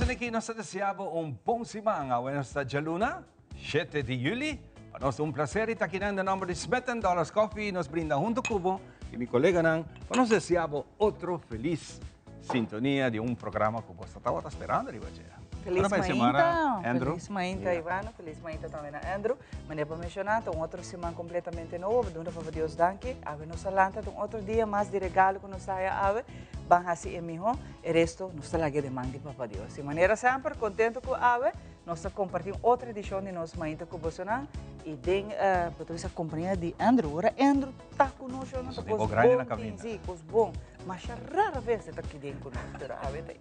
Asin'aki nos ta desea bo un bon siman. Awe nos ta djaluna, shete di juli. Pa nos ta un placer di ta akinan den nomber di Smith and Dollars Coffee. Nos brinda hunto cu bo y mi coleganan pa nos desea bo otro feliz sintonia di un programa cu bo sa tabata sperando riba dje. Feliz Ora bai semana, mainta, Andrew. feliz mainta Ivano, feliz mainta tambe na Andrew. Manera bo menciona, ta un otro siman completamente nobo, bo duna Papa Dios danki. Awe nos a lanta, ta un otro dia mas di regalo cu nos a haya awe. Ban haci e miho, e resto nos ta laga den man di Papa Dios. Y manera semper, contento cu awe nos ta comparti un otro edicion di nos Mainta cu bosonan y den, bo ta bisa compañia di Andrew. Ora Andrew ta cu nos, yo no ta cos bon tin, si, cos bon. Masha rara vez e ta aki den cu nos, pero awe ta.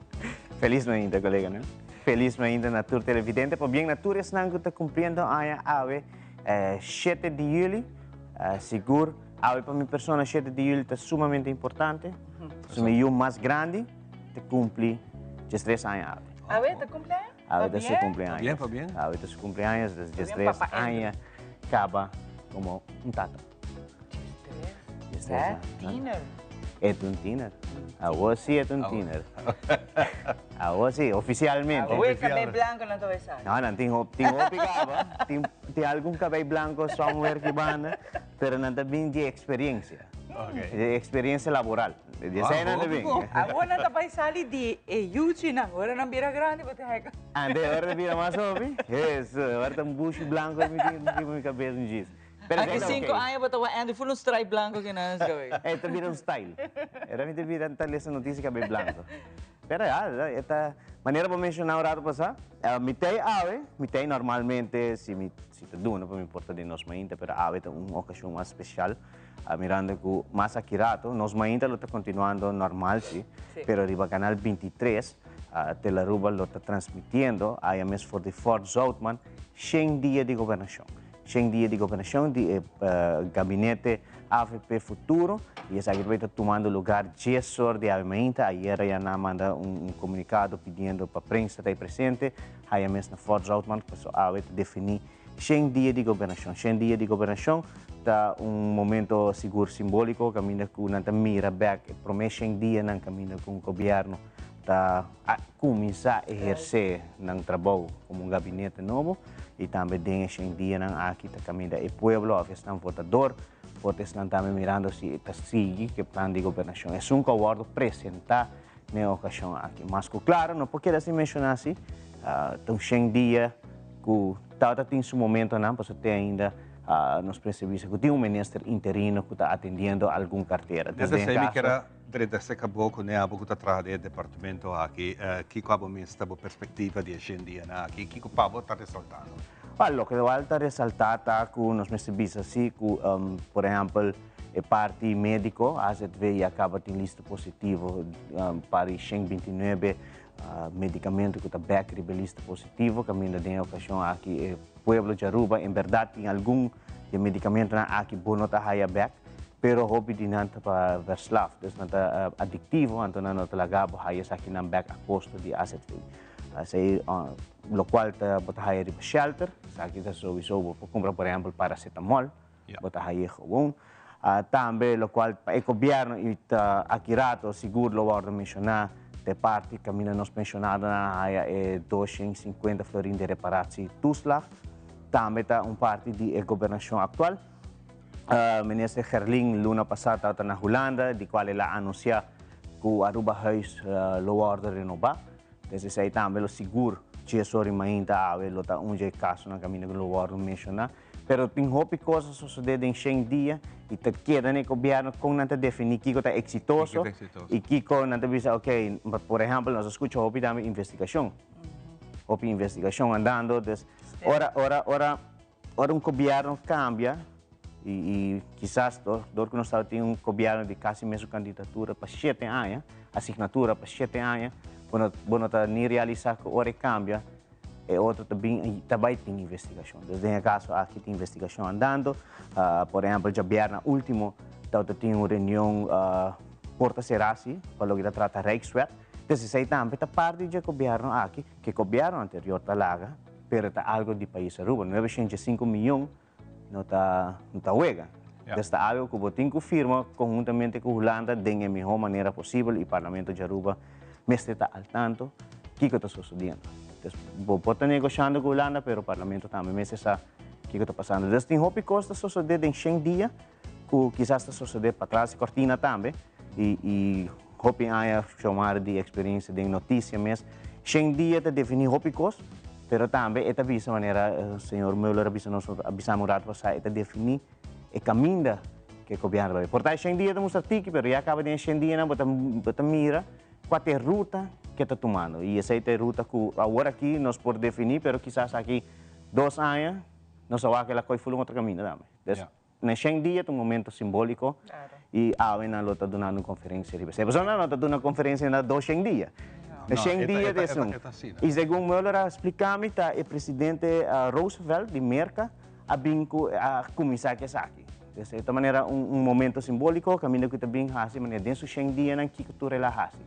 Feliz mainta, coleganan. Feliz mainta na tur televidente, pabien na tur esnan cu ta cumpliendo aña awe, shete di juli. Sigur, awe pa mi persona shete di juli ta sumamente importante. Pasobra mi yu mas grandi ta cumpli diestres aña awe. Awe ta cumpli aña? Awe ta su cumpleaños. Pabien, pabien. Awe ta su cumpleaños, dus diestres aña caba como un tata. Diestres? Eh, tiener. E ta un tiener. Awor sí e ta un tiener. Awor sí, oficialmente. Awor e cabey blanco nan ta wesa. No, nan tin hopi, tin hopi caba. Tin, tin algun cabey blanco somewhere ki banda, pero nan ta bin di experiencia. Okay. Di experiencia laboral. Di esei nan ta bin. Awor nan ta bay sali di e yuchinan. Ora nan bira grandi bo ta heka. Ante ora ta bira mas hopi. Hesu, ora ta un bushi blanco mi tin riba mi cabes un djis. Pero Aki cinco aña bo ta wak Andy full un stripe blanco ki na su cabey. E ta bira un style. E ta bira ta lesa noticia cabey blanco. Pero ya, e ta manera bo menciona un rato pasa, mi tey awe, mi tey normalmente si mi si ta duna pa mi por ta den nos mainta, pero awe ta un ocasion mas special, mirando cu mas aki rato nos mainta lo ta continuando normal si, pero riba canal 23 Telaruba lo ta transmitiendo aya mes for di Fort Zoutman shen dia di gobernacion. Shen dia di gobernacion di e gabinete avp Futuro y esaki ta bay ta tumando lugar dies or di awe mainta. Ayera ya nan a manda un comunicado pidiendo pa prensa ta presente haya mes na Fort Zoutman pasobra awe ta defini shen dia di gobernacion. Shen dia di gobernacion ta un momento sigur simbolico caminda cu nan ta mira bek e prome shen dianan caminda cu un gobierno ta a cuminsa eherce nan trabou como un gabinete nobo y tambe den e shen dianan aki ta caminda e pueblo of esnan votador por ta esnan tambe mirando si ta sigui cu e plan di gobernacion esun cu a wordo presenta na e ocasion aki. Mas cu claro no por keda sin menciona si ta un shen dia cu tabata tin su momentonan pasobra te ainda nos prese bisa cu tin un minister interino cu ta atendiendo algun cartera. Desde esey mi kier a Drenta seka bo ku ne abo ku ta traha den e departamento aki, kiko abo mes ta bo perspektiva di e shen dianan aki? Kiko pa bo ta resaltando? Wèl, loke wèl ta resaltá ta ku nos mester bisa si ku, por ehèmpel, e parti médiko, AZV, ya kaba tin lista positivo pa di shen 29 medikamentu ku ta bèk riba e lista positivo, kaminda den e okashon aki e pueblo di Aruba en bèrdat tin algun di e medikamentunan aki bo no ta haya bèk. Pero hopi di nan ta pa verslaaf, dus nan ta adictivo, anto nan no ta laga bo haya esakinan bek a costo di AZV. Esei locual ta bo ta haya riba shelter, esaki ta souiso bo por cumpra por ehempel paracetamol, bo ta haye gewoon. Tambe locual pa e gobierno y ta aki rato sigur lo wordo menciona ta e parti caminda nos pensionadonan a haya e 250 florin di reparatie toeslag, tambe ta un parti di e gobernacion actual. Minister Gerlin luna pasá tabata na Hulanda, di kual el a anunsiá ku Arubahuis lo wòrdu renobá. Des esei tambe lo sigur djes ora i mainta awe lo ta un dje kasonan kaminda ku lo wòrdu menshoná. Pero tin hopi kos a sosodé den shen dia i ta keda na e gobièrnu kon nan ta definí kiko ta eksitoso i kiko nan ta bisa oke, por ehèmpel nos a skucha hopi tambe investigashon, hopi investigashon andando, des ora ora ora. Ora un gobierno cambia y kisas dor cu nos tabata tin un gobierno di casi mesun candidatura pa shete aña, asignatura pa shete aña, bo no ta ni realisa cu ora e cambia e otro ta bin y ta bay tin investigacion. Dus den e caso aki tin investigacion andando. Por ehempel djabièrnè ultimo tabata tin un reunion porta cera si pa loke ta trata Rijkswet. Dus esey tambe ta parti dje gobierno aki, cu e gobierno anterior ta laga. Pero ta algo di pais Aruba. Nuebe shenta i sinku miyon no ta no ta wega. Des ta algo ku bo tin ku firma konhuntamente ku Hulanda den e mihó manera posibel i Parlamento di Aruba mester ta al tanto. kiko ta sosodiendo. Entonces, bo por ta negoshando ku Hulanda, pero Parlamento tambe mester sa kiko ta pasando. Dus tin hopi kos ta sosodé den shen dia ku kisas ta sosodé patras di kortina tambe i i hopi aña Xiomara di eksperensia den notisia mes. Shen dia ta definí hopi kos, pero tambe e ta bisa manera señor Muller a bisa nos a bisa mi un rato pasá e ta definí e kaminda ku e gobièrnu ta bai. Por ta e shen dia ta mustra tiki pero ya kaba den e shen dianan bo ta bo ta mira kua ta e ruta ku e ta tumando i esei ta e ruta ku awor aki nos por definí pero kisas aki dos aña nos a wak el a koi ful un otro kaminda tambe. Des na shen dia ta un momento simbóliko i awe nan lo ta dunando un konferensia riba esei. Pasobra nan no ta duna konferensia na dos shen dia. Na shen dia ta esun. I segun Mueller a splika mi ta e presidente Roosevelt di Merka a bin ku a kuminsá ku esaki. Des e ta manera un momento simbóliko kaminda ku ta bin hasi manera den su shen dianan kiko tur el a hasi.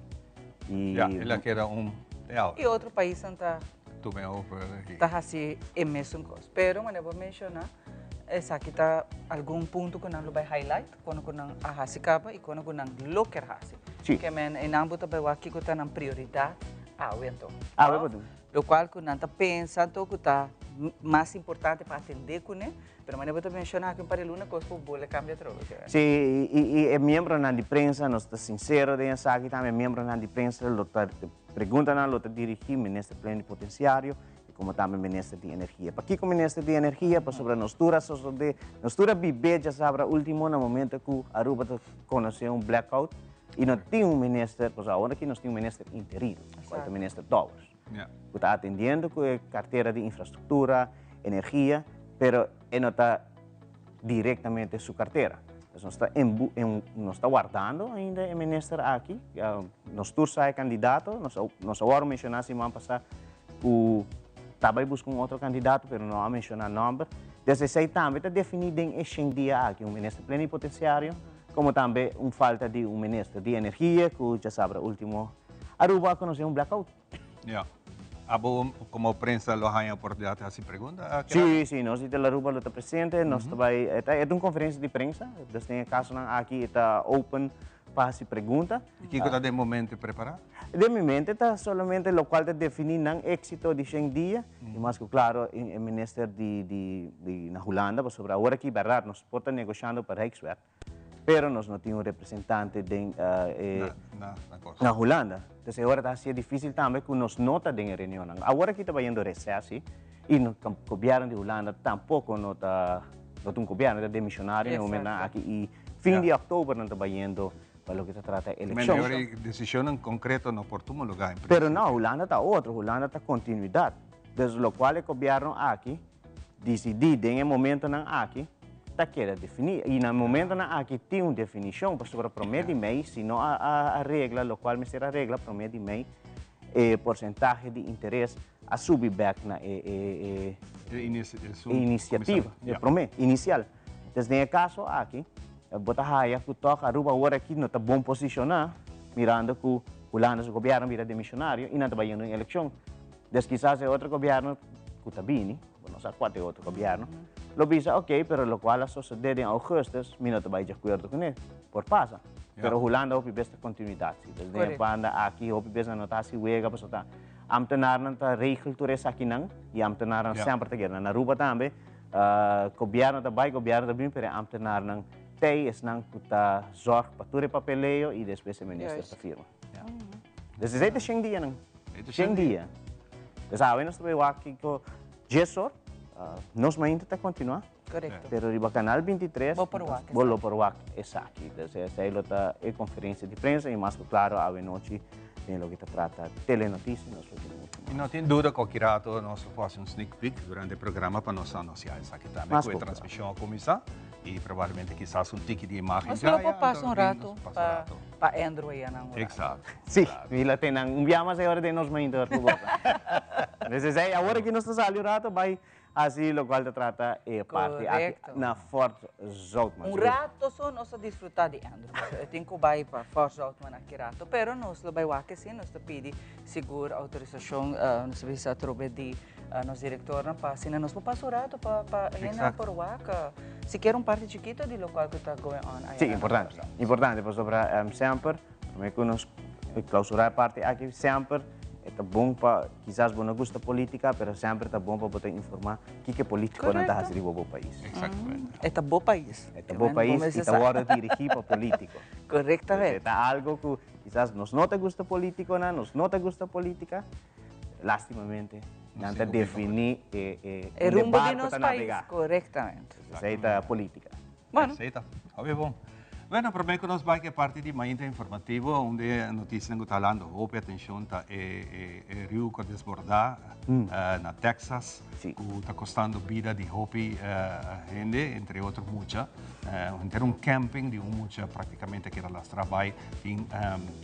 I Ya, el a keda un te awe. I otro paisnan ta Tuma over aki. Ta hasi e mesun kos. Pero manera bo a menshoná, esaki ta algun punto ku nan lo bai highlight, kono ku nan a hasi kaba i kono ku nan lo ker hasi. Sí. Ke men einan bo ta bai wak kiko ta nan prioridat awe anto. Awe bo tin. Lokual ku nan ta pensa anto ku ta mas importante pa atendé kuné, pero manera bo ta menshoná aki un par di luna kos por bole kambia atrobe. Sí, i e miembronan di prensa, nos ta sinsero den esaki tambe, e miembronan di prensa lo ta Preguntanan lo ta dirigí Minister Plenipotenciario i komo tambe Minister di Energia. Pakiko Minister di Energia? Pasobra nos tur a sosodé, nos tur a bibé djasabra último na momento ku Aruba ta konosé un blackout i no tin un minister, pasobra awor aki nos tin un minister interino, kual ta Minister Dowers, ku ta atendiendo ku e kartera di infrastruktura, energia, pero e no ta directamente su cartera. Pues nos ta en, en, nos ta wardando ainda e minister aki. Nos tur sa e candidato. Nos, nos a menciona siman pasa cu tabay busca un otro candidato, pero no a menciona nomber. Desde esey tambe ta defini den e shen dia aki un minister plenipotenciario, como tambe un falta di un minister di energia, cu ya sabra ultimo Aruba a conoce un blackout. Ja. Abo como prensa lo haña oportunidad di haci pregunta? Sí, sí, nos di Telaruba lo ta presente, nos ta bai, e ta un conferencia di prensa, dus den e casonan aki e ta open pa haci pregunta. Y kico ta den bo mente prepara? Den mi mente ta solamente locual ta defini nan exito di shen dia, y mas cu claro e minister di di di na Hulanda, pasobra awor aki berdad nos por ta negoshando pa Rijkswet, Pero nos no tin un representante den e na Hulanda. Entonces e ora ta hacié difícil tambe cu nos no ta den e reunionnan. Awor aki ta bayendo reces si, y no gobierno di Hulanda tampoco no ta no ta un gobierno, ta demisionario na e momentonan aki y fin di october nan ta bayendo pa loke ta trata e eleccion. Men e ora e decisionnan concreto no por tuma lugar en principio. Pero no, Hulanda ta otro, Hulanda ta continuidad. Entonces locual e gobierno aki Disidí den e momentonan aki ta keda definí. I na e momentonan aki tin un definishon, pasobra promé di mei, si no a aregla lokual mester aregla promé di mei, e porsentahe di interes a subi bèk na e inisiativa, e promé, inisial. Entonces den e kaso aki, bo ta haya ku tòg Aruba awor aki no ta bon posishoná, mirando ku Hulanda su gobièrnu bira demishonario i nan ta bai yendo un elekshon. Des kisas e otro gobierno cu ta bini, bo no sa cua ta e otro gobierno, lo bisa ok, pero locual a sosode den augustus mi no ta bay di acuerdo cune. Por pasa. Pero Hulanda hopi bes ta continuidad si. Des den e banda aki hopi bes nan no ta haci wega pasobra ta ambtenarnan ta regel tur esakinan y ambtenarnan semper ta keda. Na Aruba tambe gobierno ta bay, gobierno ta bini pero e ambtenarnan tey esnan cu ta zorg pa tur e papeleo y despues e minister ta firma. Des esey ta shen dianan. Shen dia. Des awe nos ta bay wak kiko djesor. Nos mainta ta continua. Correcto. Pero riba Canal 23 Bo por wak bo lo por wak esaki. Des esey lo ta e conferencia di prensa y mas cu claro awe nochi den loke ta trata Telenoticia nos lo tin mucho mas. Y no tin duda cu aki rato nos lo por haci un sneak peek durante e programa pa nos anuncia esaki tambe cu e transmision a cuminsa. Y probablemente kisas un tiki di imagen Nos ya, lo ya, por pasa un entonces rato nos pasa pa un rato. pa Andrew aya nan un rato. Exacto. Sí, mi la tene un bia mas e ora den nos mainta ora cu bo ta. Entonces ey awor aki nos ta sali un rato bay haci locual ta trata e parti aki Correcto. na Fort Zoutman. Un rato so nos ta disfruta di Andrew. E tin cu bay pa Fort Zoutman aki rato, pero nos lo bay wak esi, nos ta pidi sigur autorisacion, nos ta bisa atrobe di Nos directornan pa asina nos por pasa un rato pa pa hende por wak sikiera un parti chikito di locual cu ta going on aya. Sí, importante. Importante pasobra semper prome cu nos clausura e parti aki semper E ta bon pa, kisas bo no gusta politica, pero semper ta bon pa bo ta informa kiko e politiconan ta haci riba bo pais. Exactamente. E ta bo pais. E ta bo pais y ta wordo dirigi pa politico. Correctamente. E ta algo cu kisas nos no ta gusta politiconan, nos no ta gusta politica, lastimamente nan ta defini e E rumbo di nos pais. Correctamente. Esey ta politica. Bueno. Esey ta. Hopi bon. Bueno, prome cu nos bay cu e parti di mainta informativo, un di e noticianan cu ta halando hopi atencion ta e e riu cu a desborda na Texas, cu ta costando bida di hopi hende, entre otro mucha. Henter un camping di un mucha practicamente a keda lastra bay. Tin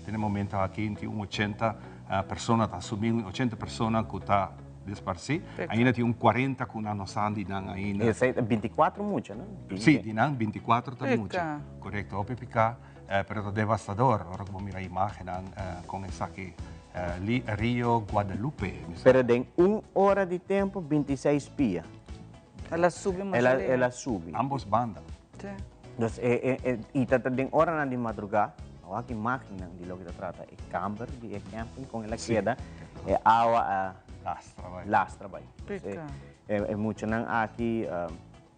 den e momento aki tin un 80 persona, ta asumi un 80 persona cu ta Desparcí. Ainda tin un 40 cu nan no sa di nan ainda. Esey ta 24 mucha, no? Sí, di nan 24 ta mucha. Correcto, hopi pica, pero ta devastador ora cu bo mira imagennan con esaki Rio Guadalupe. Pero den un ora di tempo 26 pia. El a subi masha leu. El a subi. Ambos banda. Sí. Dus y ta den oranan di madruga, awak imagennan di loke ta trata e kamber di e camping con el a keda, e awa a Lastra bai. Lastra bai. Pika. E muchanan aki,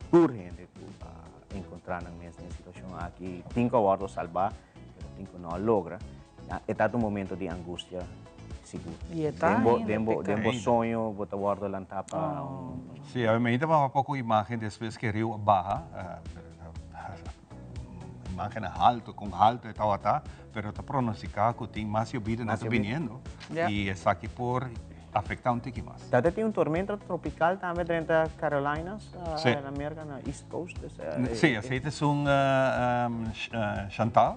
tur hende cu a encontra nan mes den e situacion aki, tin cu a wordo salba, pero tin cu no a logra. E ta un momento di angustia sigur. Y e ta ainda Den bo, den bo soño bo ta wordo lanta pa un... Sí, a mi ta baha poco imagen despues que riu a baha. Imagen halto, con halto e tabata, pero ta pronostica cu tin mas yobida na ta biniendo. Y esaki por afecta un tiki mas. Tata tin un tormenta tropical tambe drenta Carolinas, na Merca, na East Coast. Sí, esey ta esun Chantal.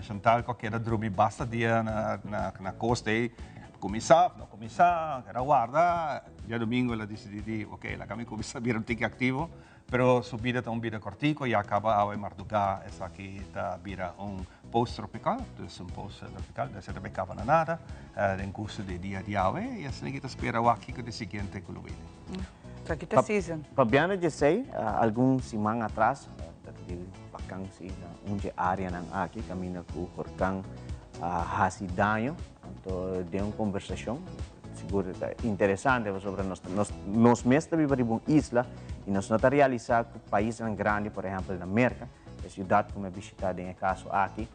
Chantal cu a keda drumi basta dia na costa ey, cuminsa of no cuminsa, keda warda. Diadomingo el a dicidi di ok, laga mi cuminsa bira un tiki activo, pero su bida ta un bida cortico, ya caba awe marduga esaki ta bira un post tropical, dus un post tropical, dus e ta bay caba na nada den curso di dia di awe y asina ki ta spera wak kico di siguiente cu lo bini. Esaki ta season. Pabiando djesey, algun siman atras, ta di vakansi na un dje areanan aki kaminda ku horkan a hasi daño. Anto den un kombersashon, sigur ta interesante pasobra nos nos nos mes ta biba riba un isla i nos no ta realisá ku paisnan grandi, por ehèmpel na Merka, e siudat ku mi a bishitá den e kaso aki,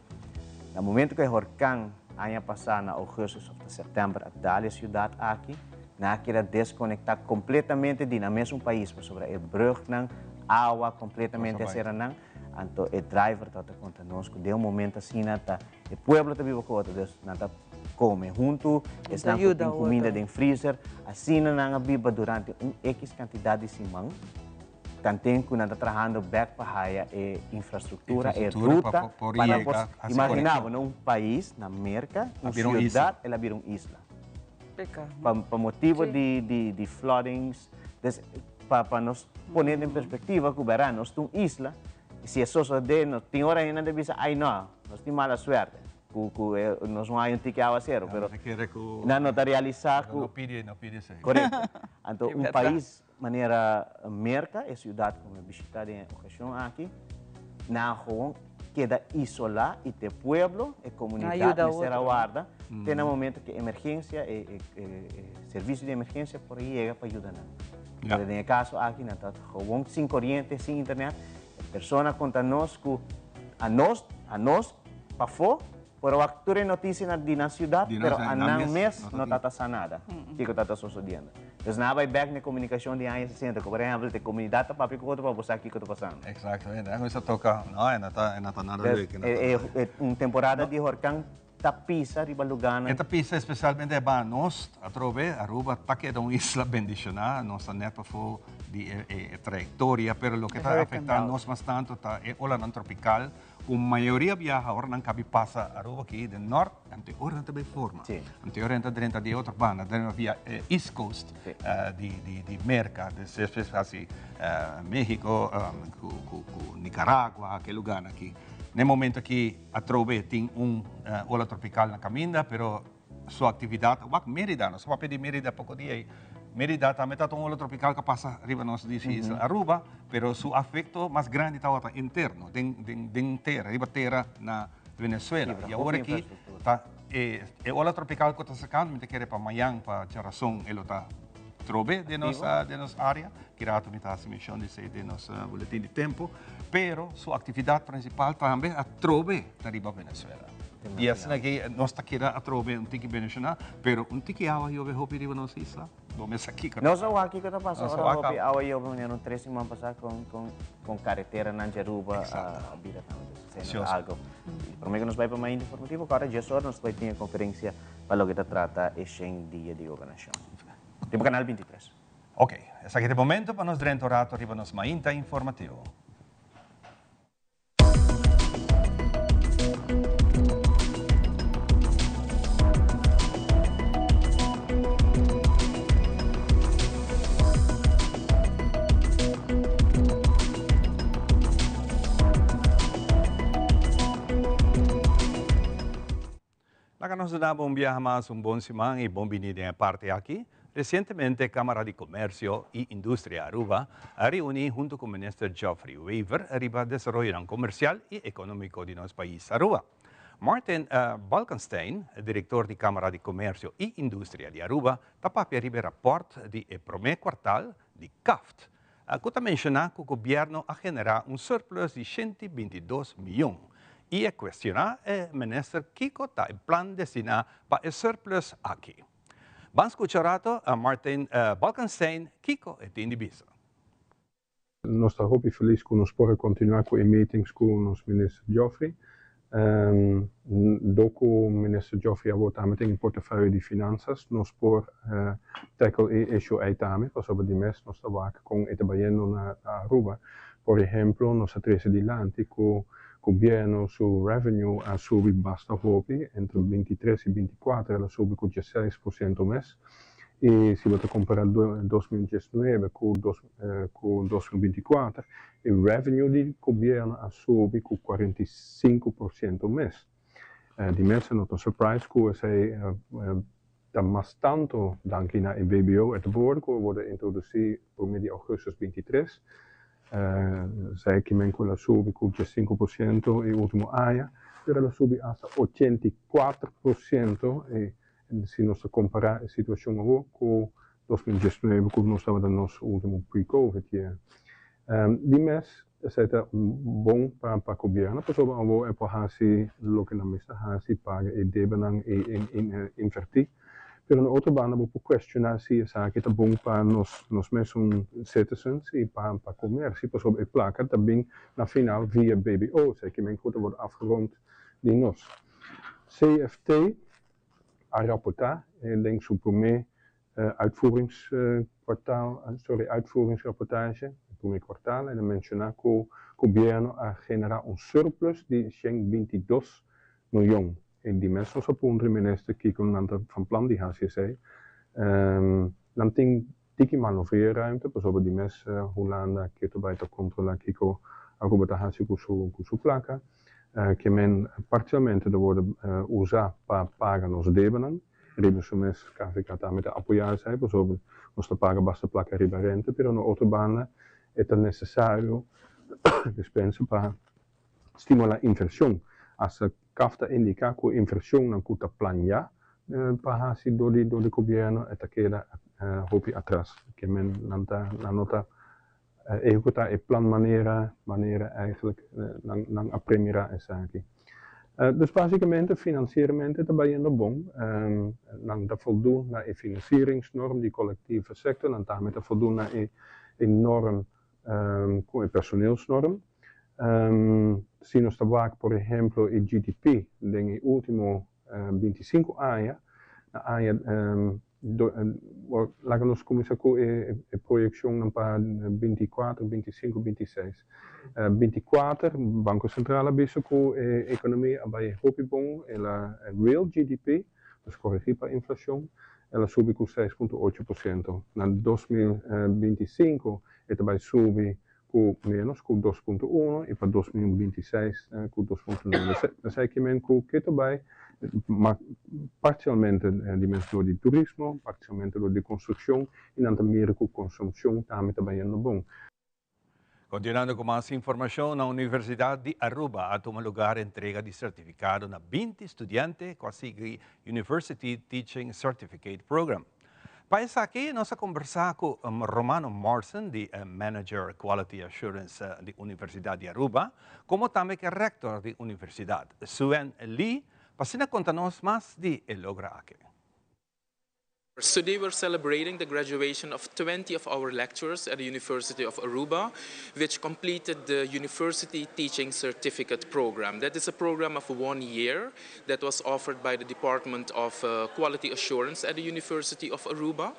na momento ku e horkan aña pasá na ougùstus òf ta sèptèmber a dal e siudat aki, Nan a keda deskonektá kompletamente di nan mesun pais pasobra e brùgnan, awa kompletamente a sera nan. Anto e driver tabata konta nos ku den un momento asina ta e pueblo ta biba ku otro, dus nan ta kome huntu, esnan ku tin kuminda den freezer. Asina nan a biba durante un ekis kantidat di siman, tanten ku nan ta trahando bèk pa haya e infrastruktura, e ruta pa nan por Imaginá bo, na un pais, na Merka, un siudat, el a bira un isla. Pa motibo di floodings, des pa nos pone den perspectiva cu bera nos ta un isla y si e sosode nos tin ora hende ta bisa ay no, nos tin mala suerte cu nos no hay un tiki awacero, pero nan no ta realisa cu. Corecto. Anto un pais Manera Merca, e ciudad cu mi a bishita den e ocasion aki, nan a gewoon keda isola y t'e pueblo, e comunidad mester a warda te na momento cu emergencia, e servicio di emergencia por a yega pa yuda nan. Pero den e caso aki nan ta gewoon sin coriente, sin internet. E persona a conta nos cu a nos, a nos pafo por a wak tur e noticianan di nan ciudad, pero a nan mes no ta ta sa nada kico ta ta sosodiendo. Dus nan a bai bek na e komunikashon di aña sesenta, ku por ehèmpel te komunidat ta papia ku otro pa bo sa kiko ta pasando. Eksaktamente, nan kuminsá toka, no, e no ta, e no ta nada leuk. E un temporada di horkan ta pisa riba lugánan. E ta pisa espesialmente e banda nos, atrobe, Aruba ta keda un isla bendishoná, nos ta nèt pafó di e trayektoria, pero loke ta afektá nos mas tantu ta e olanan tropikal Ku mayoria biaha ora nan kabi pasa Aruba aki den nort, anto e ora nan ta bai forma. Anto e ora nan ta drenta di e otro banda, drenta via e east coast di di Merka, despues hasi Mexico ku Nicaragua, ke lugarnan aki. Na e momento aki atrobe tin un ola tropikal na kaminda, pero su actividad wak Merida, nos a papia di Merida poco dia ei. Merida tambe ta un ola tropical cu a pasa riba nos dishi isla Aruba, pero su afecto mas grandi tabata interno, den den den tera, riba tera na Venezuela. Y awor aki ta. E e ola tropical cu ta sacando, mi ta kere pa mañan pa djarason e lo ta trobe den nos den nos area. Ki rato mi ta haci mencion di esey den nos boletin di tempo. Pero su actividad principal tambe a trobe ta riba Venezuela. Y asina aki nos ta keda atrobe un tiki beneciona, pero un tiki awa yobe hopi riba nos isla. Bo mester kiko ta Nos a wak kiko ta pasa ora hopi awa yobe manera un tres siman pasa con con con careteranan di Aruba a bira tambe. Entonces esei no ta algo. Prome ku nos bai pa mainta informativo kòrda dies ora nos ta bai tin e konferensia pa loke ta trata e shen dia di gobernashon. Riba kanal 23. Ok, esaki ta e momento pa nos drenta un rato riba nos mainta informativo. Laga nos duna bo un biaha mas un bon siman y bon bini den e parti aki. Recientemente Camara di Comercio y Industria Aruba a reuni hunto cu Minister Geoffrey Wever riba desaroyonan comercial y economico di nos pais Aruba. Martin Balkenstein, director di Camara di Comercio y Industria di Aruba, ta papia riba e rapport di e prome kwartal di CAFT, cu ta menciona cu gobierno a genera un surplus di 122 miyon y a cuestiona e minister kico ta e plan destina pa e surplus aki. Ban scucha rato a Martin Balkenstein kico e tin di bisa. Nos ta hopi felis ku nos por a kontinuá ku e meetings ku nos Minister Geoffrey. Dor ku Minister Geoffrey awor tambe tin e portefeuille di finansas, nos por tackle e issue ei tambe, pasobra di mes nos ta wak kon e ta bayendo na Aruba. Por ehemplo, nos a trese dilanti ku gobierno su revenue a subi basta hopi, entre 23 i 24 el a subi ku 16% mes. I si bo ta kompara 2019 ku ku 2024, e revenue di gobierno a subi ku 45% mes. Di mes e no ta un surprise ku esei ta mas tanto danki na e BBO, e board ku a worde introdusi prome di augustus 23. Esei kimen ku el a subi ku 15% e ultimo aña, pero el a subi hasta 84% e Si nos ta kompará e situashon awor ku 2019 ku nos tabata nos último pre-covid year. Di mes esei ta un bon pa pa gobièrnu pasobra awor e por hasi loke nan mester hasi, paga e debenan i invertí. Pero na otro banda bo por kuestioná si esaki ta bon pa nos nos mesun citizens i pa pa komersio pasobra e plaka ta bin na final via BBO, esei ke men ku ta wòrdu afgerond di nos. CFT a raportá den su promé uitvoeringskwartaal, sorry, uitvoeringsrapportage, e promé kwartaal, el a menshoná ku gobièrnu a generá un surplus di 122 milyon. E di mes nos a puntra e minister kiko nan ta van plan di hasi esei. Nan tin tiki manoeuvreerruimte pasobra di mes Hulanda ke ta bai ta kontrolá kiko Aruba ta hasi ku su ku su plaka. Ke men parsialmente ta wòrdu usá pa paga nos debenan. Riba su mes KVK tambe ta apoyá esei pasobra nos ta paga basta plaka riba rente, pero na otro banda e ta nesesario despensa pa stimulá invershon. Asta CAF ta indiká ku invershonnan ku ta planiá pa hasi dor di dor di gobièrnu e ta keda hopi atras. Ke men nan ta nan no ta ehekutá e plan manera manera eigentlik nan nan a premirá esaki. Dus básikamente finansieramente ta bayendo bon. Nan ta voldoen na e financieringsnorm di collectieve sector, nan tambe ta voldoen na e e norm ku e personeelsnorm. Si nos ta wak por ehemplo e GDP den e ultimo 25 aña, na aña laga nos kuminsá ku e proyekshonnan pa 24, 25, 26. 24 Banko Sentral a bisa ku e ekonomia a bai hopi bon, el a real GDP, nos koregí pa inflashon, el a subi ku 6.8%. Na 2025 e ta bai subi ku ménos ku 2.1 i pa 2026 ku 2.9. Esei ke men ku ke ta bai parsialmente di mes dor di turismo, parsialmente dor di konstrukshon i nan ta mira ku konsumshon tambe ta bayendo bon. Continuando cu mas informacion, na Universidad di Aruba a tuma lugar entrega di certificado na 20 studiante cu a sigui University Teaching Certificate Program. Pa esaki, nos a conversa cu Romano Morrison, di Manager Quality Assurance di Universidad di Aruba, como tambe cu rector di Universidad, Suen Lee, pa asina conta nos mas di e logro aki. Today we're celebrating the graduation of 20 of our lecturers at the University of Aruba, which completed the University Teaching Certificate Program. That is a program of one year that was offered by the Department of Quality Assurance at the University of Aruba.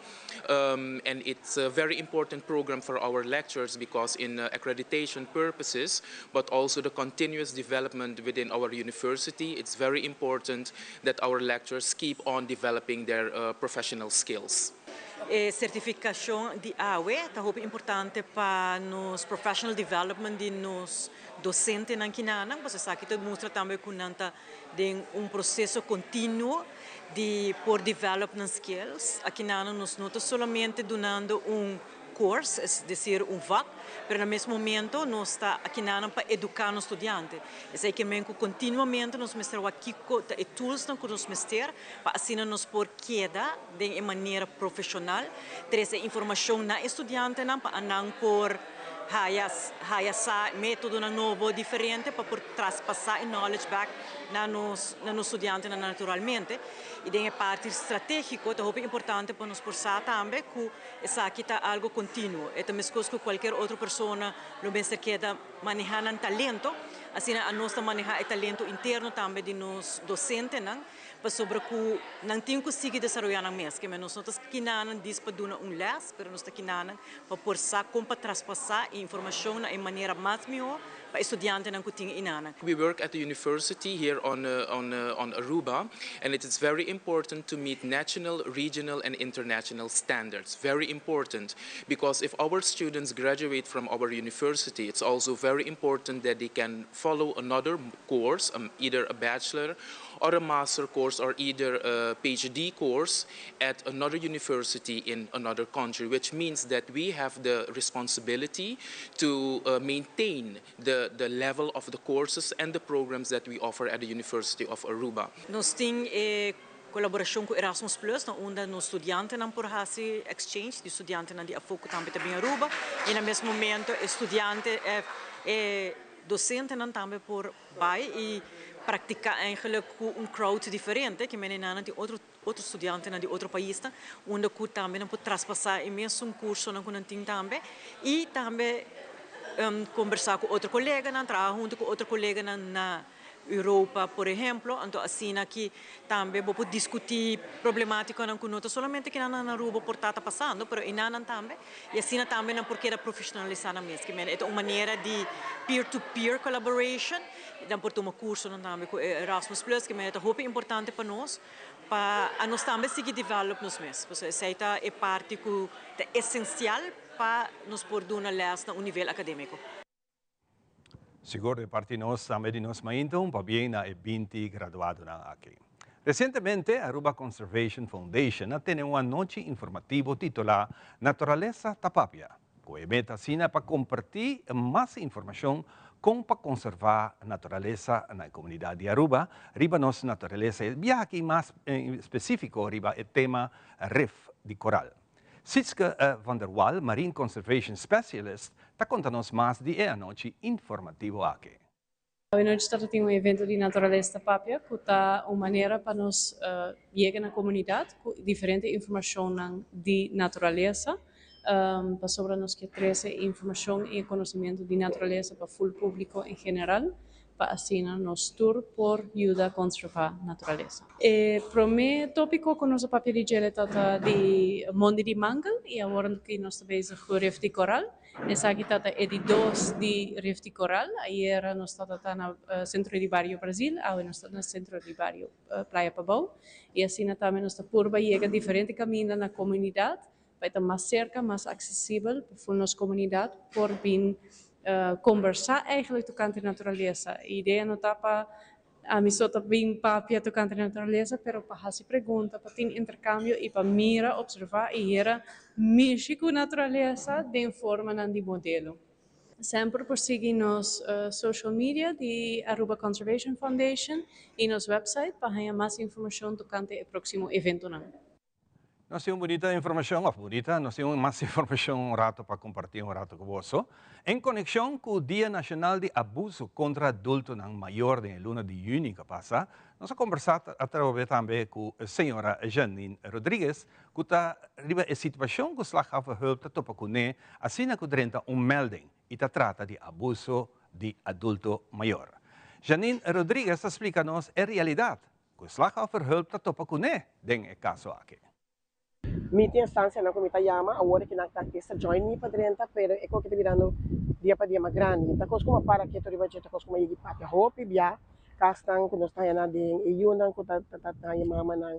And it's a very important program for our lecturers because in accreditation purposes, but also the continuous development within our university, it's very important that our lecturers keep on developing their professional skills. E certificacion di awe ta hopi importante pa nos professional development di nos docentenan kinanan, pasobra esaki ta mustra tambe cu nan ta den un proceso continuo di por develop nan skills. Akinanan nos no ta solamente dunando un course, es decir, un vak, pero na mes momento nos ta akinanan pa educa nos studiante. Esey ke men cu continuamente nos mester wak kico ta e toolsnan cu nos mester pa asina nos por keda den e manera profesional, trece informacion na e studiantenan pa anan por haya sa metodonan nobo diferente pa por traspasa e knowledge back na nos studiantenan naturalmente. Y den e parti strategico ta hopi importante pa nos por sa tambe cu esaki ta algo continuo. E ta mescos cu cualkier otro persona lo mester keda maneha nan talento, asina nos ta maneha e talento interno tambe di nos docentenan, pasobra cu nan tin cu sigui desaroya nan mes, ke nos no ta kinanan djis pa duna un les, pero nos ta kinanan pa por sa con pa traspasa informacion na e manera mas miho pa studiantenan cu tin inanan. We work at the university here on Aruba, and it is very important to meet national, regional, and international standards. Very important, because if our students graduate from our university, it's also very important that they can follow another course, either a bachelor or a master course or either a PhD course at another university in another country, which means that we have the responsibility to maintain the level of the courses and the programs that we offer at the University of Aruba. Nos tin colaboracion cu Erasmus Plus, na unda nos studiantenan por haci exchange, di studiantenan di afo cu tambe ta bin Aruba, y na mes momento studiante docentenan tambe por bay y practica eigenlijk cu un crowd diferente, ke men nan tin otro studiantenan di otro pais, unda cu tambe nan por traspasa e mesun cursonan cu nan tin tambe y tambe conversa cu otro coleganan, traha hunto cu otro coleganan na Europa, por ehempel. Anto asina aki tambe bo por discuti problematicanan cu no ta solamente cu na Aruba por ta pasando, pero einan tambe. Y asina tambe nan por keda profesionalisa nan mes. Ke men ta un manera di peer-to-peer collaboration. Dan por tuma cursonan tambe cu Erasmus Plus, ke men ta hopi importante pa nos, pa nos tambe sigui develop nos mes. Esey ta e parti cu ta esencial pa nos por duna les na un nivel academico. Sigur, di parti nos tambe di Nos Mainta, un pabien na e 20 graduadonan aki. Recientemente, Aruba Conservation Foundation a tene un anochi informativo titula Naturalesa Ta Papia, cu e meta asina pa comparti mas informacion con pa conserva naturalesa na comunidad di Aruba, riba nos naturalesa, y aki mas specifico riba e tema rif di coral. Sietske van der Wal, Marine Conservation Specialist, ta conta nos mas di e anochi informativo aki. Anochi tabatin un evento di Naturalesa Papia, cu ta un manera pa nos yega na comunidad cu diferente informacion di naturalesa, pasobra nos kier trece informacion y conocimento di naturalesa pa full publico en general, pa asina nos tur por yuda conserva naturalesa. E prome topico cu nos a papia di dje tabata di mondi di mangel y awor cu nos ta bezig cu rif di coral. Esaki tabata e di dos di rif di coral. Ayera nos tabata na centro di Bario Brasil, awe nos ta na centro di Bario Playa Pabou. Y asina tambe nos ta purba yega diferente caminda na comunidad, pa ta mas cerca, mas accesibel pa nos comunidad por bin conversa eigenlijk tocante naturalesa. E idea no ta pa ami so ta bin papia tocante naturalesa, pero pa haci pregunta, pa tin intercambio y pa mira, observa y hera mishi cu naturalesa den forma di modelo. Semper por sigui nos social media di Aruba Conservation Foundation y nos website pa haña mas informacion tocante e proximo eventonan. Nos tin un bunita informacion, of bunita, nos tin un mas informacion un rato pa comparti un rato cu boso. En conexion cu Dia Nacional di Abuso contra Adultonan Mayor den e luna di juni cu a pasa, nos a combersa atrobe tambe cu señora Janine Rodriguez cu ta riba e situacion cu Slachtofferhulp ta topa cune asina cu drenta un melding y ta trata di abuso di adulto mayor. Janine Rodriguez ta splica nos e realidad cu Slachtofferhulp ta topa cune den e caso aki. Mi tin instancianan cu mi ta yama awor ki nan ta kesta join mi pa drenta pero e koki ta birando dia pa dia mas grandi. Ta cos cu mi a para keto riba dje ta cos cu mi a yegi papia hopi bia casnan cu nos ta haya nan den e yunan cu ta ta haya mamanan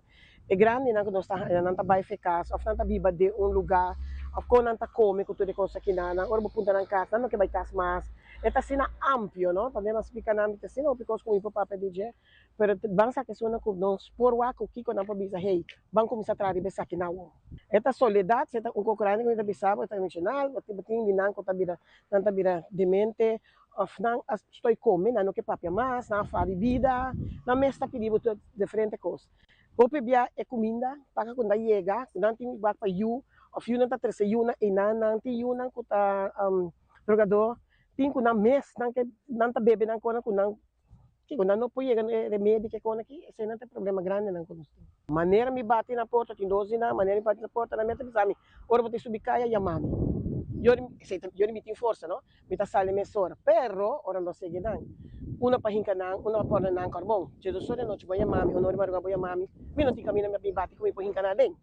E grandinan ku nos ta haña nan ta bai fe kas òf nan ta biba den un lugá òf kon nan ta kome ku tur e kos aki nan. Ora bo puntra nan kas nan no ke bai kas mas. E ta asina amplio no. Tambe nan splika nan mi ta asina hopi kos ku mi por papia di dje pero ban saka esunnan ku nos por wak ku kiko nan por bisa hey ban kuminsá traha riba esaki nan awor. E ta soledat si e ta un kos grandi ku mi ta bisa bo e ta emoshonal bo tin di nan ku ta bira nan ta bira demente òf nan a stoi kome nan no ke papia mas nan a fari bida nan mes ta pidi bo tur diferente kos. Hopi bia e kuminda paka ku nan ta yega, ku nan tin wak pa yu òf yunan ta trese yunan einan, nan tin yunan ku ta drogadó, tin ku nan mes nan ke nan ta bebe nan kona ku nan kiko nan no por yega na e remedi ke kona aki, eseinan ta e problema grandenan ku nos tin. Manera mi bati na porta tin dos di nan, manera mi bati na porta nan mi a ta bisa mi, ora bo ta subi kaya yama mi. Yori esei ta yori mi tin forsa no. Mi ta sali mesora, pero ora no sigui nan. Uno pa hinca nan, uno pa pone nan carbon. Djedos ora di anochi bo yama mi, uno ora di madruga bo yama mi, mi no tin caminda mi a bin bati cu mi por hinca nan aden.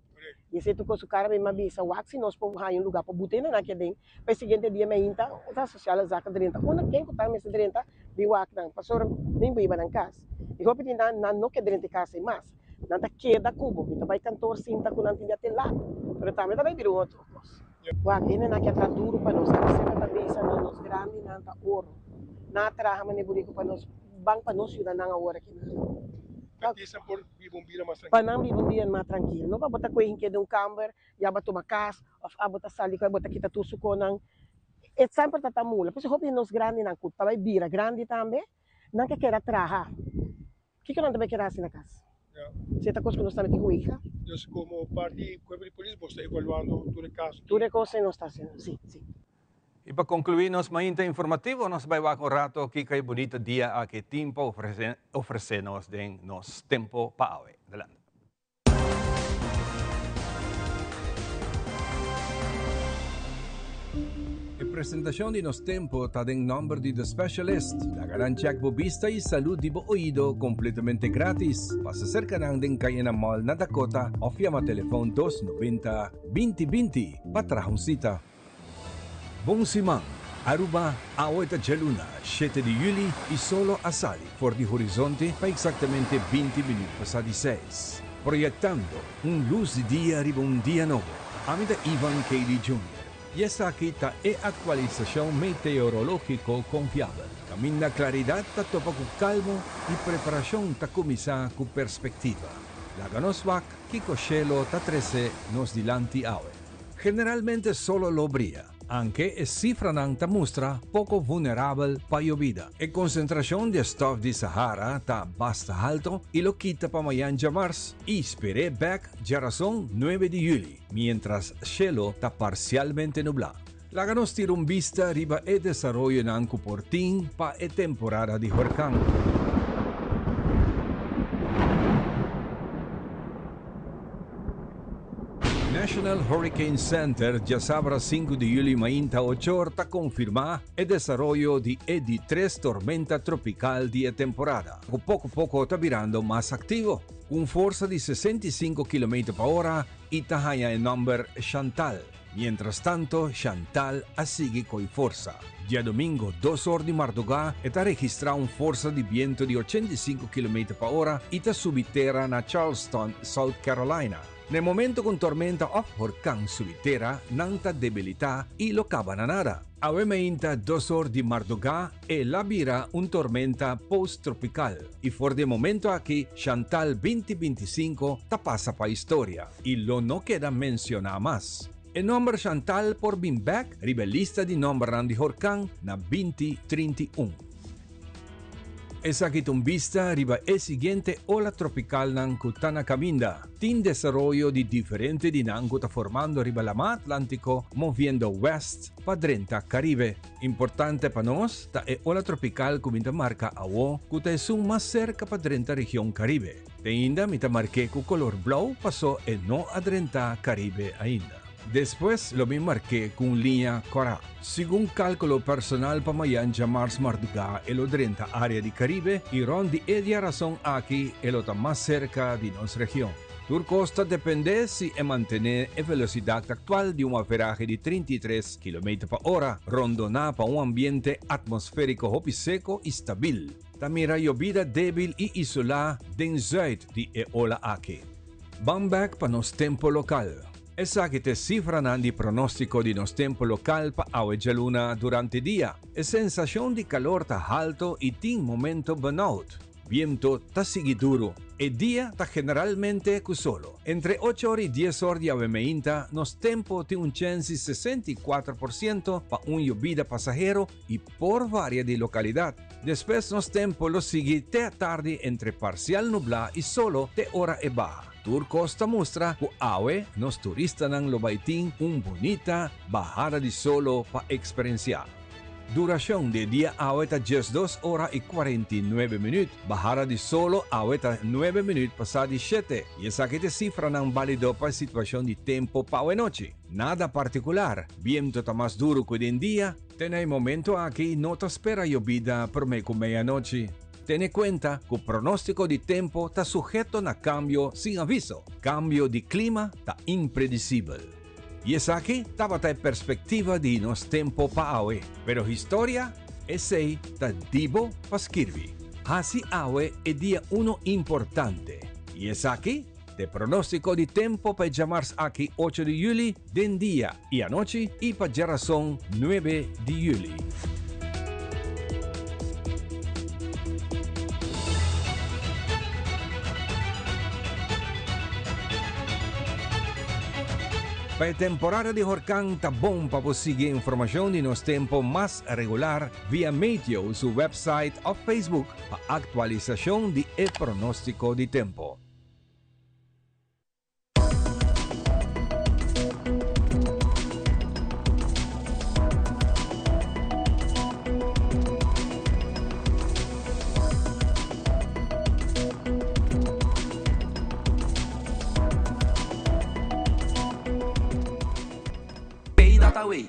Y esey tur cos su cara mi a bisa, wak si nos por haya un lugar pa buta nan aki aden, pa e siguiente dia mi a hinta, ta sociale zaken drenta. Unda ken cu ta mester drenta, bin wak nan, pasobra mi bo hiba nan cas. Y hopi di nan, nan no ke drenta e cas ey mas. Nan ta keda cu bo. Mi ta bay kantoor sinta cu nan tin di a te lat, pero tambe ta bay bira un otro cos. Wak, hendenan ke a traha duru pa nos. Ami semper ta bisa nan, nos grandinan ta oro. Nan a traha manera buriku pa nos, ban pa nos yuda nan awor aki nan. Pa kies nan por biba un bida mas trankil. Pa nan biba un bida mas trankil. No pa bo ta kohe hinke den un kamber i abo tuma kas òf abo ta sali ku abo ta kita tur su konan. E semper ta ta mula. Por eso hopi di nos grandinan ku ta bai bira grandi tambe, nan ke keda traha. Kiko nan ta bai keda hasi na kas? Si e ta kos ku nos tambe tin ku wega. Dus komo parti di kuerpo di polis bo sta evaluando tur e kaso ki. Tur e kos ei nos ta hasiendo, si, si. I pa konkluí nos mainta informativo nos bai wak un rato kiko e bunito dia aki tin pa ofresé nos den nos tempo pa awe. Adelante. E presentacion di nos tempo ta den nomber di The Specialist. Laga nan check bo bista y salud di bo oido completamente gratis. Pasa cerca nan den Cayena Mall na Dakota of yama telefon 290 20 20 pa traha un cita. Bon siman! Aruba, awe ta djaluna, shete di juli y solo a sali for di horizonte pa exactamente 20 minuut pasa di seis, proyectando un luz di dia riba un dia nobo. Ami ta Ivan Cayley Junior y esaki ta e actualisacion meteorologico confiabel. Caminda claridad ta topa cu calmo y preparacion ta cuminsa cu perspectiva. Laga nos wak kico shelo ta trece nos dilanti awe. Generalmente solo lo bria, anke e sifranan ta mustra poko vulnerabel pa yobida. E konsentrashon di e stof di Sahara ta basta halto i lo kita pa mayan djamars i sper'é bèk djarason nuebe di yüli, miéntras shelo ta parsialmente nublá. Laga nos tira un bista riba e desaroyonan ku por tin pa e temporada di horkan. National Hurricane Center djasabra sinku di juli mainta ochor ta konfirmá e desaroyo di e di tres tormenta tropikal di e temporada, ku poko poko ta birando mas aktivo, ku un forsa di 65 kilometer pa ora i ta haña e nòmber Chantal. Miéntras tanto, Chantal a sigui koi forsa. Djadomingo dos or di mardugá e ta registrá un forsa di bientu di 85 kilometer pa ora i ta subi tera na Charleston, South Carolina. Na e momento ku un tormenta òf horkan subi tera, nan ta debilitá i lo kaba na nada. Awe meinta dos or di mardugá e la bira un tormenta post-tropikal i for di e momento aki Chantal 2025 ta pasa pa historia i lo no keda mensioná mas. E nòmber Chantal por bin bèk riba e lista di nòmbernan di horkan na 2031. Esaki ta un bista riba e siguiente ola tropikalnan ku ta na kaminda. Tin desaroyo di diferente di nan ku ta formando riba Lamá Atlántiko moviendo wèst pa drenta Karibe. Importante pa nos ta e ola tropikal ku mi ta marka awo ku ta esun mas serka pa drenta region Karibe. Te ainda mi ta mark'é ku kolor blou paso e no a drenta Karibe ainda. Despues lo mi mark'é ku un liña kòrá. Segun kálkulo personal pa mayan djamars mardugá e lo drenta área di Karibe i rònt di e diarason aki e lo ta mas serka di nos region. Tur kos ta dependé si e mantené e velosidat aktual di un averahe di 33 kilometer pa ora, rondoná pa un ambiente atmosfériko hopi seko i stabil. Ta mira yobida débil i isolá den zùit di e ola aki. Ban bèk pa nos tempu lokal. Esaki ta e sifranan di pronóstiko di nos tempu lokal pa awe djaluna durante dia. E sensashon di kalor ta halto i tin momento benout. Biento ta sigui duru. E dia ta generalmente ku solo. Entre ocho or i dies or di awe meinta nos tempu tin un chèns di 64% pa un yobida pasahero i por varia di lokalidat. Despues nos tempu lo sigui te atardi entre parsial nublá i solo te ora e baha. Tur kos ta mustra ku awe nos turistanan lo bai tin un bunita bahada di solo pa eksperensiá. Durashon di e dia awe ta 12 ora i 49 minüt. Bahada di solo awe ta 9 minüt pasá di shete i esaki ta e sifranan bálido pa e situashon di tempu pa awe nochi. Nada partikular, bientu ta mas duru ku den dia. Te na e momento aki no ta spera yobida promé ku meianochi. Tene kuenta ku pronóstiko di tempu ta suheto na kambio sin aviso. Kambio di klima ta impredisibel. I esaki tabata e perspektiva di nos tempu pa awe. Pero historia, esei ta di bo pa skirbi. Hasi awe e dia uno importante. I esaki ta e pronóstiko di tempu pa e djamars aki ocho di yüli den dia i anochi i pa djarason nuebe di yüli. Pa e temporada di horkan ta bon pa bo sigui informashon di nos tempo mas regular via Meteo su website òf Facebook pa aktualisashon di e pronóstiko di tempo. Pay.away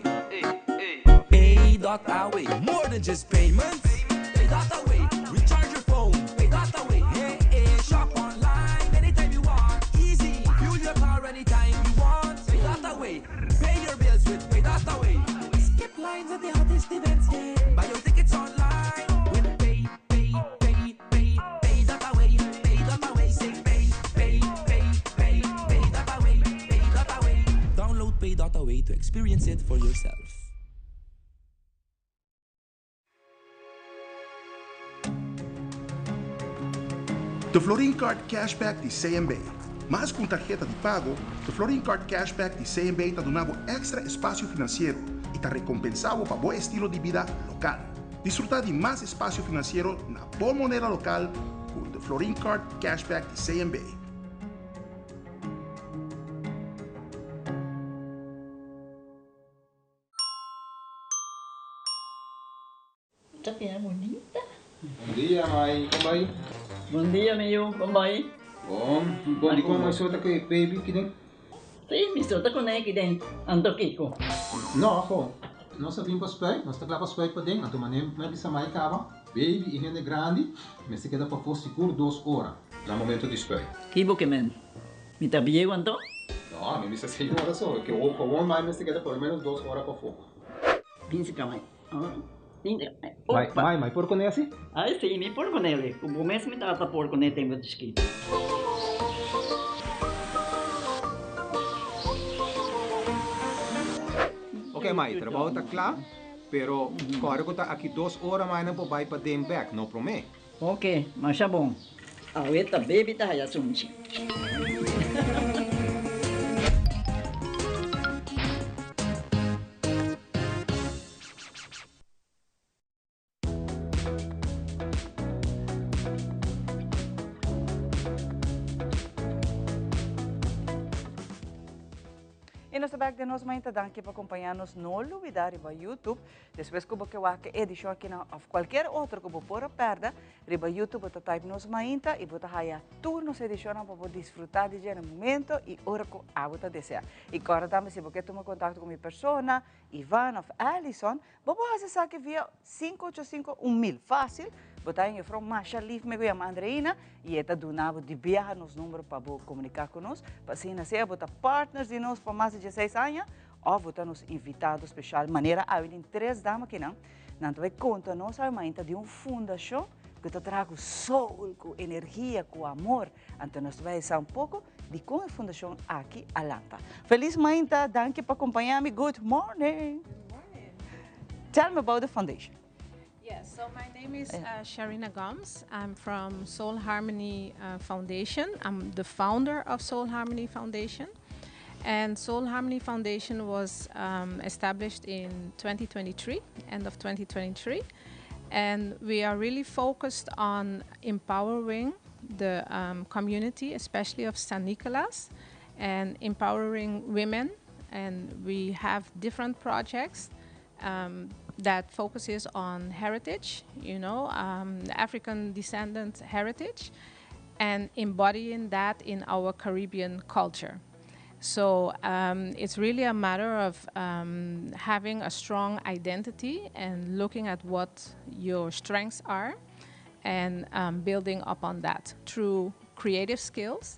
Pay.away More than just payments Pay.away Recharge your phone Pay.away Hey, hey, shop online anytime you want Easy Fuel your car anytime you want Pay.away Pay your bills with Pay.away Skip lines at the hottest events yeah. Buy your tickets online with Pay, Pay, Pay, Pay, Pay.away Pay.away Say Pay, Pay, Pay, Pay, Pay.away Pay.away Download Pay.away to experience it for yourself. The Florin Card Cashback di CMB. Mas ku un tarheta di pago, The Florin Card Cashback di CMB ta duna bo èkstra espasio finansiero i ta rekompensá bo pa bo estilo di bida lokal. Disfrutá di mas espasio finansiero na bo moneda lokal ku The Florin Card Cashback di CMB. Ta bira bunita. Bon dia mai, kon bai? Bon dia mi yu, kon bai? Bon, bon di kon mai sota ku e baby kiden? Si, mi sota kuné kiden, anto kiko? No, ho, nos a bin pa spuit, nos ta kla pa spuit paden, anto manera mi a bisa mai kaba, baby i hende grandi mester keda pafó sigur dos ora na momento di spuit. Ki bo ke men? Mi ta bieu anto? No, mi bisa señora so, ke gewoon mai mester keda por lo menos dos ora pafó. Binsi ka mai. Mai, mai, mai por kuné asi? Ai si, mi por kuné li. Ku bo mes mi tata por kuné tempu di chikitu. Ok mai, trabou ta kla, pero kòrda ku ta aki dos ora mai nan por bai paden bèk, no promé. Ok, masha bon. Awe ta baby ta haya sunchi. Y nos ta bek den nos mainta danki pa acompaña nos no lubida riba YouTube despues cu bo ke wak e edicion aki nan of cualkier otro cu bo por a perde riba YouTube bo ta type nos mainta y bo ta haya tur nos edicionnan pa bo disfruta di dje na momento y ora cu abo ta desea y corda tambe si bo ke tuma contacto cu mi persona Ivan of Alison Bo por hasi esaki via 585 1000. Fácil, bo ta en juffrouw masha lief me ku yama Andreina i e ta duna bo di biaha nos number pa bo komuniká ku nos, pa asina sea bo ta partners di nos pa mas di dieseis aña òf bo ta nos invitado speshal manera awe tin tres dama akinan, nan ta bai konta nos awe mainta di un fundashon ku ta traha ku soul, ku energia, ku amor, anto nos ta bai sa un poko dikon e fundashon aki a lanta. Felis mainta, danki pa kompañá mi, good morning! Tell me about the foundation. Yes, so my name is uh, Sharina Gomes. I'm from Soul Harmony uh, Foundation. I'm the founder of Soul Harmony Foundation. And Soul Harmony Foundation was um, established in 2023, end of 2023. And we are really focused on empowering the um, community, especially of San Nicolas, and empowering women. And we have different projects um, that focuses on heritage, you know, um, African descendant heritage, and embodying that in our Caribbean culture. So um, it's really a matter of um, having a strong identity and looking at what your strengths are and um, building upon that through creative skills.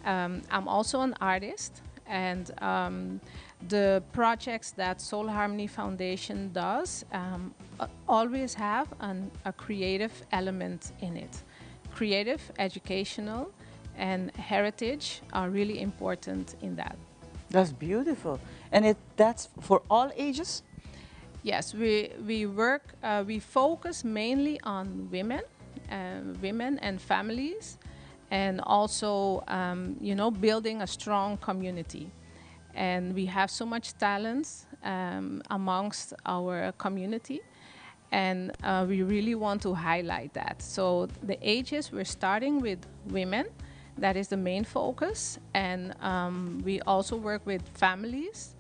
Um, I'm also an artist, and um, the projects that Soul Harmony Foundation does um, always have an, a creative element in it. Creative, educational, and heritage are really important in that. That's beautiful. And it, that's for all ages? Yes, we, we work, uh, we focus mainly on women, uh, women and families, and also, um, you know, building a strong community. And we have so much talent um, amongst our community, and uh, we really want to highlight that. So the ages, we're starting with women, that is the main focus, and um, we also work with families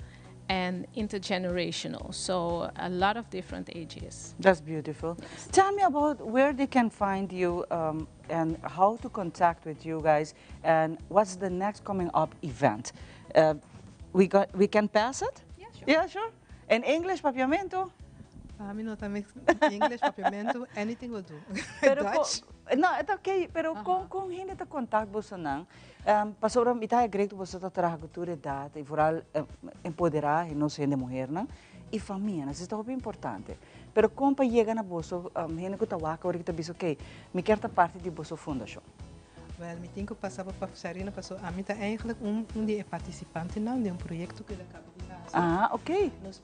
and intergenerational, so a lot of different ages. That's beautiful. Yes. Tell me about where they can find you um, and how to contact with you guys and what's the next coming up event. Uh, we, got, we can pass it? Yeah, sure. Yeah, sure. In English, papiamento? Ami no ta mix English, papiamento, anything will do. Pero Dutch. No, ta okay, pero con con hende ta contact bosonan? Um, pasobra mi ta agree cu boso ta traha cu tur edad y vooral empodera nos hende muhernan y famianan, esey ta hopi importante. Pero con pa yega na boso, um, hende cu ta wak awor y cu ta bisa okay, mi kier ta parti di boso fundacion. Wel, mi tin cu pasa pa Sarina paso ami ta eigenlijk un, un di e participantenan den un proyecto cu el a caba di haci. Ah, okay. Nos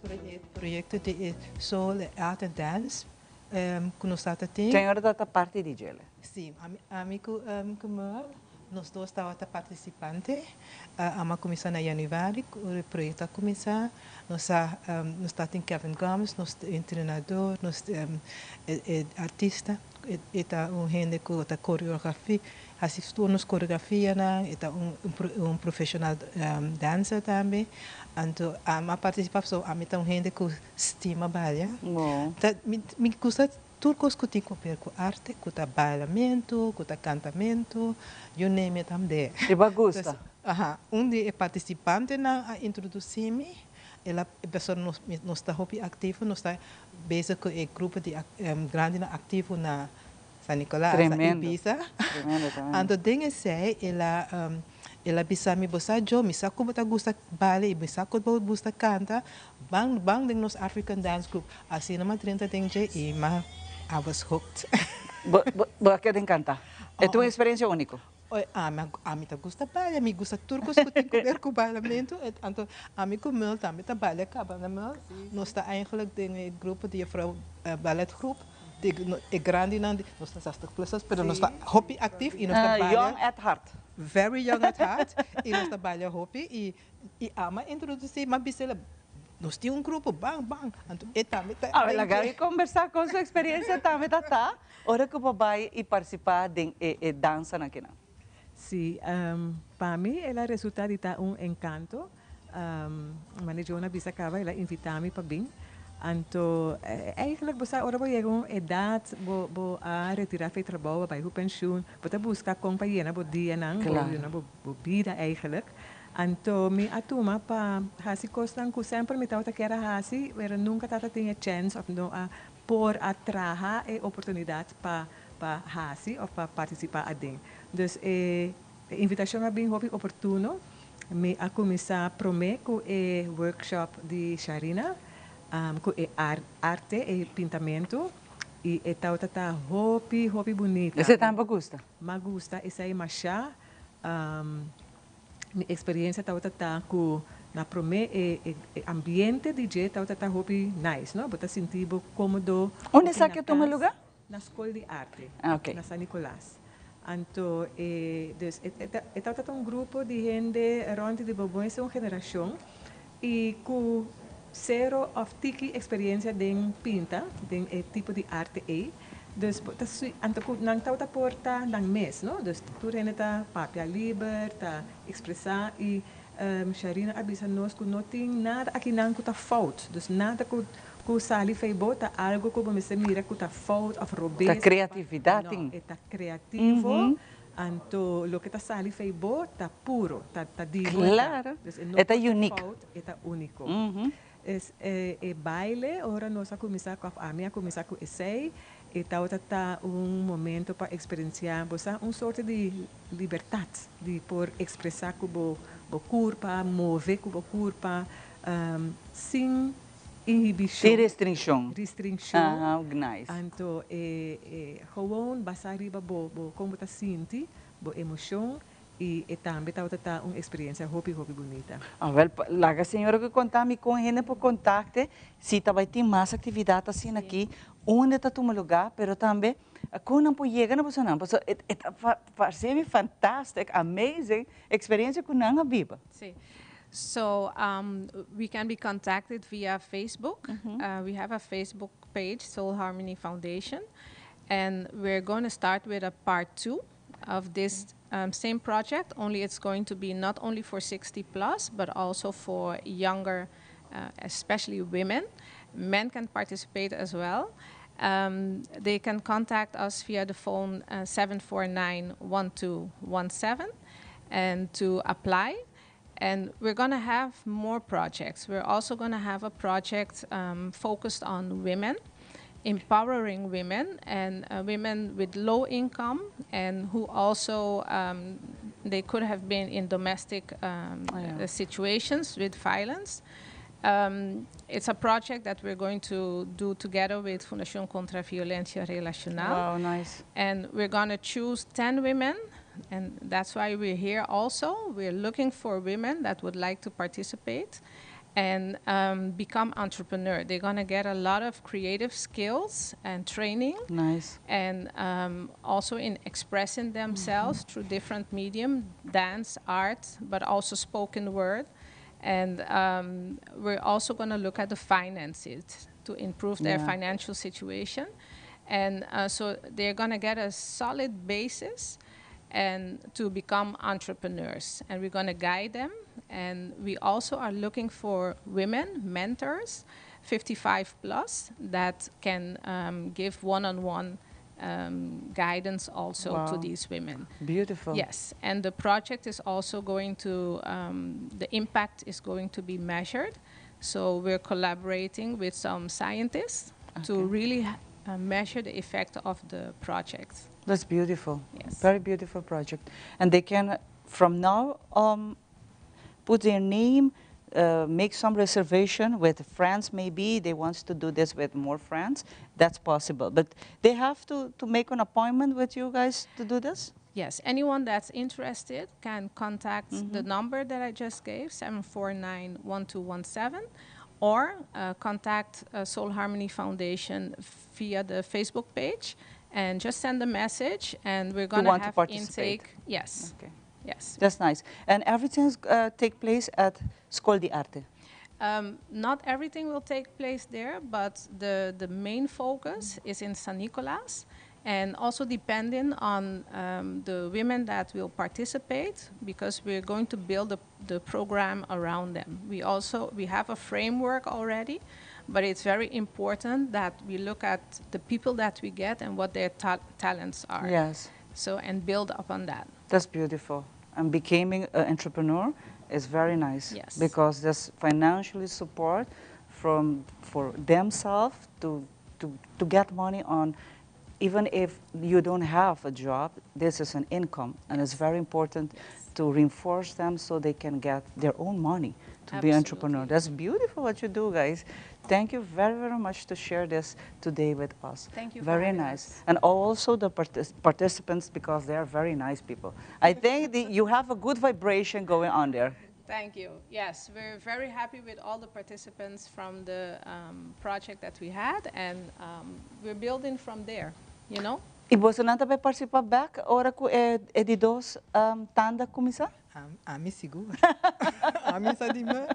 proyecto di e Soul Art and Dance um, cu nos tata tin. Señora ta ta parti di djele? Si, ami, ami cu, um, cu Merle, nos dos tabata participante. Uh, ami a cuminsa na januari cu e proyecto a cuminsa. Nos a, um, nos tatin Kevin Gomes, nos entrenador, nos um, e, e artista. E ta un hende ku ta koreografia, hasi tur nos koreografianan, e ta un un profeshonal danser tambe. Anto ami a partisipá pasobra ami ta un hende ku stima balia. Ta mi mi gusta tur kos ku tin ku ber ku arte, ku ta bailamentu, ku ta kantamentu, you name it I'm there. I bo a gusta? Aha, un di e partisipantenan a introdusí mi, el a pasobra nos nos ta hopi aktivo, nos ta Bezig cu e grupo di grandinan activo na San Nicolas, na Tremendo. Ibiza. Tremendo, tremendo. Anto den esey el a el a bisa mi, bo sa Joe, mi sa cu bo ta gusta baile y mi sa cu bo gusta canta, ban ban den nos African dance group. Asina mi a drenta den dje y mi I was hooked. Bo bo bo a keda encanta. E ta un experiencia unico. Oe, ami ami ta gusta baila, mi gusta tur kos ku tin ku ber ku bailamentu, anto ami ku Merl tambe ta baila kaba na Merl, nos ta eigenlijk den e grupo di juffrouw balletgroep, di e grandinan di, nos ta zestig plus, pero nos ta hopi actief y nos ta baila. Young at heart. Very young at heart, y nos ta baila hopi y y ami a introduci, mi a bisa el. Nos tin un grupo, ban, ban. Anto e tambe ta. A laga mi kombersá kon su eksperensia tambe ta ta ora ku bo bai i partisipá den e e dansanan akinan. Sí, pa mi el a resultá di ta un enkanto. Mane John a bisa kaba el a invitá mi pa bin. Anto eigenlijk bo sa ora bo yega un edat bo bo a retirá for e trabou, bo bai ku penshun, bo ta buska kon pa yena bo dianan, bo yena bo bo bida eigenlijk. Anto mi a tuma pa hasi kosnan ku semper mi tabata kier a hasi, pero nunka tabata tin e chèns òf no a por a traha e oportunidat pa pa hasi òf pa partisipá aden. Dus e invitashon a bin hopi oportuno. Mi a kuminsá promé ku e workshop di Sharina, ku e arte, e pintamentu, i e tabata ta hopi, hopi bunita. Esei tambe bo gusta? M'a gusta esei mashá. Mi experiencia tabata ta cu na prome e e ambiente di dje tabata ta hopi nice no, bo ta sinti bo comodo. Unda esaki a tuma lugar? Na Scol di Arte, na San Nicolas. Anto e dus e e tabata ta un grupo di hende rond di bo bon un generacion y cu cero of tiki experiencia den pinta, den e tipo di arte ey. Dus bo ta sui, anto cu nan tabata por ta nan mes, no? Dus tur hende ta papia liber, ta expresa y Sharina a bisa nos cu no tin nada akinan cu ta fout. Dus nada cu cu sali fey bo ta algo cu bo mester mira cu ta fout of robes. Ta creatividad No, tin. e ta creativo. Anto loke ta sali fey bo ta puro, ta ta di bo e ta. Claro, Dus e no e ta por ta unique. fout, e ta unico. Es e e baile ora nos a cuminsa cu of ami a cuminsa cu esey, e tabata ta un momento pa experiencia, bo sa, un sorte di libertad, di por expresa cu bo bo curpa, move cu bo curpa, sin inhibicion. Sin restriccion. Restriccion. Aha, nice. Anto e e gewoon basa riba bo bo con bo ta sinti, bo emocion y e tambe tabata ta un experiencia hopi hopi bunita. Awel, laga señora cu conta mi con hende por contacte si ta bay tin mas actividad asina aki, unda ta tuma lugar, pero tambe con nan por yega na bosonan, pasobra e ta parce mi fantastic, amazing experiencia cu nan a biba. Sí. So, we can be contacted via Facebook. We have a Facebook page, Soul Harmony Foundation. And we're going to start with a part two of this same project, only it's going to be not only for 60 plus, but also for younger, especially women. Men can participate as well. They can contact us via the phone 749 1217 and to apply. And we're going to have more projects. We're also going to have a project focused on women, empowering women and women with low income and who also they could have been in domestic situations with violence. It's a project that we're going to do together with Fundación Contra Violencia Relacional. Wow, nice. And we're going to choose 10 women, and that's why we're here also. We're looking for women that would like to participate and become entrepreneur. They're going to get a lot of creative skills and training. Nice. And also in expressing themselves through different medium, dance, art, but also spoken word. And we're also going to look at the finances to improve their financial situation. And so they're going to get a solid basis and to become entrepreneurs. And we're going to guide them. And we also are looking for women, mentors, 55 plus, that can give one-on-one guidance also to these women. Beautiful. Yes, and the project is also going to, the impact is going to be measured. So we're collaborating with some scientists to really measure the effect of the project. That's beautiful. Yes. Very beautiful project. And they can, from now, put their name, make some reservation with friends maybe. They want to do this with more friends. That's possible. But they have to make an appointment with you guys to do this? Yes, anyone that's interested can contact the number that I just gave, 749-1217, or contact Soul Harmony Foundation via the Facebook page and just send a message, and we're You going to want to have participate? intake. Yes. Okay. Yes. That's nice. And everything take place at Scol di Arte? Not everything will take place there, but the, the main focus is in San Nicolas and also depending on the women that will participate because we're going to build the, the program around them. We also we have a framework already, but it's very important that we look at the people that we get and what their ta talents are. Yes. So and build upon that. That's beautiful. And becoming an entrepreneur is very nice. Yes. Because there's financially support from for themselves to, to, to get money on even if you don't have a job, this is an income. And it's very important yes. to reinforce them so they can get their own money to Absolutely. be entrepreneur. That's beautiful what you do, guys. Thank you very, very much to share this today with us. Thank you. Very nice. Us. And also the partic participants, because they are very nice people. I think the, you have a good vibration going on there. Thank you. Yes, we're very happy with all the participants from the um, project that we had, and um, we're building from there, you know? Y boso nan tambe participa back ora cu e, e di dos um, tanda cuminsa? Ami sigur. Ami sa di me.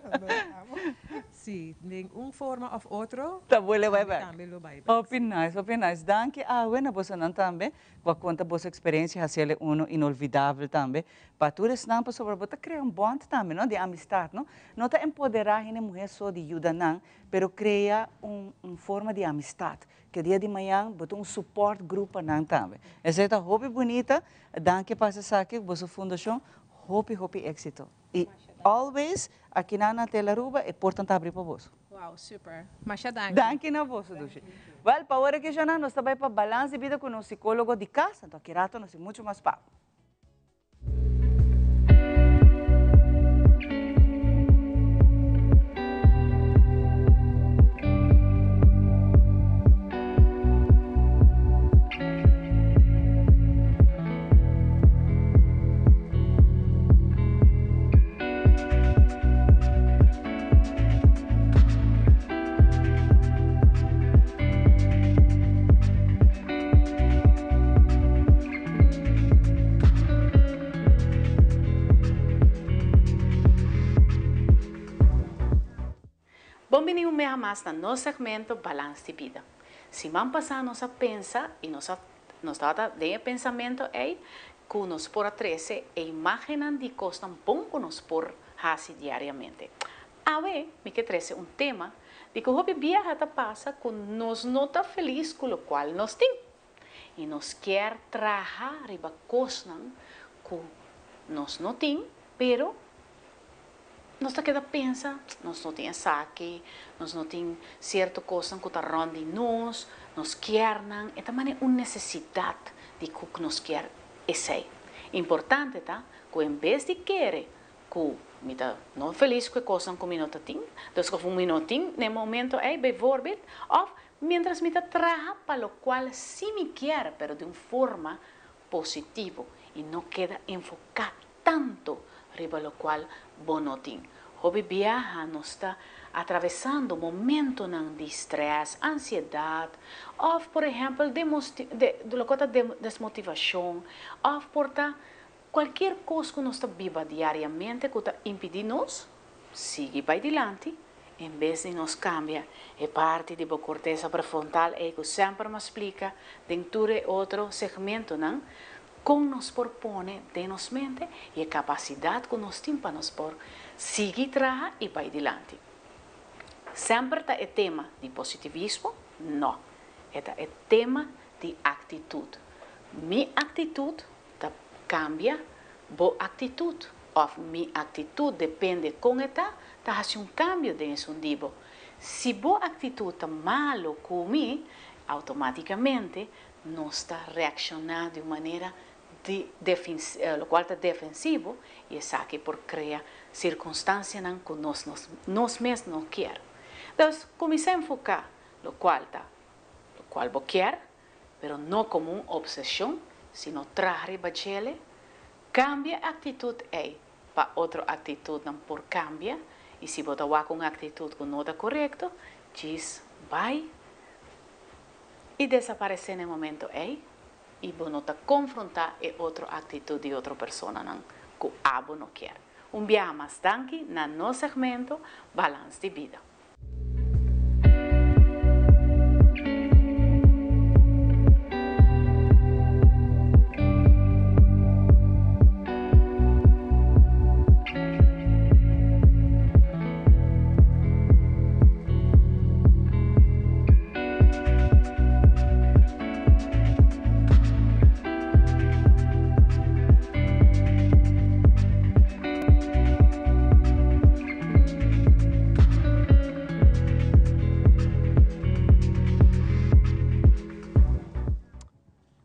Si, den un forma of otro. Ta bolbe bai back. Tambe lo bai back. Hopi nice, hopi nice. Danki awe na bosonan tambe cu a conta boso experiencia haciele uno inolvidabel tambe pa tur esnan pasobra bo ta crea un bond tambe no di amistad no. No ta empodera hende muher so di yuda nan pero crea un un forma di amistad cu dia di mañan bo ta un support group pa nan tambe. Esey ta hopi bunita. Danki pa esaki boso fundacion hopi hopi exito. Y always akinan na Telaruba e portan ta habri pa boso. Wow, super. Masha danki. Danki na boso, dushi. Wel, pa ora ki Shana, nos ta bai pa Balans di Bida ku nos psicólogo di kas, anto aki rato nos tin mucho mas pa. Bon bini un meha mas na nos segmento Balans di Bida. Siman pasá nos a pensa i nos a nos tabata den e pensamento ei ku nos por a trese e imágennan di kosnan bon ku nos por hasi diariamente. Awe mi ke trese un tema di ku hopi biaha ta pasa ku nos no ta felis ku lokual nos tin i nos kier traha riba kosnan ku nos no tin pero nos ta keda pensa nos no tin esaki, nos no tin sierto kosnan ku ta rònt di nos, nos kier nan, e ta manera un nesesidat di ku nos kier esei. Importante ta ku en bes di kere ku mi ta no felis ku e kosnan ku mi no ta tin, dus ku mi no tin na e momento ei bijvoorbeeld, òf mientras mi ta traha pa lokual si mi kier pero di un forma positivo i no keda enfoká tanto riba lokual bo no tin. Hopi biaha nos ta atravesando momentonan di strès, ansiedat, òf por ehèmpel lokual ta desmotivashon, òf por ta kualkier kos ku nos ta biba diariamente ku ta impidí nos sigui bai dilanti en bes di nos kambia e parti di bo kortesa prefrontal ei ku semper mi a splika den tur e otro segmentonan. Kon nos por pone den nos mente i e kapasidat ku nos tin pa nos por sigui traha i bai dilanti. Semper ta e tema di positivismo? No. E ta e tema di aktitut. Mi aktitut ta kambia bo aktitut òf mi aktitut depende kon e ta, ta hasi un kambio den esun di bo. Si bo aktitut ta malu ku mi, outomátikamente Nos ta reakshoná di un manera di lokual ta defensivo i esaki por krea sirkunstansianan ku nos nos mes no kier. Dus, kuminsá enfoká lokual ta lokual bo kier, pero no komo un opseshon, sino traha riba djele. Kambia e aktitut ei pa otro aktitutnan por kambia i si bo ta wak un aktitut ku no ta korekto, djis bai. I desaparesé na e momento ei, i bo no ta konfrontá e otro aktitut di otro personanan ku abo no kier. Un biaha mas danki na nos segmento Balans di Bida.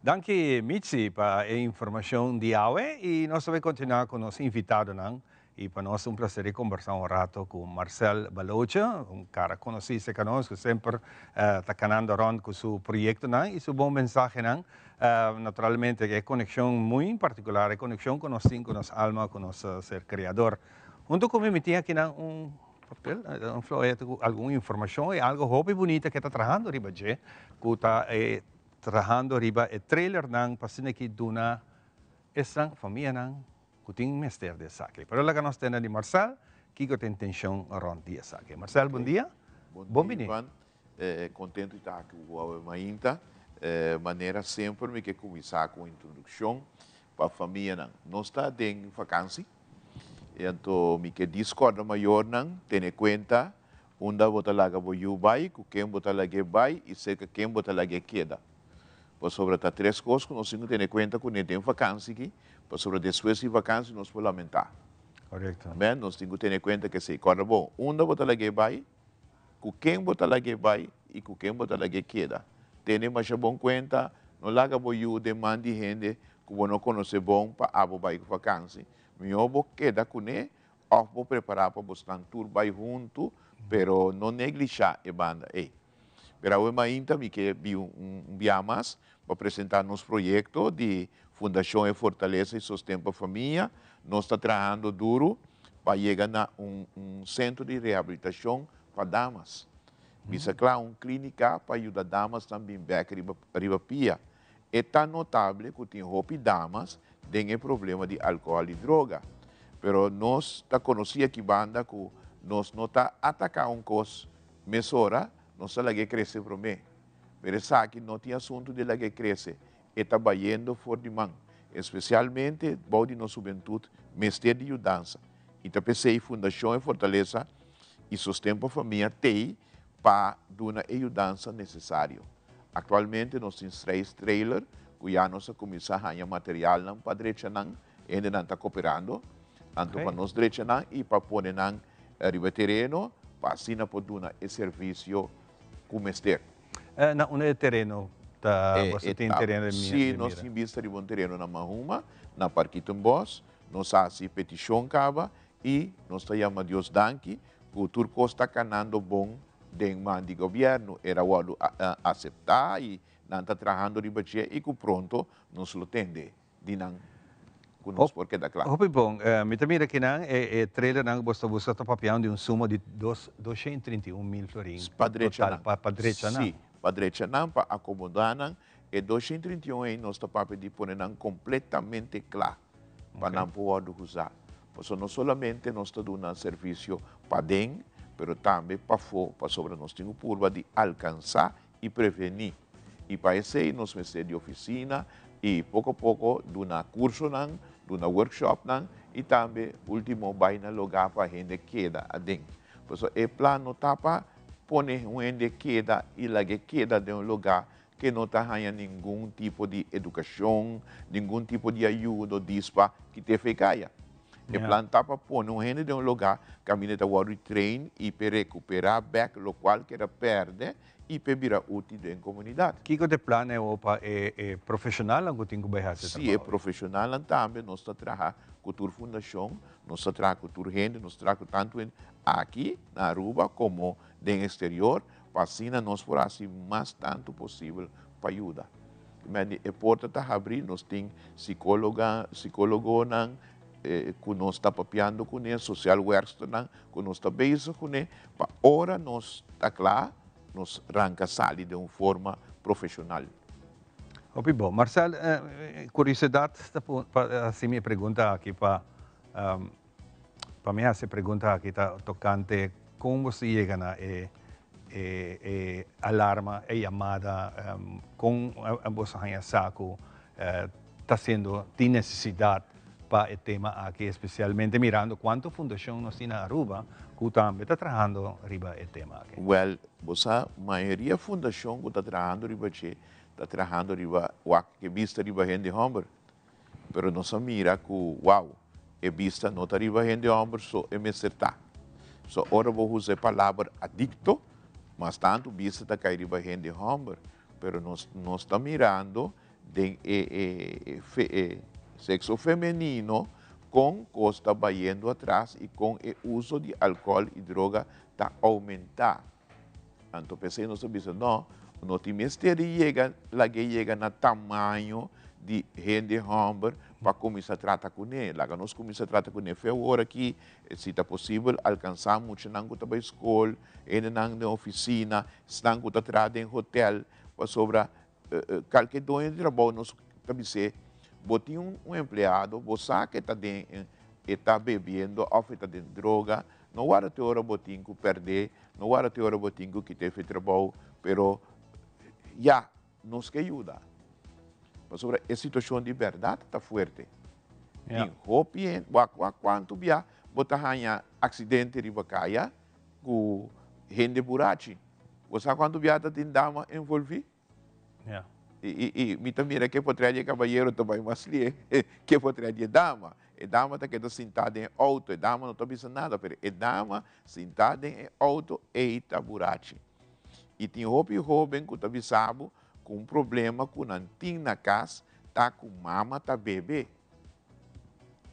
Danki Mitzi pa e informacion di awe y nos ta bay continua cu nos invitadonan y pa nos ta un placer di combersa un rato cu Marcel Baloche, un cara conoci cerca nos cu semper ta canando rond cu su proyectonan y su bon mensahenan. Naturalmente e conexion muy particular, e conexion cu nos tin cu nos alma, cu nos ser creador. Hunto cu mi, mi tin akinan un papel, un floyeto cu algun informacion y algo hopi bunita cu e ta trahando riba dje, cu ta e trahando riba e trailernan pa asina ki duna esnan famianan cu tin mester di esaki. Pero laga nos tende di Marcel kico ta e intencion rond di esaki. Marcel, bon dia. Bon dia, Ivan. Contento di ta aki cu bo awe mainta. Manera semper mi ke cuminsa cu un introduccion pa famianan. Nos ta den vakantie y anto mi ke discorda mayornan tene cuenta unda bo ta laga bo yu bay, cu ken bo ta lag'e bay y cerca ken bo ta lag'e keda. Pasobra ta tres cos cu nos tin cu tene cuenta cune den vakantie aki, pasobra despues di vakantie nos por lamenta. Correcto. Amen, nos tin cu tene cuenta cu esey. Corda bon, unda bo ta lag'e bay, Ku ken bo ta lag'é bai i ku ken bo ta lag'é keda. Tene masha bon kuenta, no laga bo yu den man di hende ku bo no konosé bon pa abo bai ku vakansi. Mihó bo keda kuné òf bo prepará pa bosnan tur bai huntu, pero no neglishá e banda ei. Pero awe mainta mi ke bin un bia mas pa presentá nos proyekto di Fundashon E Fortalesa i Sosten pa Famia. Nos ta trahando duru pa yega na un un sentro di rehabilitashon pa damas. Bisa kla un klínika pa yuda damasnan bin bèk riba riba pia. E ta notable ku tin hopi damas den e problema di alkohòl i droga. Pero nos ta konosí aki banda ku nos no ta ataká un kos mesora, nos ta lag'é krese promé. Pero esaki no tin asuntu di lag'é krese, e ta bayendo for di man. Espesialmente bou di nos hubentut mester di yudansa i ta p'esei Fundashon E Fortalesa i Sosten pa Famia t'ei pa duna e yudansa nesesario. Aktualmente nos tin seis trailer ku ya nos a kuminsá haña materialnan pa drecha nan, hendenan ta koperando, anto pa nos drecha nan i pa pone nan riba e tereno pa asina por duna e servisio ku mester. Na unda e tereno ta? Boso tin tereno di mira? Sí, nos tin bista riba un tereno na Mahuma, na Parkietenbos. Nos a hasi petishon kaba i nos ta yama Dios danki ku tur kos ta kanando bon den man di gobièrnu. Era wòrdu aseptá i nan ta trahando riba dje i ku pronto nos lo tende di nan ku nos por keda kla. Hopi bon. Mi ta mira kinan e trailernan ku bo sta buska ta papiando di un suma di dos 231 mil florin Pa drecha total nan. Pa drecha nan. Sí, pa drecha nan, pa akomodá nan. E 231 ei nos ta papia di pone nan kompletamente kla pa nan por wòrdu usá. Pasobra no solamente nos ta duna servisio paden, pero tambe pafó, pasobra nos tin ku purba di alkansá i prevení. I pa esei nos mester di ofisina i poko poko duna kursonan, duna workshopnan i tambe ultimo bai na lugá pa hende keda aden. Pasobra e plan no ta pa pone un hende keda i lag'é keda den un lugá ke no ta haña ningun tipo di edukashon, ningun tipo di ayudo dispa ki te fe kaya. E plan ta pa pone un hende den un lugá kaminda e ta wòrdu train i p'e rekuperá bèk lokual ku el a pèrdè i p'e bira útil den komunidat. Kiko ta e plan ei awor pa e profeshonalnan ku tin ku bai hasi e Sí, e trabou? profeshonalnan tambe. Nos ta traha ku tur fundashon, nos ta traha ku tur hende, nos ta traha ku tantu hende aki na Aruba komo den eksterior pa asina nos por hasi mas tantu posibel pa yuda. Mende e porta ta habrí, nos tin sikóloga, sikólogonan ku nos ta papiando kuné, sosialwerksternan ku nos ta bezig kuné, pa ora nos ta kla, nos ranka sali den un forma profeshonal. Hopi bon. Marcel, kuriosidad ta pa hasi mi e pregunta aki pa. pa mi hasi e pregunta aki ta tokante kon bo ta yega na e e e alarma, e yamada, kon boso haña sa ku ta siendo tin nesesidat pa e tema aki, espesialmente mirando kuantu fundashon nos tin na Aruba ku tambe ta trahando riba e tema aki? Wèl, bo sa mayoria fundashon ku ta trahando riba dje ta trahando riba wak ke bista riba hende hòmber. Pero nos a mira ku, wow, e bista no ta riba hende hòmber so e mester ta. So ora bo usa e palabra adikto, mas tantu bista ta kai riba hende hòmber. Pero nos nos ta mirando den e e e sekso femenino kon kos ta bayendo atras i kon e uso di alkòl i droga ta oumentá. Anto p'esei nos ta bisa, no, no tin mester di yega, lag'é yega na tamaño di hende hòmber pa kuminsá trata kuné. Laga nos kuminsá trata kuné fe awor aki, si ta posibel alkansá muchanan ku ta bai skol, hendenan den ofisina, esnan ku ta traha den hotèl, pasobra kalke doño di trabou nos ta bis'é, bo tin un empleado, bo sa ku e ta den, e ta bebiendo òf e ta den droga, no warda te ora bo tin ku pèrd'é, No wara te ora bo tin ku kita efe trabou, pero ya, nos ke yuda. Pasobra e situashon di bèrdat ta fuerte. Tin hopi hende, wak wak kuantu bia bo ta haña aksidente riba kaya ku hende burachi. Bo sa kuantu bia ta tin dama envolví? Ja. I, i, i mi ta mira ke potrè di e kabayero ta bai mas lie ke potrè di e dama. E dama ta keda sintá den e outo, e dama no ta bisa nada, pero e dama sintá den e outo ei ta burachi. I tin hopi hóben ku ta bisa bo ku un problema ku nan tin na kas ta ku mama ta bebe.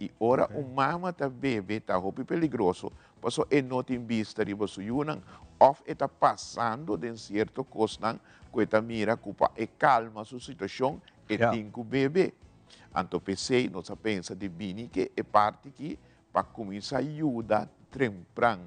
I ora un mama ta bebe ta hopi peligroso pasobra e no tin bista riba su yunan òf e ta pasando den sierto kosnan ku e ta mira ku pa e kalma su situashon e tin ku bebe. Anto p'esei nos a pensa di bini ke e parti aki pa kuminsá yuda trempran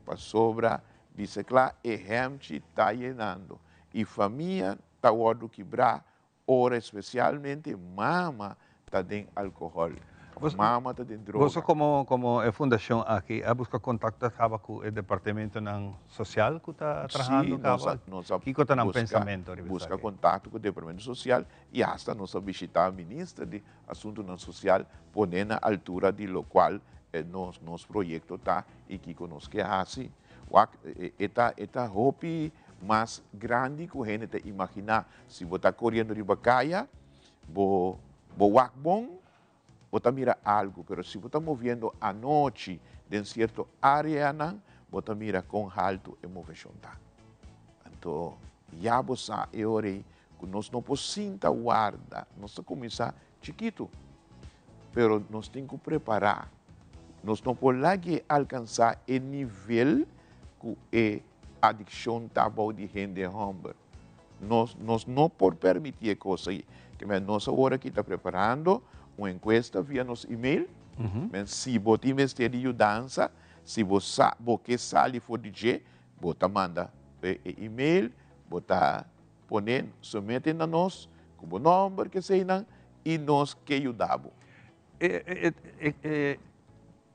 pasobra bisa kla e hèmchi ta yenando i famia ta wòrdu kibrá Ora especialmente mama ta den alcohol of mama ta den droga. Boso como como e fundacion aki a busca contacto caba cu e departamentonan social cu ta trahando Sí, caba? nos a nos a Kico ta nan busca pensamento riba busca esaki? contacto cu departamento social y hasta nos a bishita minister di asuntonan social pone na altura di locual nos nos proyecto ta y kico nos ke haci. Wak e ta e ta hopi mas grandi ku hende ta imaginá. Si bo ta koriendo riba kaya, bo bo wak bon, bo ta mira algu, pero si bo ta moviendo anochi den sierto áreanan, bo ta mira kon haltu e moveshon ta. Anto ya bo sa e ora ei ku nos no por sinta warda, nos ta kuminsá Chikitu. Pero nos tin ku prepará. Nos no por lag'é alkansá e nivel ku e adikshon ta bou di hende hòmber. Nos nos no por permití e kos ei. Ke men nos awor aki ta preparando un enkuesta via nos email. Men si bo tin mester di yudansa, si bo sa bo ke sali for di dje, bo ta manda e email, bo ta Pone somete na nos ku bo nòmber keseinan i nos ke yuda bo.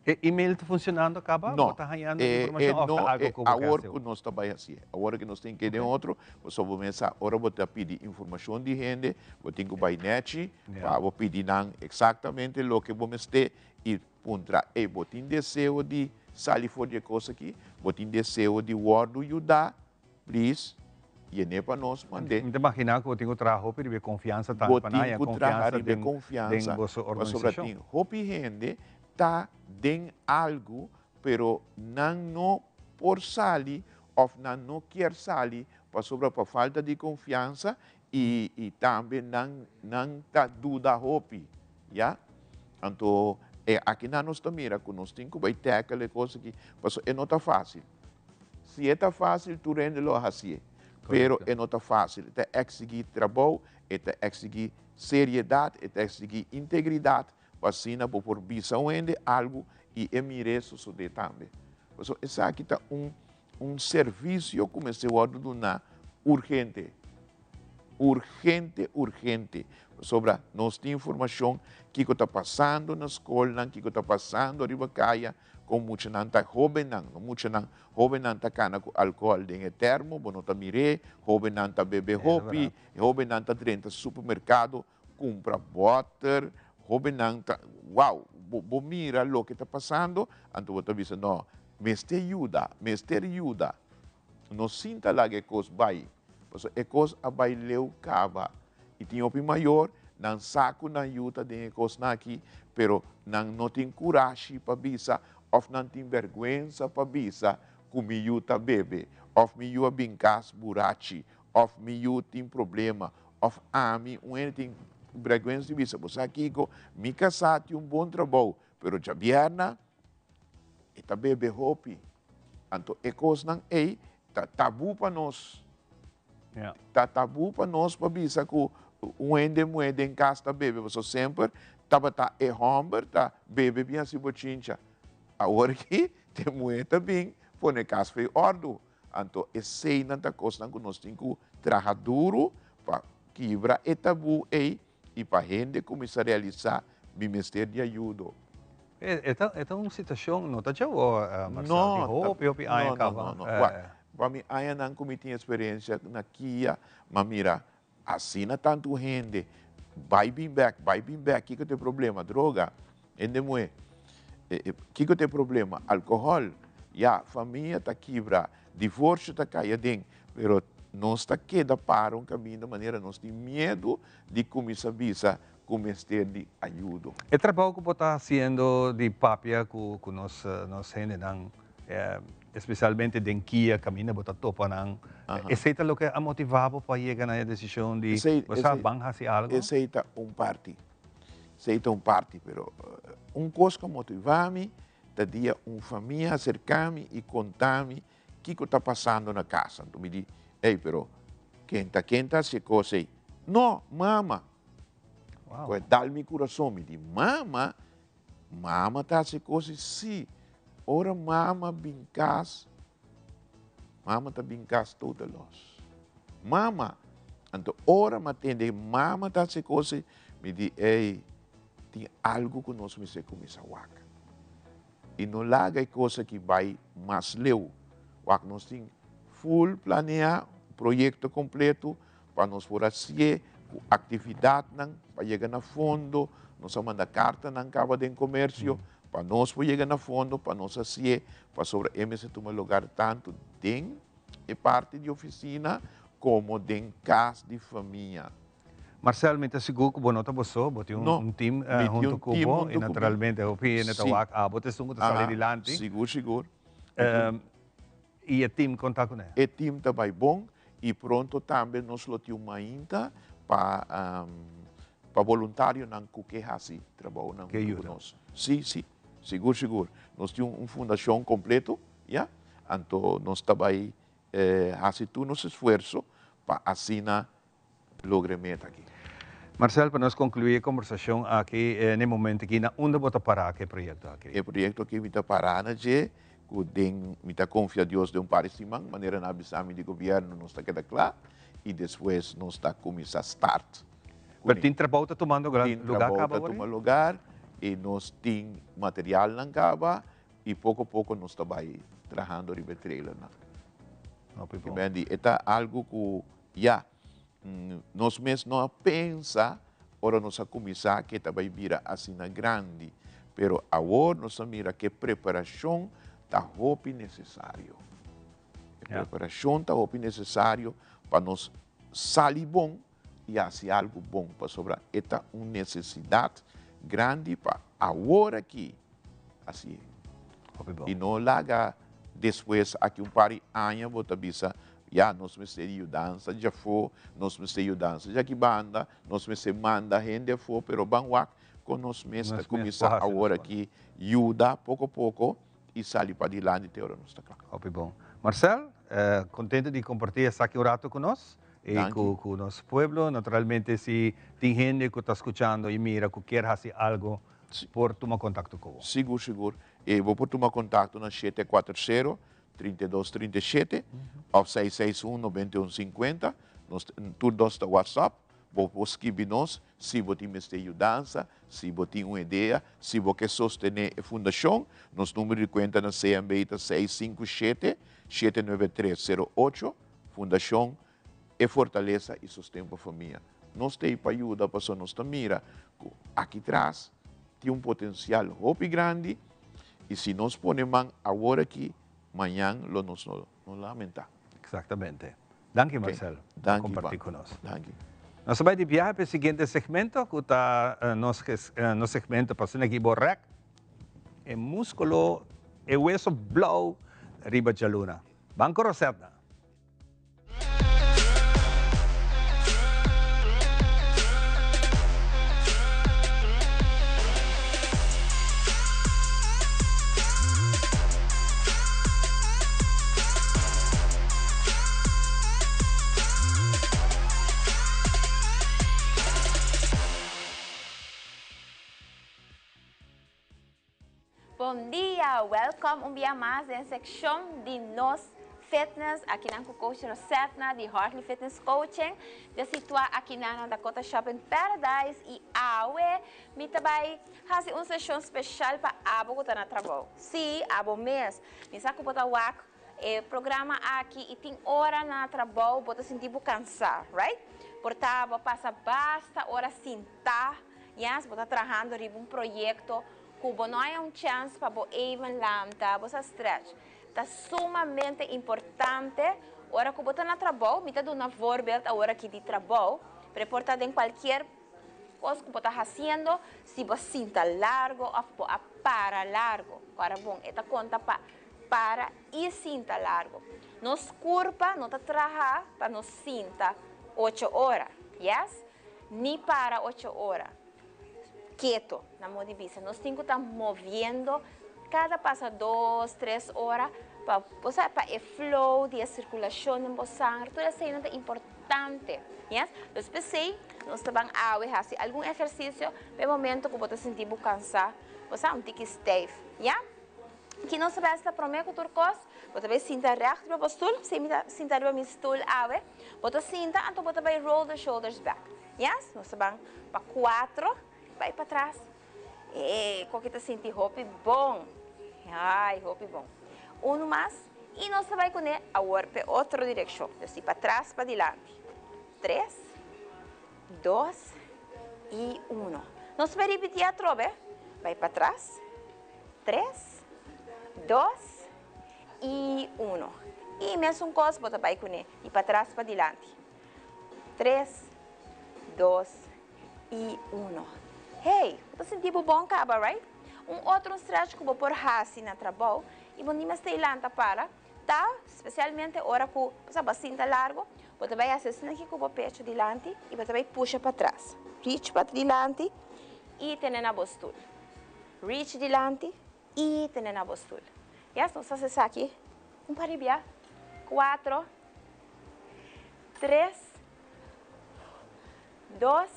E email ta funcionando caba? No, Bo ta hañando informacion of ta algo cu bo ke awor haci? cu nos ta bay hacié. Awor cu nos tin ke den otro, pasobra bo mester sa ora bo ta pidi informacion di hende, bo tin cu bay nechi pa bo pidi nan exactamente loke bo mester i puntra, ey, bo tin deseo di sali for di e cos aki? Bo tin deseo di wordo yuda? Please, yen'é pa nos, mand'é. Mi ta imaginá ku bo tin ku traha hopi riba e konfiansa tambe Bo pa tin nan haña ku traha konfiansa riba e den konfiansa, boso pasobra organisashon. tin hopi hende ta den algu, pero nan no por sali òf nan no kier sali pasobra pa falta di konfiansa i i tambe nan nan ta duda hopi, ya. Anto e akinan nos ta mira ku nos tin ku bai tackle e kos aki, pasobra e no ta fásil. Si e ta fácil tur hende lo a hacié, pero e no ta fácil. E ta exigí trabou, e ta exigí seriedad, e ta exigí integridad pa asina bo por bisa un hende algu y e mir'é sosodé tambe. Pasobra esaki ta un un servicio cu mester wordo duná urgente. Urgente, urgente. Pasobra nos tin informashon kiko ta pasando na skolnan, kiko ta pasando riba kaya, kon muchanan ta, hóbennan, no muchanan, hóbennan ta kana ku alkohòl den e tèrmo, bo no ta mir'é, hóbennan ta bebe hopi, hóbennan ta drenta supermerkado kumpra bòter, hóbennan ta, wow, bo bo mira loke ta pasando, anto bo ta bisa no, mester yuda, mester yuda. No sinta laga e kos bai, pasobra e kos a bai leu kaba. I tin hopi mayor, nan sa ku nan yu ta den e kosnan aki, pero nan no tin kurashi pa bisa òf nan tin bèrgwensa pa bisa ku mi yu ta bebe, òf mi yu a bin kas burachi, òf mi yu tin problema, òf ami, un hende tin bèrgwensa di bisa, bo sa kiko, mi kasá tin un bon trabou, pero djabièrna e ta bebe hopi. Anto e kosnan ei ta tabú pa nos. Ta tabú pa nos pa bisa ku un hende muhé den kas ta bebe, pasobra semper tabata e hòmber ta bebe bin hasi bochincha. Awor aki te muhé ta bin pone kas fei òrdu. Anto eseinan ta kosnan ku nos tin ku traha duru pa kibra e tabú ei i pa hende kuminsá realisá mi mester di ayudo. E ta e ta un situashon no ta dje awor, Marcel, di hopi hopi aña kaba. No, no, no. Wak, pa mi añanan ku mi tin eksperensia na kia, m'a mira asina tantu hende bai bin bèk, bai bin bèk, kiko ta e problema? Droga, hende muhé, kiko ta e problema? Alkohòl, ya, famia ta kibra, divorsio ta kai aden, pero nos ta keda para un kaminda manera nos tin miedu di kuminsá bisa ku mester di ayudo. E trabou ku bo ta hasiendo di papia ku ku nos nos hendenan, espesialmente den kia kaminda bo ta topa nan, esei ta loke a motivá bo pa yega na e desishon di bo sa ban hasi algu? Esei ta un parti, esei ta un parti, pero un kos ku a motivá mi ta dia un famia aserká mi i konta mi Kiko ta pasando na casa? Anto mi di, Ey, pero ken ta ken ta haci e cos ey? No, mama! Cu e dal mi curason, mi di, Mama? Mama ta haci e cos ey? Si, ora mama bin cas, mama ta bin cas total los. Mama! Anto ora mi a tende mama ta haci e cos ey, mi di, Ey, tin algo cu nos mester cuminsa wak. I no laga e kos aki bai mas leu. Wak nos tin full planea, un proyekto kompleto pa nos por hasié ku aktividatnan pa yega na fondo. Nos a manda kartanan kaba den komersio pa nos por yega na fondo pa nos hasié pasobra e mester tuma lugar tantu den e parti di ofisina komo den kas di famia. Marcel, mi ta sigur ku bo no ta bo so, bo tin un team huntu ku bo i naturalmente hopi hende ta wak abo ta esun ku ta sali dilanti. Sigur, sigur. I e team kon ta kuné? E team ta bai bon i pronto tambe nos lo tin un mainta pa pa boluntarionan ku ke hasi trabounan huntu ku nos. Si, si, sigur, sigur. Nos tin un fundashon kompleto, ya, anto nos ta bai hasi tur nos esfuerso pa asina logra e meta aki. Marcel, pa nos conclui e conversacion aki n'e momento aki, na unda bo ta para cu e proyecto aki? E proyecto aki mi ta para na dje cu den mi ta confia Dios den un par di siman, manera nan a bisa mi di gobierno nos ta keda cla y despues nos ta cuminsa start cu Pero tin trabou ta tumando lugar caba Tin trabou ta tuma lugar y nos tin materialnan caba y poco poco nos ta bay trahando riba e trailernan. Hopi bon. E ta algo cu Ya, nos mes no a pensa ora nos a kuminsá ke ta bai bira asina grandi, pero awor nos a mira ke preparashon ta hopi nesesario. E preparashon ta hopi nesesario pa nos sali bon i hasi algu bon, pasobra e ta un nesesidat grandi pa awor aki hasié. I no laga despues aki un par di aña bo ta bisa, ya nos mester di yudansa djafó, nos mester yudansa djaki banda, nos mester manda hende afó, pero ban wak kon nos mes ta kuminsá awor aki yuda poko poko i sali padilanti te ora nos ta kla. Hopi bon. Marcel, kontento di kompartí esaki un rato ku nos i ku nos pueblo. Naturalmente si tin hende ku ta skuchando i mira ku kier hasi algu por tuma kontakto ku bo. Sigur, sigur. E bo por tuma kontakto na 740 32 37 òf 661 91 50. Nos tur dos ta WhatsApp. Bo por skibi nos si bo tin mester yudansa, si bo tin un idea, si bo ke sostené e fundashon. Nos numero di kuenta na CMB ta seis sinku shete, shete nuebe tres, sero ocho, Fundashon E Fortalesa i Sosten pa Famia. Nos ta ei pa yuda pasobra nos ta mira ku aki tras tin un potensial hopi grandi i si nos pone man awor aki, mañan lo nos no lamentá. Exactamente. Danki Marcel pa comparti cu nos. Danki. Nos ta bay di biahe pa e siguiente segmento cu ta nos nos segmento pa asina aki bo rek e musculo, e weso blauw riba djaluna. Ban cu Rosetna. Bon dia, welcome un bia mas den seccion di nos fitness aki nan cu coach Rosetna di Hartley Fitness Coaching ta situa aki nan na Dakota Shopping Paradise y awe mi ta bay haci un sesion special pa abo cu ta na trabou. Si, abo mes. Mi sa cu bo ta wak e programa aki y tin ora na trabou bo ta sinti bo cansa, right? Por ta bo a pasa basta ora sinta, yes, bo ta trahando riba un proyecto Ku bo no haya un chèns pa bo even lanta, bo sa stretch. Ta sumamente importante ora ku bo ta na trabou, mi ta duna voorbeeld awor aki di trabou, pero e por ta den kualkier kos ku bo ta hasiendo, si bo sinta largo òf bo a para largo. Kòrda bon, e ta konta pa para i sinta largo. Nos kurpa no ta traha pa nos sinta ocho ora, yes? Ni para ocho ora. keto, na modo di bisa. Nos tin ku ta moviendo kada pasa dos, tres ora pa, bo sa, pa e flow di e sirkulashon den bo sanger, tur eseinan ta importante, yes. Dus p'esei nos ta ban awe hasi algun ehersisio pa e momento ku bo ta sinti bo kansá, bo sa, un tiki stijf, ya. Ki nos ta bai hasi ta promé ku tur kos, bo ta bai sinta règt riba bo stul, p'esei mi ta sinta riba mi stul awe, bo ta sinta anto bo ta bai roll the shoulders back. Yes, nos ta ban pa cuatro, bai patras. E koki ta sinti hopi bon. Ai, hopi bon. Uno mas y nos ta bai cune awor p'e otro direccion. Dus di patras pa dilanti. Tres, dos y uno. Nos ta bai ripiti atrobe. Bai patras. Tres, dos y uno. Y mesun cos bo ta bai cune di patras pa dilanti. Tres, dos y uno. Hey, bo ta sinti bo bon caba, right? Un otro stretch cu bo por haci na trabou y bo ni mester y lanta para, ta specialmente ora cu bo sa bo a sinta largo, bo ta bay haci asina aki cu bo pecho dilanti y bo ta bay pusha patras. Reach pa dilanti y tene na bo stoel. Reach dilanti y tene na bo stoel. Yes, nos ta haci esaki un par di bia. Cuatro. Tres, dos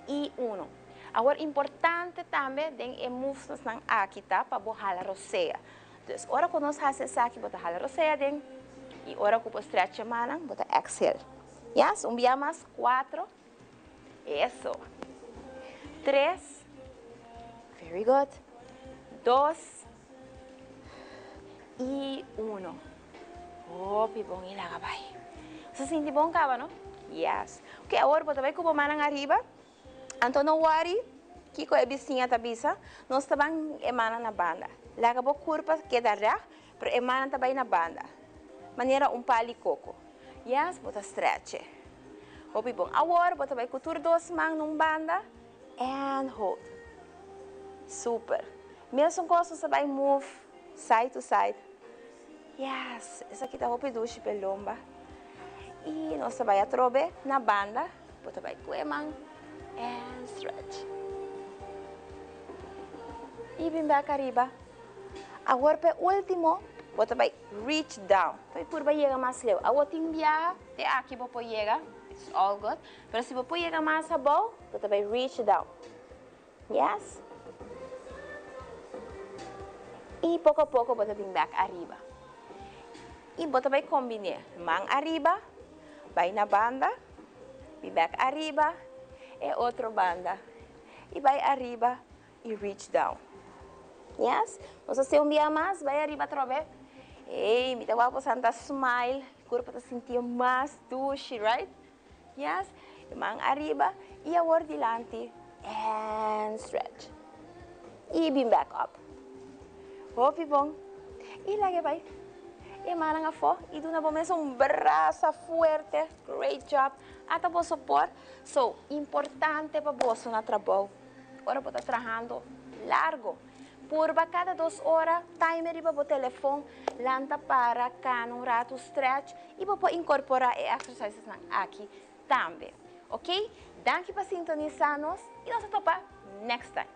y uno. Awor importante tambe den e movesnan aki ta pa bo hala rosea. Dus ora cu nos haci esaki bo ta hala rosea den y ora cu bo stretch e mannan bo ta exhale. Yes, un bia mas, cuatro, eso, tres, very good, dos y uno. Hopi bon y laga bai. Bo sa sinti bon caba no? Yes. Ok, awor bo ta bai cu bo mannan ariba. Anto no worry kico e bisiña ta bisa. Nos ta ban e mannan na banda. Laga bo curpa keda recht, pero e mannan ta bai na banda. Manera un pali coco. Yes, bo ta stretch e. Hopi bon. Awor bo ta bai cu tur dos man na un banda and hold. Super. Mesun cos nos ta bai move side to side. Yes, esaki ta hopi dushi p'e lomba. I nos ta bai atrobe na banda, bo ta bai ku e man and stretch. I bin bek ariba. Awor p'e ultimo, bo ta bai reach down. Ta bai purba yega mas leu. Awor tin biaha te aki bo por yega, it's all good. Pero si bo por yega mas abou, bo ta bai reach down. Yes. Y poco a poco bo ta bin bek ariba. Y bo ta bay combine man ariba, bay na banda, Bin bek ariba e otro banda y bai ariba y reach down. Yes, nos haci un bia mas, bai ariba atrobe. Ey, mi ta wak boso ta smile, curpa ta sinti mas dushi, right? Yes, e man ariba y awor dilanti and stretch. Y bin back up. Hopi bon. Y laga e bai. E mannan afo y duna bo mes un brasa fuerte. Great job. Ata boso por. So, importante pa boso na trabou. Ora bo ta trahando largo. Purba cada dos ora, timer riba bo telefon, lanta para, cana un rato, stretch y bo por incorpora e exercisesnan aki tambe. Ok? Danki pa sintonisa nos y nos ta topa next time.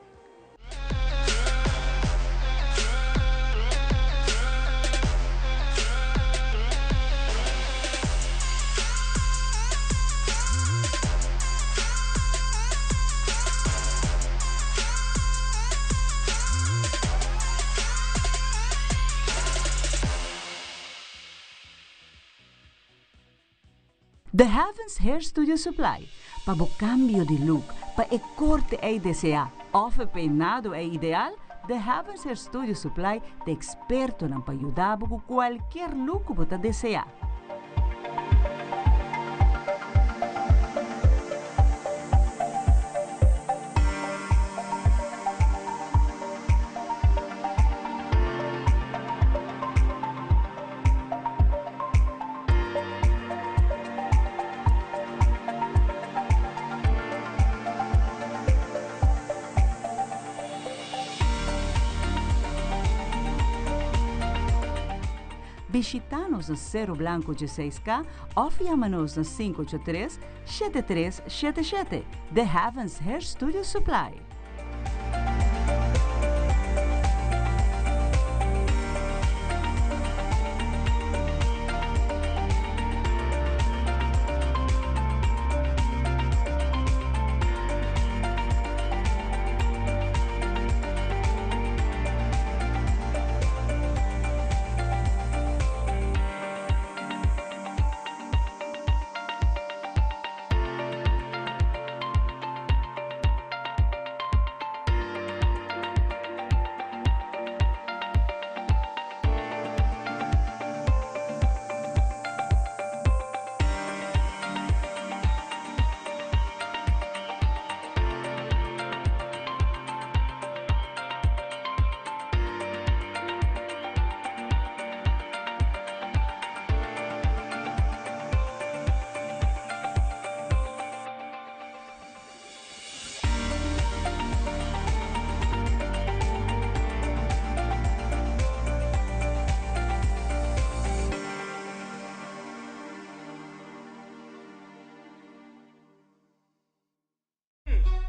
The Heavens Hair Studio Supply, pa bo cambio di look, pa e corte ey desea of e peinado ey ideal, The Heavens Hair Studio Supply ta expertonan pa yuda bo cu cualkier look cu bo ta desea. Bishita nos na Cero Blanco 16K of yama nos na 583 7377. The Heavens Hair Studio Supply.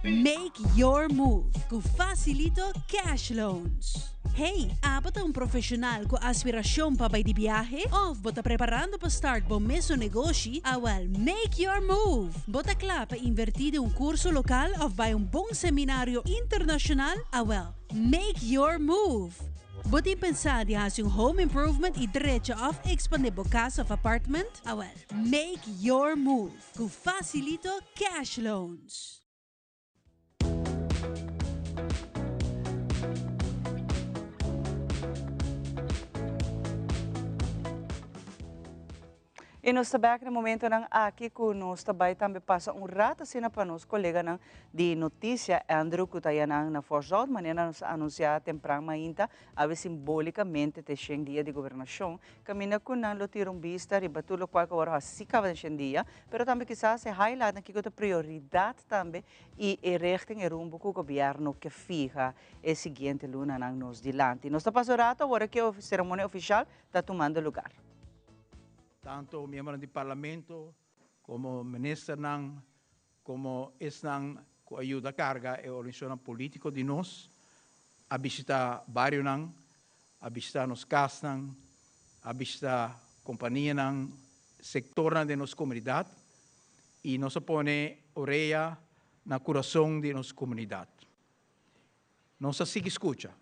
Make your move ku Facilito Cash Loans. Hey, abo ta un profesional ku aspiracion pa bai di biahe? Of bo ta preparando pa start bo mesun negoshi? Awel, make your move! Bo ta kla pa inverti den un curso local of bai un bon seminario internacional? Awel, make your move! Bo tin pensa di hasi un home improvement y drecha of expande bo cas of apartment? Awel, make your move ku Facilito Cash Loans. Y nos ta bek na momentonan aki cu nos ta bay tambe pasa un rato asina pa nos coleganan di noticia Andrew cu ta yanan na Fort Zout manera nos a anuncia tempran mainta awe simbolicamente te shen dia di gobernacion caminda cu nan lo tira un bista riba tur locual cu awor haci caba den shen dia pero tambe kisas e highlight nan kico ta prioridad tambe y e richting e rumbo cu gobierno ke fiha e siguiente lunanan nos dilanti. Nos ta pasa un rato awor cu e ceremonia oficial ta tumando lugar. Tanto miembronan di Parlamento como ministernan como esnan cu a yuda carga e organisacionnan politico di nos a bishita barionan, a bishita nos casnan, a bishita companianan, sectornan den nos comunidad y nos a pone orea na curason di nos comunidad. Nos a sigui scucha.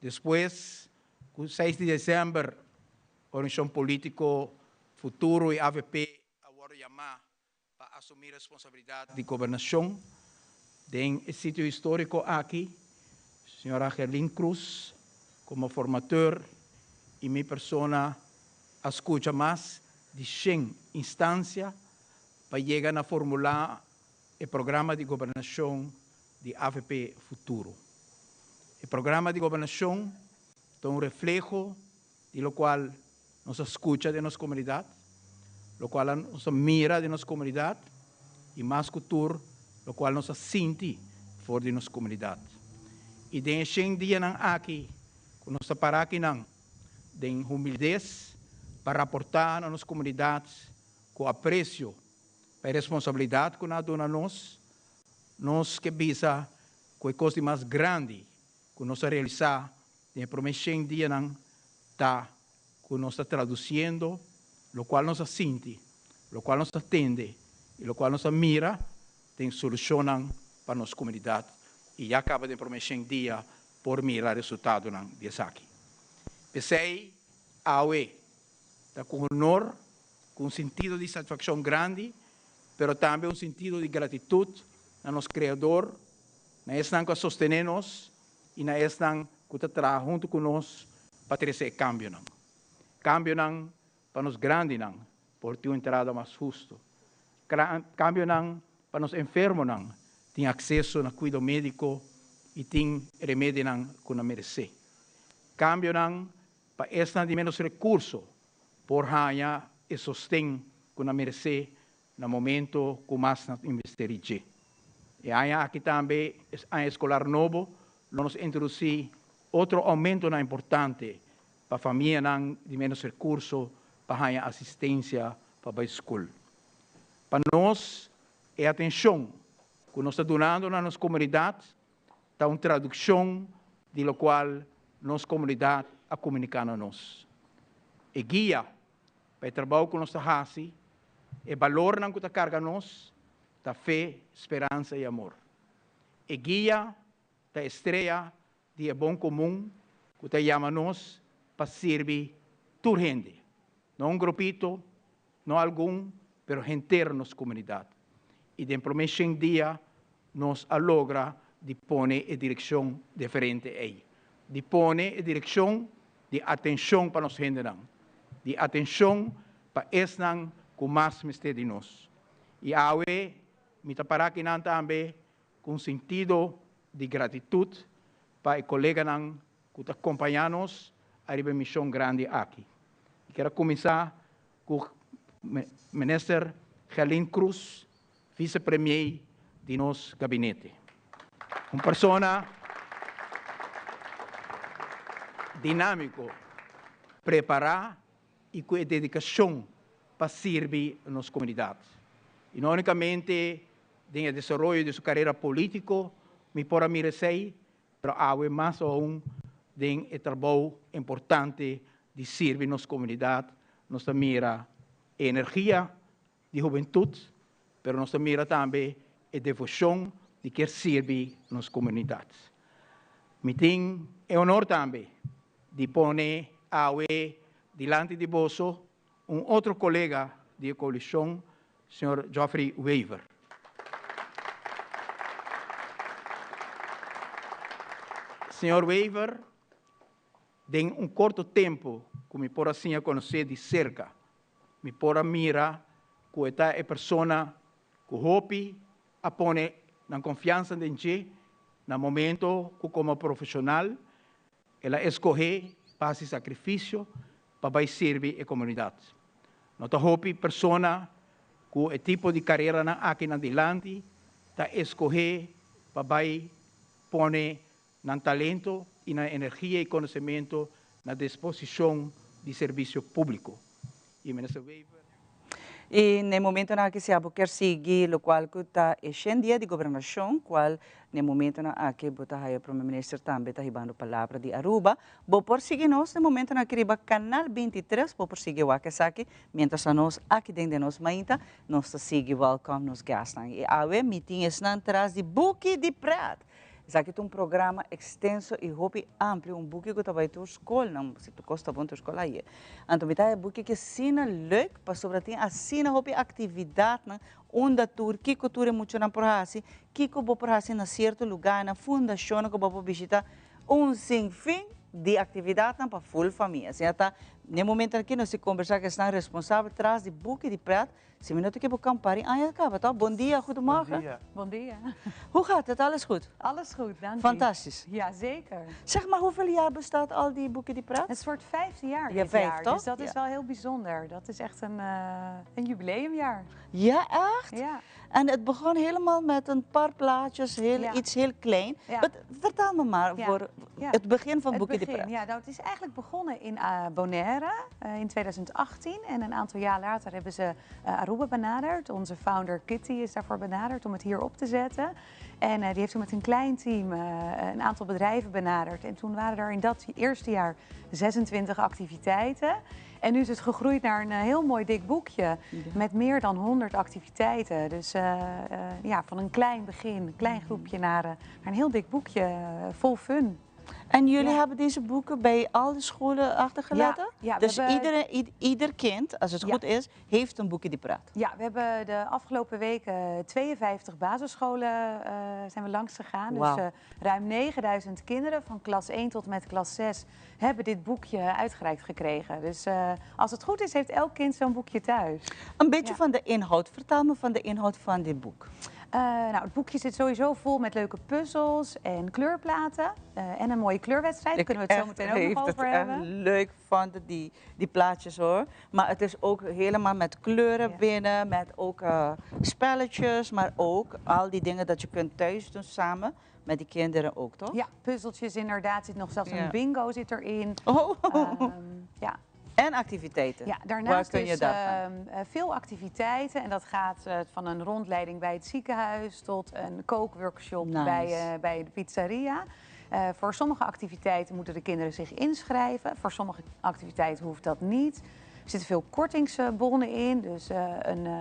Despues cu seis di december organisacion politico Futuro y avp a wordo yama pa. asumí responsabilidat di gobernashon den e sitio históriko aki, señora Gerlin Cruz komo formateur i mi persona a skucha mas di shen instansia pa yega na formulá e programa di gobernashon di avp Futuro. E programa di gobernashon ta un refleho di lokual nos a skucha den nos komunidat, lokual nos a mira den nos komunidat i mas ku tur lokual nos a sinti for di nos komunidat. I den e shen dianan aki ku nos ta para akinan den humildes pa raportá na nos komunidat ku apresio pa e responsabilidat ku nan a duna nos, nos ke bisa ku e kos di mas grandi ku nos a realisá den e promé shen dianan ta ku nos ta tradusiendo lokual nos a sinti, lokual nos a tende i lokual nos a mira den solushonnan pa nos komunidat i ya kaba den promé shen dia por mira resultadonan di esaki. P'esei awe ta ku honor, ku un sintido di satisfakshon grandi, pero tambe un sintido di gratitut na nos Kreador, na esnan ku a sostené nos i na esnan ku ta traha huntu ku nos pa trese e kambionan. Kambionan pa nos grandinan por tin un entrada mas hustu. Kambionan pa nos enfermonan tin akseso na kuido médiko i tin remedinan ku nan meresé. Kambionan pa esnan di ménos rekurso por haña e sosten ku nan meresé na momento ku mas nan invertí dje. E aña aki tambe, e aña eskolar nobo, lo nos introdusí otro oumentonan importante pa famianan di ménos rekurso pa haña asistensia pa bai skol. Pa nos, e atenshon ku nos ta dunando na nos komunidat ta un tradukshon di lokual nos komunidat a komuniká na nos. E guia pa e trabou ku nos ta hasi, e balornan ku ta karga nos, ta fe, speransa i amor. E guia ta e strea di e bon komun ku ta yama nos pa sirbi tur hende, no un grupito, no algun, pero henter nos komunidat. I den promé shen dia nos a logra di pone e direkshon diferente ei, di pone e direkshon di atenshon pa nos hendenan, di atenshon pa esnan ku mas mester di nos. I awe mi ta para akinan tambe ku un sentido di gratitut pa e koleganan ku ta kompañá nos ariba e mishon grandi aki. Mi kier a kuminsá ku Minister Gerlin Cruz, Vice Premier di nos gabinete. Un persona dinámiko, prepará i ku e dedikashon pa sirbi nos komunidat. I no únikamente den e desaroyo di su karera polítiko mi por a mira esei, pero awe mas aun den e trabou importante di sirbi nos komunidat nos ta mira e energia di hubentut, pero nos ta mira tambe e devoshon di kier sirbi nos komunidat. Mi tin e honor tambe di pone awe dilanti di boso un otro kolega di e koalishon, señor Geoffrey Wever. Señor Wever, den un korto tempu ku mi por a siña konosé di serka, mi por a mira ku e ta e persona ku hopi a pone nan konfiansa den dje na momento ku komo profeshonal el a eskohé pa hasi sakrifisio pa bai sirbi e komunidat. No ta hopi persona ku e tipo di kareranan aki nan dilanti ta eskohé pa bai pone nan talento i nan energia i konosementu na disposishon di servisio públiko. I Minister Wever. I na e momentonan aki si abo kier sigui lokual ku ta e shen dia di gobernashon kual na e momentonan aki bo ta haya Prome Minister tambe ta hibando palabra di Aruba, bo por sigui nos na e momentonan aki riba Canal 23 bo por sigui wak esaki mientras ta nos aki den den nos mainta nos ta sigui welcome nos guestnan i awe mi tin esnan tras di buki di pret. Esaki ta un programa extenso y hopi amplio, un buki cu ta bay tur scolnan, si tur cos ta bon tur scol aye. Anto mi ta e buki aki asina leuk pasobra tin asina hopi actividadnan unda tur, kico tur e muchanan por haci, kico bo por haci na cierto lugarnan, fundacionnan cu bo por bishita, un sin fin di actividadnan pa full famia. Asina ta, n'e momento aki nos tin conversa cu esnan responsabel tras di buki di pret. Si mi no ta ekiboká un par di aña kaba toch? Bon dia, goedemorgen. Bon dia. Bon dia. Hoe gaat het? Alles goed? Alles goed, dank u. Fantastisch. Ja, zeker. Zeg maar, hoeveel jaar bestaat al die Boeken die Praat? Het is voor het vijfde jaar Ja, dit vijf, jaar. toch? Dus dat is Ja. wel heel bijzonder. Dat is echt een, eh, een jubileumjaar. Ja, echt? Ja. En het begon helemaal met een paar plaatjes, heel, Ja. iets heel klein. Ja. Wat, vertel me maar Ja. voor Ja. het begin van Het Boeken die begin, Praat. Ja, nou, het is eigenlijk begonnen in eh, Bonaire eh, in 2018. En een aantal jaar later hebben ze eh, Aruba benaderd. Onze founder Kitty is daarvoor benaderd om het hier op te zetten. En eh, die heeft toen met een klein team eh, een aantal bedrijven benaderd. En toen waren er in dat eerste jaar 26 activiteiten. En nu is het gegroeid naar een eh, heel mooi dik boekje met meer dan 100 activiteiten. Dus eh, eh, ja, van een klein begin, een klein groepje naar, eh, naar een heel dik boekje eh, vol fun. En jullie hebben deze boeken bij al de scholen achtergelaten? Ja, ja, we dus hebben- iedere, ied- ieder kind, als het Ja. goed is, heeft een boekje die praat. Ja, we hebben de afgelopen weken 52 basisscholen eh, zijn we langs gegaan. Wauw. Dus eh, ruim 9000 kinderen van klas 1 tot en met klas 6 hebben dit boekje uitgereikt gekregen. Dus eh, als het goed is, heeft elk kind zo'n boekje thuis. Een beetje van de inhoud. Vertel me van de inhoud van dit boek. Eh, nou, het boekje zit sowieso vol met leuke puzzels en kleurplaten. eh, en een mooie kleurwedstrijd. Daar kunnen we het zo echt meteen ook nog heeft het over echt hebben. leuk van die, die plaatjes hoor. Maar het is ook helemaal met kleuren binnen, met ook eh, spelletjes, maar ook al die dingen dat je kunt thuis doen samen met die kinderen ook, toch? Ja, puzzeltjes inderdaad. Zit nog zelfs Ja. een bingo zit erin. Oh. Ehm, ja. En activiteiten. Ja, daarnaast Waar kun je dus daar gaan? ehm, eh, veel activiteiten. En dat gaat eh, van een rondleiding bij het ziekenhuis tot een kookworkshop Nice. bij, eh, bij de pizzeria. Eh, voor sommige activiteiten moeten de kinderen zich inschrijven. Voor sommige activiteiten hoeft dat niet. Er zitten veel kortingsbonnen in. Dus eh, een, eh,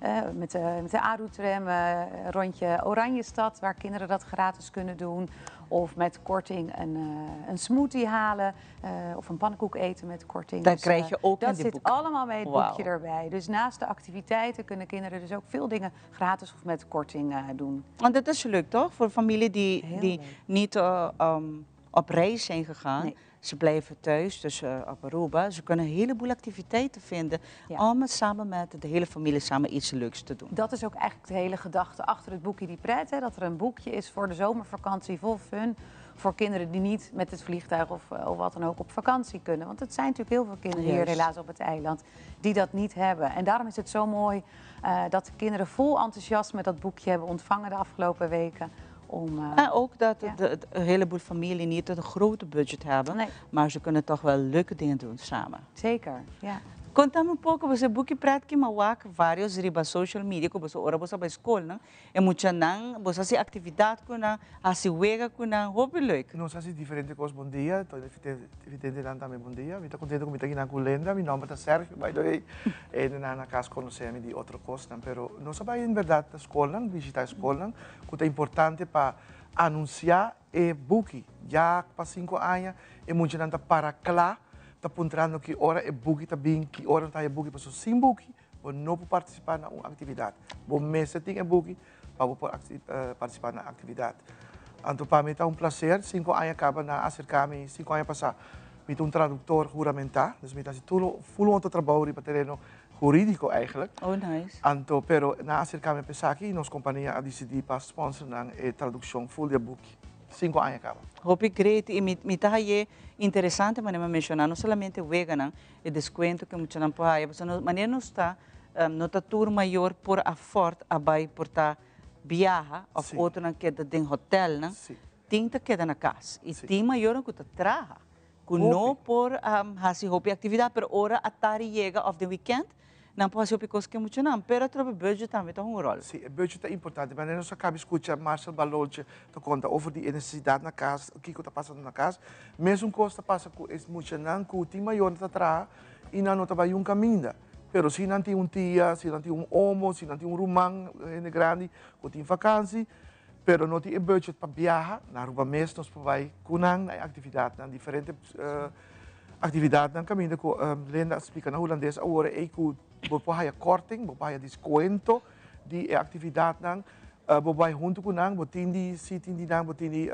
eh, eh, met de, met de ARU-tram eh, rondje Oranjestad, waar kinderen dat gratis kunnen doen. Of met korting een, eh, een smoothie halen. eh, of een pannenkoek eten met korting. Dat Dus, krijg eh, je ook in Dat dit zit boek. allemaal bij het Wauw. boekje erbij. Dus naast de activiteiten kunnen kinderen dus ook veel dingen gratis of met korting eh, doen. Want dat is leuk toch? Voor familie die, Heel die leuk. niet eh, ehm, op reis zijn gegaan. Nee. Ze blijven thuis, dus eh, op Aruba. Ze kunnen een heleboel activiteiten vinden om het samen met de hele familie samen iets leuks te doen. Dat is ook eigenlijk de hele gedachte achter het boekje Die Pret. Hè? Dat er een boekje is voor de zomervakantie vol fun. Voor kinderen die niet met het vliegtuig of, eh, of wat dan ook op vakantie kunnen. Want het zijn natuurlijk heel veel kinderen hier Juist. helaas op het eiland die dat niet hebben. En daarom is het zo mooi eh, dat de kinderen vol enthousiasme dat boekje hebben ontvangen de afgelopen weken. Om, eh, En ook dat de, de- een heleboel familie niet een grote budget hebben, maar ze kunnen toch wel leuke dingen doen samen. Zeker, ja. Conta-me um pouco, você boek praat que mawak vários riba social media, que você ora você vai escola, não? E muita não, você se atividade com não, a se wega com não, hobby leuk. Nos hace diferente cosas. Bom dia. Estoy también bom dia. Estoy contento con mi aquí na Lenda. Mi nombre es Sergio, by the way. En na na casa conocer di otro cosa, pero no sabe en verdad la escuela, visitar escuela, que es importante para anunciar e buki. Ya pa cinco años, e mucha gente para claro, está apuntando que hora é buki tá bem, que hora não tá é buki, mas sem buki, você não pode participar na uma atividade. Você mesmo tem é buki para poder participar na atividade. Então, para mim é um prazer, cinco anos acaba na acercar-me, cinco anos passar, met um tradutor juramentado, dus met als tudo full outro trabalho para terreno jurídico eigenlijk. Oh, nice. Anto, pero na acercar-me pensar aqui, nos companhia a decidir para sponsor na eh, tradução full de book. Cinco anos acaba. Hopi great e mi mi tá aí interessante maneira mencionar não somente wega não, e desconto que muita não pode, você não maneira não está um, não tá tour maior por afford a vai por tá viaja of outro não queda em hotel não, tem que queda na casa e tem maior que tá traja, que não por um, hasi hopi atividade, pero ora a tarde chega of the weekend não pode hopi coisa que muito não, pero trobe budget também tá um rol. Sim, o budget é importante, mas nós acaba escutar Marcel Balolche te conta over die necessidade na casa, o que está passando na casa. Mesmo coisa passa com esse muito não, que o time maior está atrás e não está vai um caminho. Pero se não tem um tia, se não tem um homo, se não tem um rumão, gente grande, que tem vakantie. Pero no tin e budget pa biaha, na Aruba mes nos por bai ku nan na e aktividatnan, diferente aktividatnan kaminda ku Linda a splika na hulandes awor ei ku bo por haya korting, bo por haya deskuento di e aktividatnan, bo bai huntu ku nan, bo tin di si tin di nan bo tin di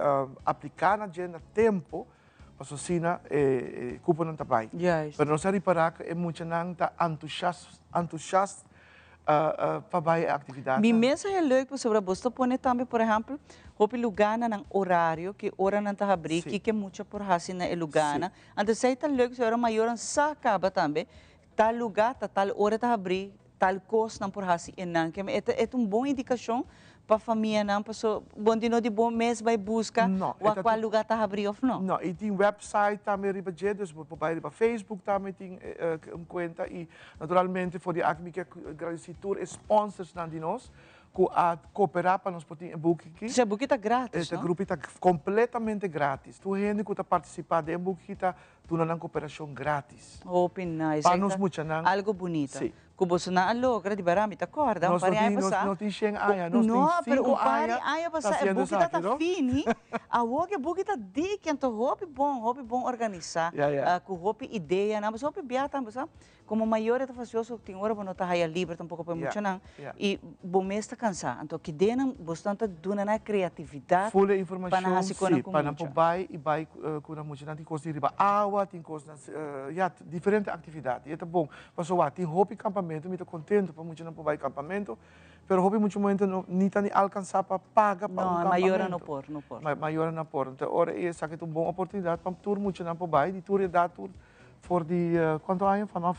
apliká na dje na tempu pasobra asina e kuponan ta bai. Pero nos a ripará ku e muchanan ta antushas antushas pa bai e aktividatnan. Mi mes a hel leuk pasobra bos ta pone tambe por ehèmpel hopi lugá na nan orario ki ora nan ta habrí kiko e mucha por hasi na e lugánan. Anto esei ta leuk pasobra mayornan sa kaba tambe tal lugá ta tal ora ta habrí tal kos nan por hasi e nan ke e ta e ta un bon indikashon pa famianan paso bon di no di bo mes bai buska wak kua lugá ta habrí òf no. No, i tin website tambe riba dje, dus bo por bai riba Facebook tambe tin un kuenta i naturalmente for di aki mi ke gradisí tur e sponsorsnan di nos ku a koperá pa nos por tin e buki aki. Dus e buki ta gratis, no? E buki ta kompletamente gratis. Tur hende ku ta partisipá den e buki aki ta duna nan koperashon gratis. Hopi nice. Pa nos muchanan. Algo bunita. Sí. Ku bosonan a logra di bera mi ta kòrda un par di aña pasá. Nos no tin shen aña, nos tin sinku aña ta hasiendo esaki, no? No, pero un par di aña pasá e buki ta fini, awor ku e buki ta diki, anto hopi bon, hopi bon organisá, ku hopi ideanan, pasobra hopi bia tambe sa, komo mayor e ta fasioso, tin ora bo no ta haya liber tampoko pa e muchanan, i bo mes ta kansá, anto kidenan bosonan ta duna nan e kreatividat Full e pa nan informashon, hasi konan si, ku pa nan por mucha. bai i bai ku nan muchanan, tin kos di riba awa, tin kosnan, ya, diferente aktividat, i e ta bon. Pasobra tin hopi kampamentu, mi ta kontentu pa muchanan por bai kampamentu, pero hopi mucha momento no ni ta ni alkansá pa paga pa un No, mayornan no kampamentu. por, no por. Mayornan no por. Enton ora ei esaki ta un bon oportunidat pa tur muchanan por bai, di tur edat, tur for di kuantu aña? Vanaf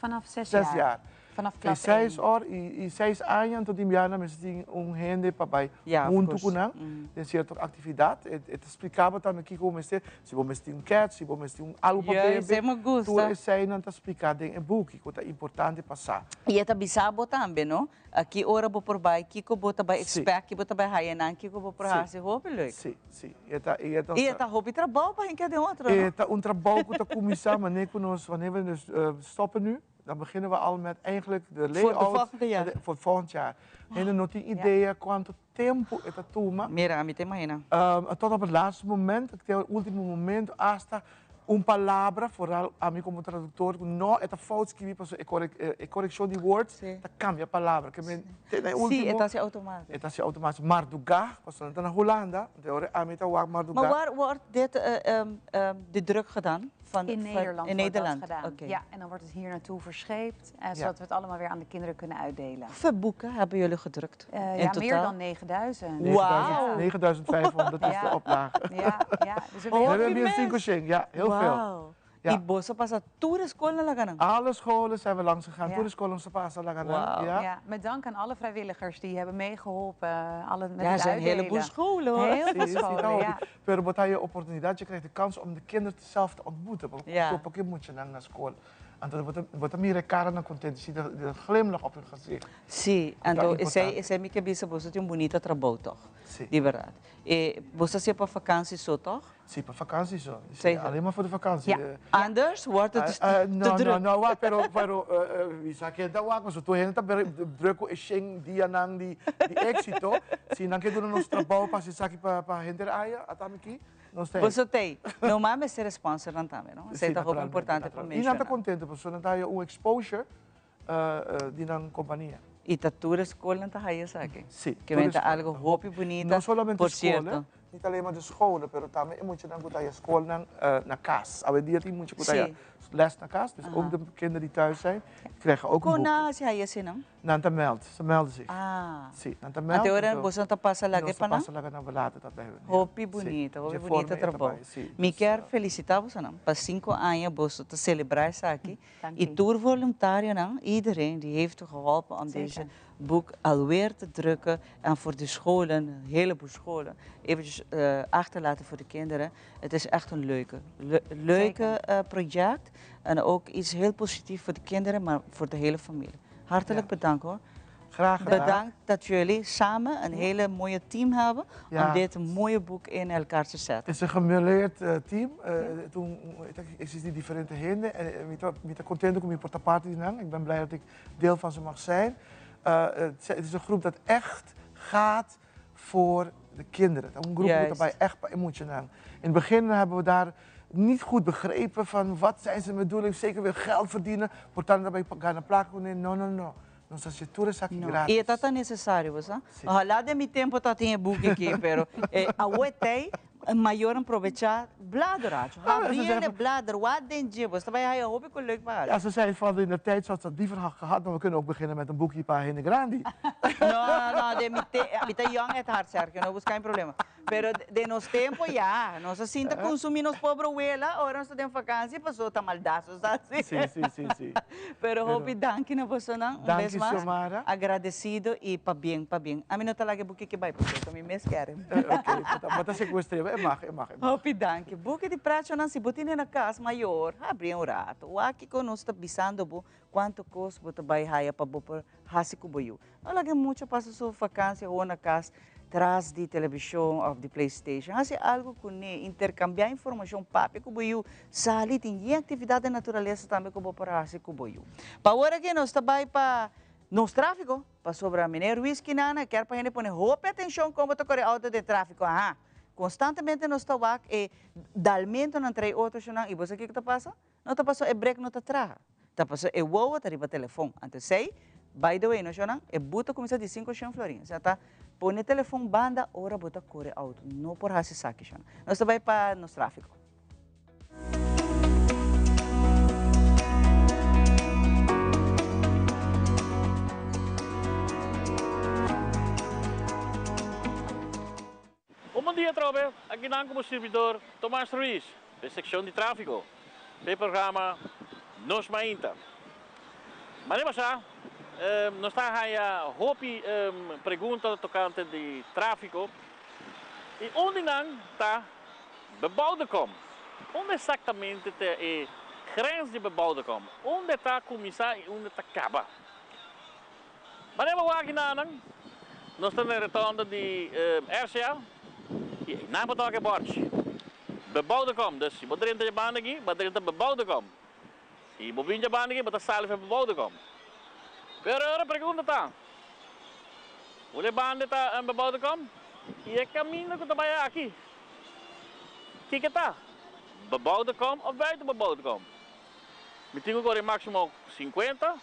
Vanaf zes zes jaar. jaar. Vanaf Ei klas seis één. or i seis aña anto tin biaha nan mester tin un hende pa bai Ja, of huntu course. ku nan den sierto aktividat. E ta splika bo tambe kiko bo mester, si bo mester un kèts, si bo mester un algu pa Ja, esei bebe, mi gusta. tur eseinan ta splika den e buki ku ta importante pa sa. I e ta bisa bo tambe, no? A ki ora bo por bai, kiko bo ta bai Sí. expect, ki bo ta bai haya nan, kiko bo por Sí. hasi. Hopi leuk. Sí, sí. E ta, i e ta, I e ta hopi trabou pa hinka den otro, no? E ta un trabou ku ta kuminsá manera ku nos, wanneer we dus stoppen nu, dan beginnen we al met eigenlijk de Voor de layout volgende jaar. Voor het volgend jaar. Hende no tin idea kuantu tempu e ta tuma. Mira, ami ta imagina. Tot op het laatste moment, te e ultimo momento, hasta un palabra, vooral ami komo traduktor, ku no e ta fout skibi pasobra e korekshon di woord ta kambia palabra. Ke men te na e ultimo. Sí, e ta hasi outomátiko. E ta hasi outomátiko. Mardugá, pasobra nan ta na Hulanda, te ora ami ta wak mardugá. Maar waar wordt dit de druk gedaan? Van, In van- Nederland in wordt dat Nederland, gedaan. oké. Ja, en dan wordt het hier naartoe verscheept, zodat we het allemaal weer aan de kinderen kunnen uitdelen. Hoeveel boeken hebben jullie gedrukt? In Ja, meer totaal? dan 9000. Wauw. 9500 is de oplage. Ja, ja. Dus we We hebben hebben hier cinco shing, ja, heel veel. Wauw. Ja. I boso a pasa tur e skolnan laga nan? Alle scholen zijn we langs gegaan, tur scholen sa pasa laga nan. Wauw. Ja. Ja, met dank aan alle vrijwilligers die hebben meegeholpen. Alle met Ja, het er zijn een heleboel uitdelen. scholen, hoor. Heel veel Sí, sí, scholen, nou, ja. Pero bo ta haya oportunidad, je krijgt de kans om de kinderen zelf te ontmoeten. Want porque moet je dan naar school? Anto bo ta, bo ta mira e karanan contento, zie de, de glimlach op hun gezicht. Sí, Ku ta anto esei, importante. esei mi ke bisa, boso tin un bunita trabou toch? Sí. Di berdad. E boso ta hacié pa vakantie so toch? Sí, pa vakantie so. Sí, Zeker. alleen maar voor de vakantie. Ja. Anders wordt het te No, druk. no, no, wak, pero, pero mi sa ke ta wak, pasobra tur hende ta druk ku e shen dianan di éxito. Si nan ke duna nos trabou pa hasi esaki pa pa henter aya, ata mi aki, nos ta ei. Boso ta ei. No mas mester sponsornan tambe, no? Sí, Esei ta hopi naturalmente, importante pa naturalmente. I nan ta menshoná. kontento pasobra nan ta haya un exposure di nan kompania. I ta tur e skolnan ta haya esaki? Sí, Ke tur men e ta skolnan. algo hopi bunita, No solamente por skolen, cierto. niet alleen maar de scholen, pero tambe e muchanan ku ta haya skolnan na kas. Awendia tin mucha ku ta haya les na kas, dus ook de kinderen die thuis zijn, krijgen ook een Kon boekje. nan hasi haya esei Nan ta meld, ze melden zich. Sí, nan ta meld. Ante ora Anto boso ta pasa laga nos ta pa nan? pasa laga nan, we laten dat bij hun, ja. Hopi Sí, bunita, hopi dje bunita forma e ta trabou. bai, sí, Mi dus, kier felicita bosonan pa sinku aña boso ta celebra esaki. Dank I u. tur voluntarionan, iedereen die heeft geholpen om Zeker. deze boek alweer te drukken en voor de scholen, een heleboel scholen, eventjes achterlaten voor de kinderen. Het is echt een leuke project en ook iets heel positiefs voor de kinderen, maar voor de hele familie. Hartelijk bedankt hoor. Graag gedaan. Bedankt dat jullie samen een hele mooie team hebben om dit mooie boek in elkaar te zetten. Het is een gemêleerd team. Toen, ik zie die diferente hinde en mi ta contento cu mi por ta parti di nan. Ik ben blij dat ik deel van ze mag zijn. Het is een groep dat echt gaat voor de kinderen. Ta un grupo ku ta bai ègt pa e muchanan. In het begin hebben we daar niet goed begrepen van wat zijn ze bedoeling, zeker weer geld verdienen, por tanto ta bai gana plaka kuné. No, no, no. Nos ta hasi tur esaki gratis. I e ta tan necesario, bo sa? Ojalá den mi tempo ta tin e buki aki, pero awo e tei mayornan probecha blader hacho. Habri el e blader, wak den dje, bo ta bai haya hopi ku leuk pa hasi. Ja, ze zei van in de tijd zou ze dat liever gehad, maar we kunnen ook beginnen met een boekje pa hende grandi. No, no, den mi te, mi ta young at heart, Sergio, no busca mi problema. Pero den nos tempo ya, nos a sinta consumi nos pobre wela ora nos ta den vakantie paso ta maldat nos ta haci. Si, si, si, si. Pero hopi danki na bosonan un bes mas. Danki Xiomara. Agradecido y pabien, pabien. Ami no ta laga e buki ki bay pasobra mi mes kere. Ok, bo ta secuestre, e mag, e mag, e mag. Hopi danki. Buki di prechonan si bo tene na cas mayor, habri un rato. Wak kico nos ta bisando bo, cuanto cos bo ta bay haya pa bo por haci cu bo yu. No laga e mucha pasa su vakantie gewoon na kas tras di televishon òf di playstation. Hasi algu kuné, interkambiá informashon, papia ku bo yu, sali, tin yen aktividat den naturalesa tambe ku bo por hasi ku bo yu. Pa awor aki nos ta bai pa nos tráfiko, pasobra Meneer Ruiz Kinana kier pa hende pone hopi atenshon kon bo ta kore outo den tráfiko. Aha, konstantemente nos ta wak e dalmentonan trae otronan i bo sa kiko ta pasa? No ta paso e brek no ta traha. Ta paso e wowo ta riba telefon. Anto esey, by the way no shownan, e but ta cuminsa di cinco shen florin. Osea ta pone telefon banda ora bo ta core auto. No por haci esaki shownan. Nos ta bay pa nos trafico. Un bon dia atrobe, aki nan ku bo sirbidor Tomas Ruiz den sekshon di tráfiko den programa Nos Mainta. Manera pasá nos ta haya hopi pregunta tokante di tráfiko i un di nan ta bebouwde kom. Unda eksaktamente ta e grens di bebouwde kom? Unda ta kuminsá i unda ta kaba? Manera bo wak nan, nos ta na e rotonda di RCA y einan bo toka e borchi. Bebouwde kom, dus si bo drenta dje banda aki, bo a drenta bebouwde kom. Y bo bin dje banda aki, bo ta sali for bebouwde kom. Pero e ora pregunta ta, Unda e banda ta bebouwde kom? Y e caminda cu ta bay aki, kiko ta? Bebouwde kom of buiten bebouwde kom? Mi tin ku kore máksimo sinkuenta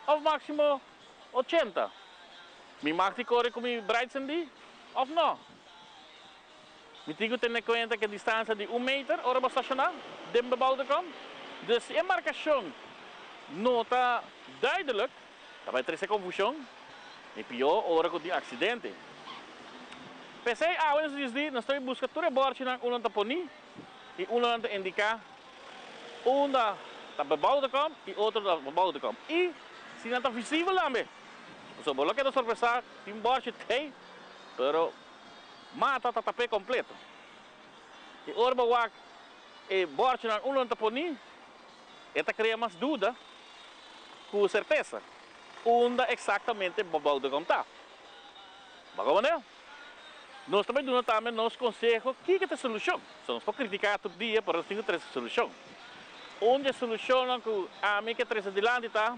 òf máksimo ochenta. Mi mag di kore ku mi braitsendi òf nò? Mi tin ku tene kuenta ku e distansia di un meter ora bo stashoná den bebouwde kom. Dus si e markashon no ta duidelik, ta bai trese konfushon i pió ora ku tin aksidente. P'esei awe nos disdi nos ta bai buska tur e bòrchinan unda nan ta poní i unda nan ta indiká Unda ta bebouwde kom y otro ta bebouwde kom. Y si nan ta visibel tambe. Pasobra bo lo keda sorpresá tin bòrchi tei, pero mata ta tap'é kompleto. Y ora bo wak e bòrchinan unda nan ta poní, e ta krea mas duda ku sertesa unda eksaktamente bebouwde kom ta. Bo a komprendé? Nos ta bai duna tambe nos konseho kiko ta e solushon. So nos por kritiká tur dia, pero nos tin ku trese solushon. Un di e solushonnan ku ami ke trese dilanti ta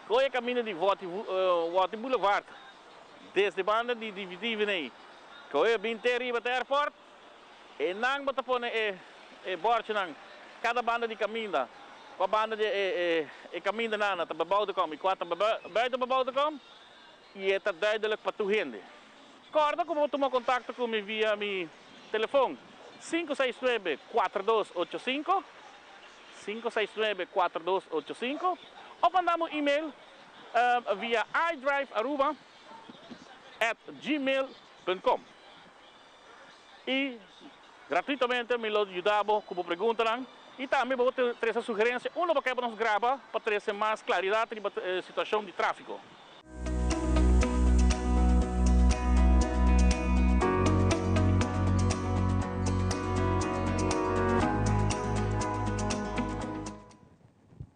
kohe e kaminda di Woti Boulevard desde banda di Dividivene kohe bin te riba te airport. Einan bo ta pone e bòrchinan kada banda di kaminda, kua banda di e kamindanan ta bebouw de kom i kua ta buiten bebouw de kom. I e ta duidelijk pa tur hende. Kòrda ku bo por tuma kontakto ku mi via mi telefon 569 4285, 569 4285, òf manda mi un email via idrivearuba at gmail punt com. I gratuitamente mi lo yuda bo ku bo preguntanan i tambe bo por trese sugerensia unda bo ke pa nos graba pa trese mas klaridat riba situashon di tráfiko.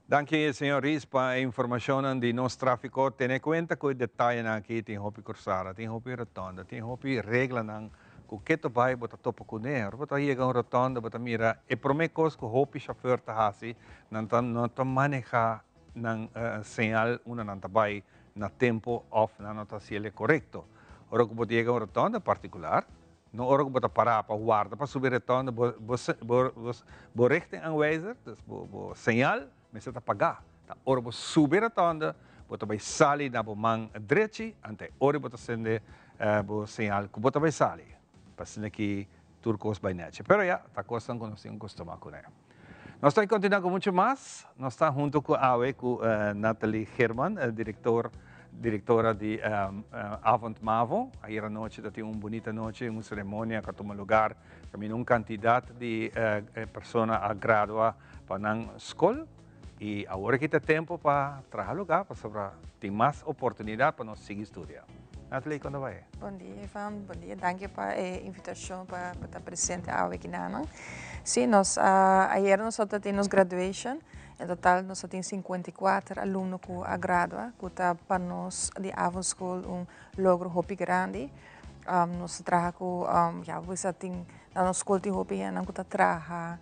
Danki señor Ries pa e informacionnan di nos trafico. Tene cuenta cu e detayenan aki tin hopi cruzada, tin hopi rotonda, tin hopi reglanan cu keto bay bo ta topa cune. Ora bo ta yega un rotonda bo ta mira e prome cos cu hopi chauffeur ta haci, nan ta no ta maneha nan señal unda nan ta bay na tempo of nan no ta haciele corecto. Ora ku bo ta yega un rotonda partikular, no ora ku bo ta pará pa warda pa subi rotonda, bo bo bo bo richtingaanwijzer, dus bo bo señal mester ta pagá. Ta ora bo subi rotonda, bo ta bai sali na bo man drechi, ante ora bo ta sende bo señal ku bo ta bai sali. Pa asina ki tur kos bai nechi. Pero ya, ta kosnan ku nos tin kustumá kuné. Nos ta continua cu mucho mas. Nos ta hunto cu awe cu Nathalie Geerman, director, directora di Avond Mavo. Ayer anochi ta tin un bunita nochi, un ceremonia cu a tuma lugar. Caminda un cantidad di persona a gradua pa nan scol. Y awor aki ta tempo pa traha lugar pasobra tin mas oportunidad pa nos sigui studia. Nathalie, con ta bay? Bon dia Ivan, bon dia. Danki pa e invitacion pa ta presente awe aki nanan. Si, nos ayera nos a tin nos graduation. En total nos a tin 54 alumno cu a gradua, cu ta pa nos di avondschool un logro hopi grandi. Nos a traha cu, ya bo bisa tin, na nos school tin hopi hendenan cu ta traha,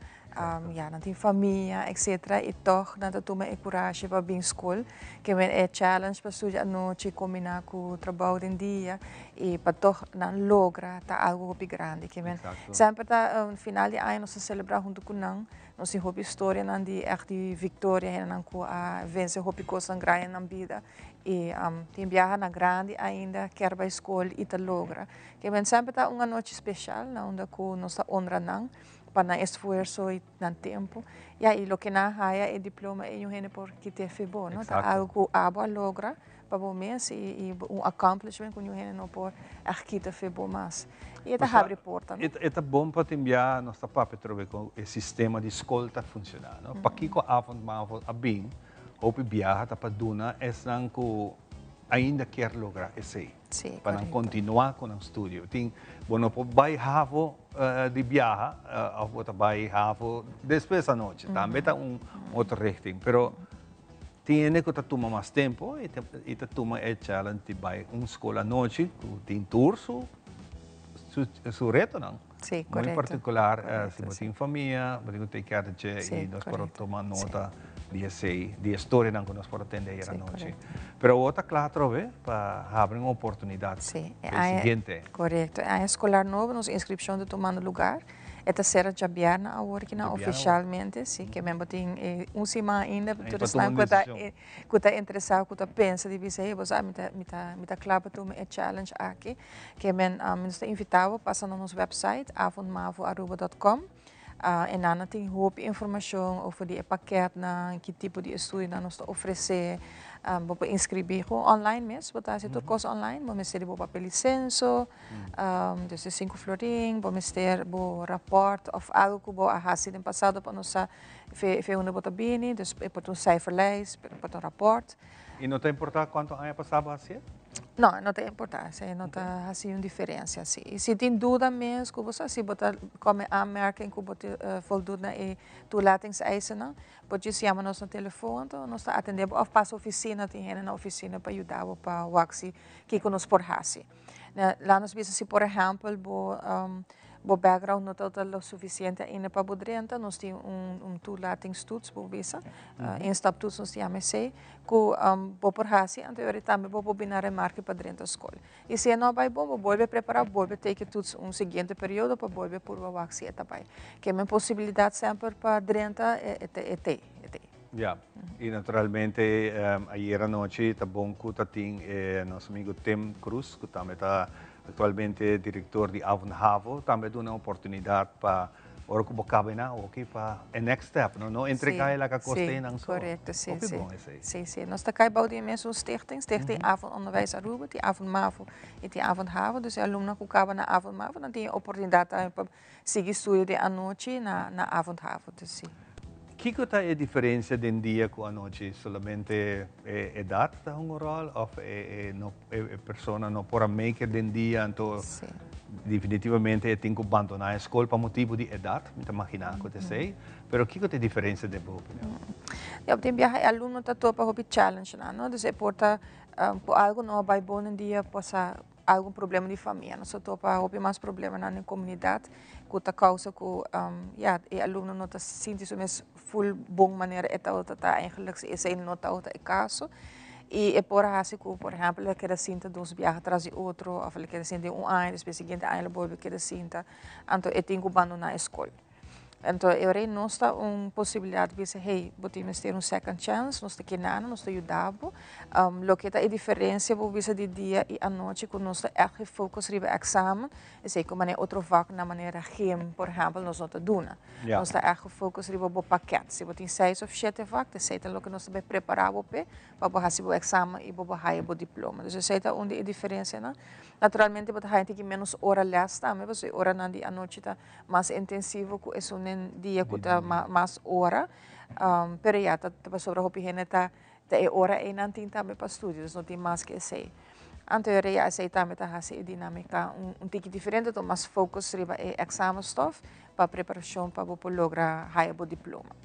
Ya, nan tin famia, etcetera, y toch nan ta tuma e curashi pa bin school. Ke men e challenge pa studia anochi combina cu trabou den dia y pa toch nan logra ta algo hopi grandi. Ke men semper ta final di aña nos ta celebra hunto cu nan. Nos tin hopi historianan di echt di victoria, hendenan cu a vence hopi cosnan grandi den nan bida y tin biaha nan grandi ainda kier bay school y ta logra. Ke men semper ta un anochi special na unda cu nos ta honra nan. Pa nan esfuerso y nan tempo. Ya, y loke nan a haya e diploma ey un hende por kite fe bo, no? Ta algo cu abo a logra pa bo mes y un accomplishment cu niun hende no por echt kita fe bo mas. Y e ta habri porta, no? E ta bon pa tin bia nos ta papia trobe con e sistema di scol ta funciona, no? Pakico avond mavo a bin hopi biaha ta pa duna esnan cu ainda kier logra esey. Sí, pa nan continua cu nan studio. Tin, bo no por bay havo di biaha of bo ta bay havo despues anochi. Tambe ta un otro richting. Pero tin hende cu ta tuma mas tempo y ta tuma e challenge di bay un school anochi cu tin tur su su retonan. Sí, Muy correcto. particular si bo tin famia, bo tin cu take care di dje y nos por a tuma nota di esey, di e storianan cu nos por a tende ayer anochi. Pero awor ta cla atrobe pa habri un oportunidad pa e siguiente. Correcto. E aña escolar nobo nos inscripcion ta tumando lugar. E ta cera djabièrnè awor ki nan oficialmente, si, ke men bo tin un siman ainda pa tur esnan cu ta cu ta interesa, cu ta pensa di bisa, hey, bo sa, mi ta, mi ta, mi ta kla pa tuma e challenge aki. Ke men, nos ta invita bo pasa na nos website, avondmavoaruba dot com. E nan a tin hopi informacion over di e paketnan, ki tipo di estudionan nos ta ofrece. Bo por inscribi gewoon online mes, bo ta haci tur cos online. Bo mester di bo papel di censo, dus e sinku florin, bo mester bo rapport of algo cu bo a haci den pasado pa nos sa Fe fe unda bo ta bini, dus e por ta un cijferlijst, e por ta un rapport. I no ta importá kuantu aña pasá bo hasié? No, no ta importá, esei no ta hasi un diferensia si. I si tin duda mes ku bo sa, si bo ta kome aanmerking ku bo ta voldoet na e toelatingseisen, bo djis yama nos na telefon, anto nos ta atendé bo òf pasa ofisina, tin hende na ofisina pa yuda bo pa wak si kiko nos por hasi. Laat nos bisa si por ehèmpel bo bo background no ta lo suficiente ainda pa bo drenta, nos tin un un toelatingstoets bo bisa, instaptoets nos ta yama esei, ku bo por hasi anto e ora tambe bo por bini na remarke pa drenta skol. I si e no a bai bon bo bolbe prepara, bolbe take e toets un siguiente periodo pa bolbe purba wak si e ta bai. Ke men posibilidat semper pa drenta e e e tei. Ya, y naturalmente ayer anochi ta bon cu ta tin e nos amigo Tim Cruz cu tambe ta actualmente director di Avond Havo tambe a duna oportunidad pa ora cu bo caba eynan oki pa e next step no, no entrega e laga cos eynan so. Correcto, si, Hopi si. bon esey. Si, si. Nos ta cay bao di e mesun stichting, Stichting Avond Onderwijs Aruba, tin Avond Mavo y tin Avond Havo, dus e alumnonan cu caba na Avond Mavo nan tin e oportunidad tambe pa Sigui studio den anochi na na avondhavo dus si. Kiko ta e diferencia den dia cu anochi? Solamente e edad ta hunga un rol of e e no e persona no por a make it den dia anto definitivamente e tin cu bandona e scol pa motibo di edad? Mi ta magina cu ta esey. Pero kiko ta e diferencia den bo opinion? Ja, den biaha e alumno ta topa hopi challengenan no, dus e por ta cu algo no a bay bon den dia pasa algun problema di famia. Nos ta topa hopi mas problemanan den komunidat ku ta kousa ku ya e alumno no ta sinti su mes ful bon manera e tabata ta eigenlijk si esei no tabata e kaso. I e por hasi ku, por ehèmpel, el a keda sinta dos biaha tras di otro òf el a keda sinta den un aña, despues siguiente aña el a bolbe keda sinta, anto e tin ku bandoná e skol. Anto e ora ei nos ta un posibilidat di bisa, hey, bo tin mester un second chance, nos ta kina nan, nos ta yuda bo. Loke ta e diferensia bo bisa di dia i anochi ku nos ta ègt gefocus riba èksamen, esei ku manera otro vaknan manera gym por ehèmpel nos no ta duna. Nos ta ègt gefocus riba bo pakèt. Si bo tin seis òf shete vak, esei ta loke nos ta bai prepará bo p'e pa bo hasi bo èksamen i bo por haya bo diploma. Dus esei ta un di e diferensianan. Naturalmente bo ta haya tiki ménos ora lès tambe pasobra e oranan di anochi ta mas intensivo ku esun den dia ku ta mas ora. Pero ya, ta pasobra hopi hende ta ta e ora ei nan tin tambe pa studia, dus no tin mas ke esei. Anto e ora esei tambe ta hasi e dinámika un tiki diferente, ta mas focus riba e èksamenstof pa preparashon pa bo por logra haya bo diploma.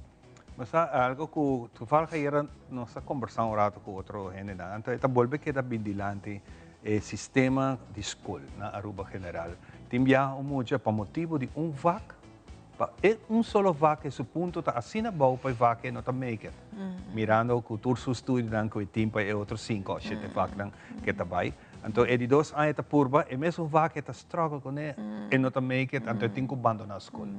Bo sa algo ku toevallig ayera nos a kombersá un rato ku otro hendenan, anto e ta bolbe keda bin dilanti e sistema di skol na Aruba general. Tin biaha un mucha pa motibu di un vak, pa e un solo vak e su punto ta asina abou pa e vak e no ta make it. Mirando ku tur su studionan ku e tin pa e otro sinku òf shete vaknan ku e ta bai. Anto e di dos aña ta purba e mesun vak e ta struggle kuné, e no ta make it, anto e tin ku bandoná skol.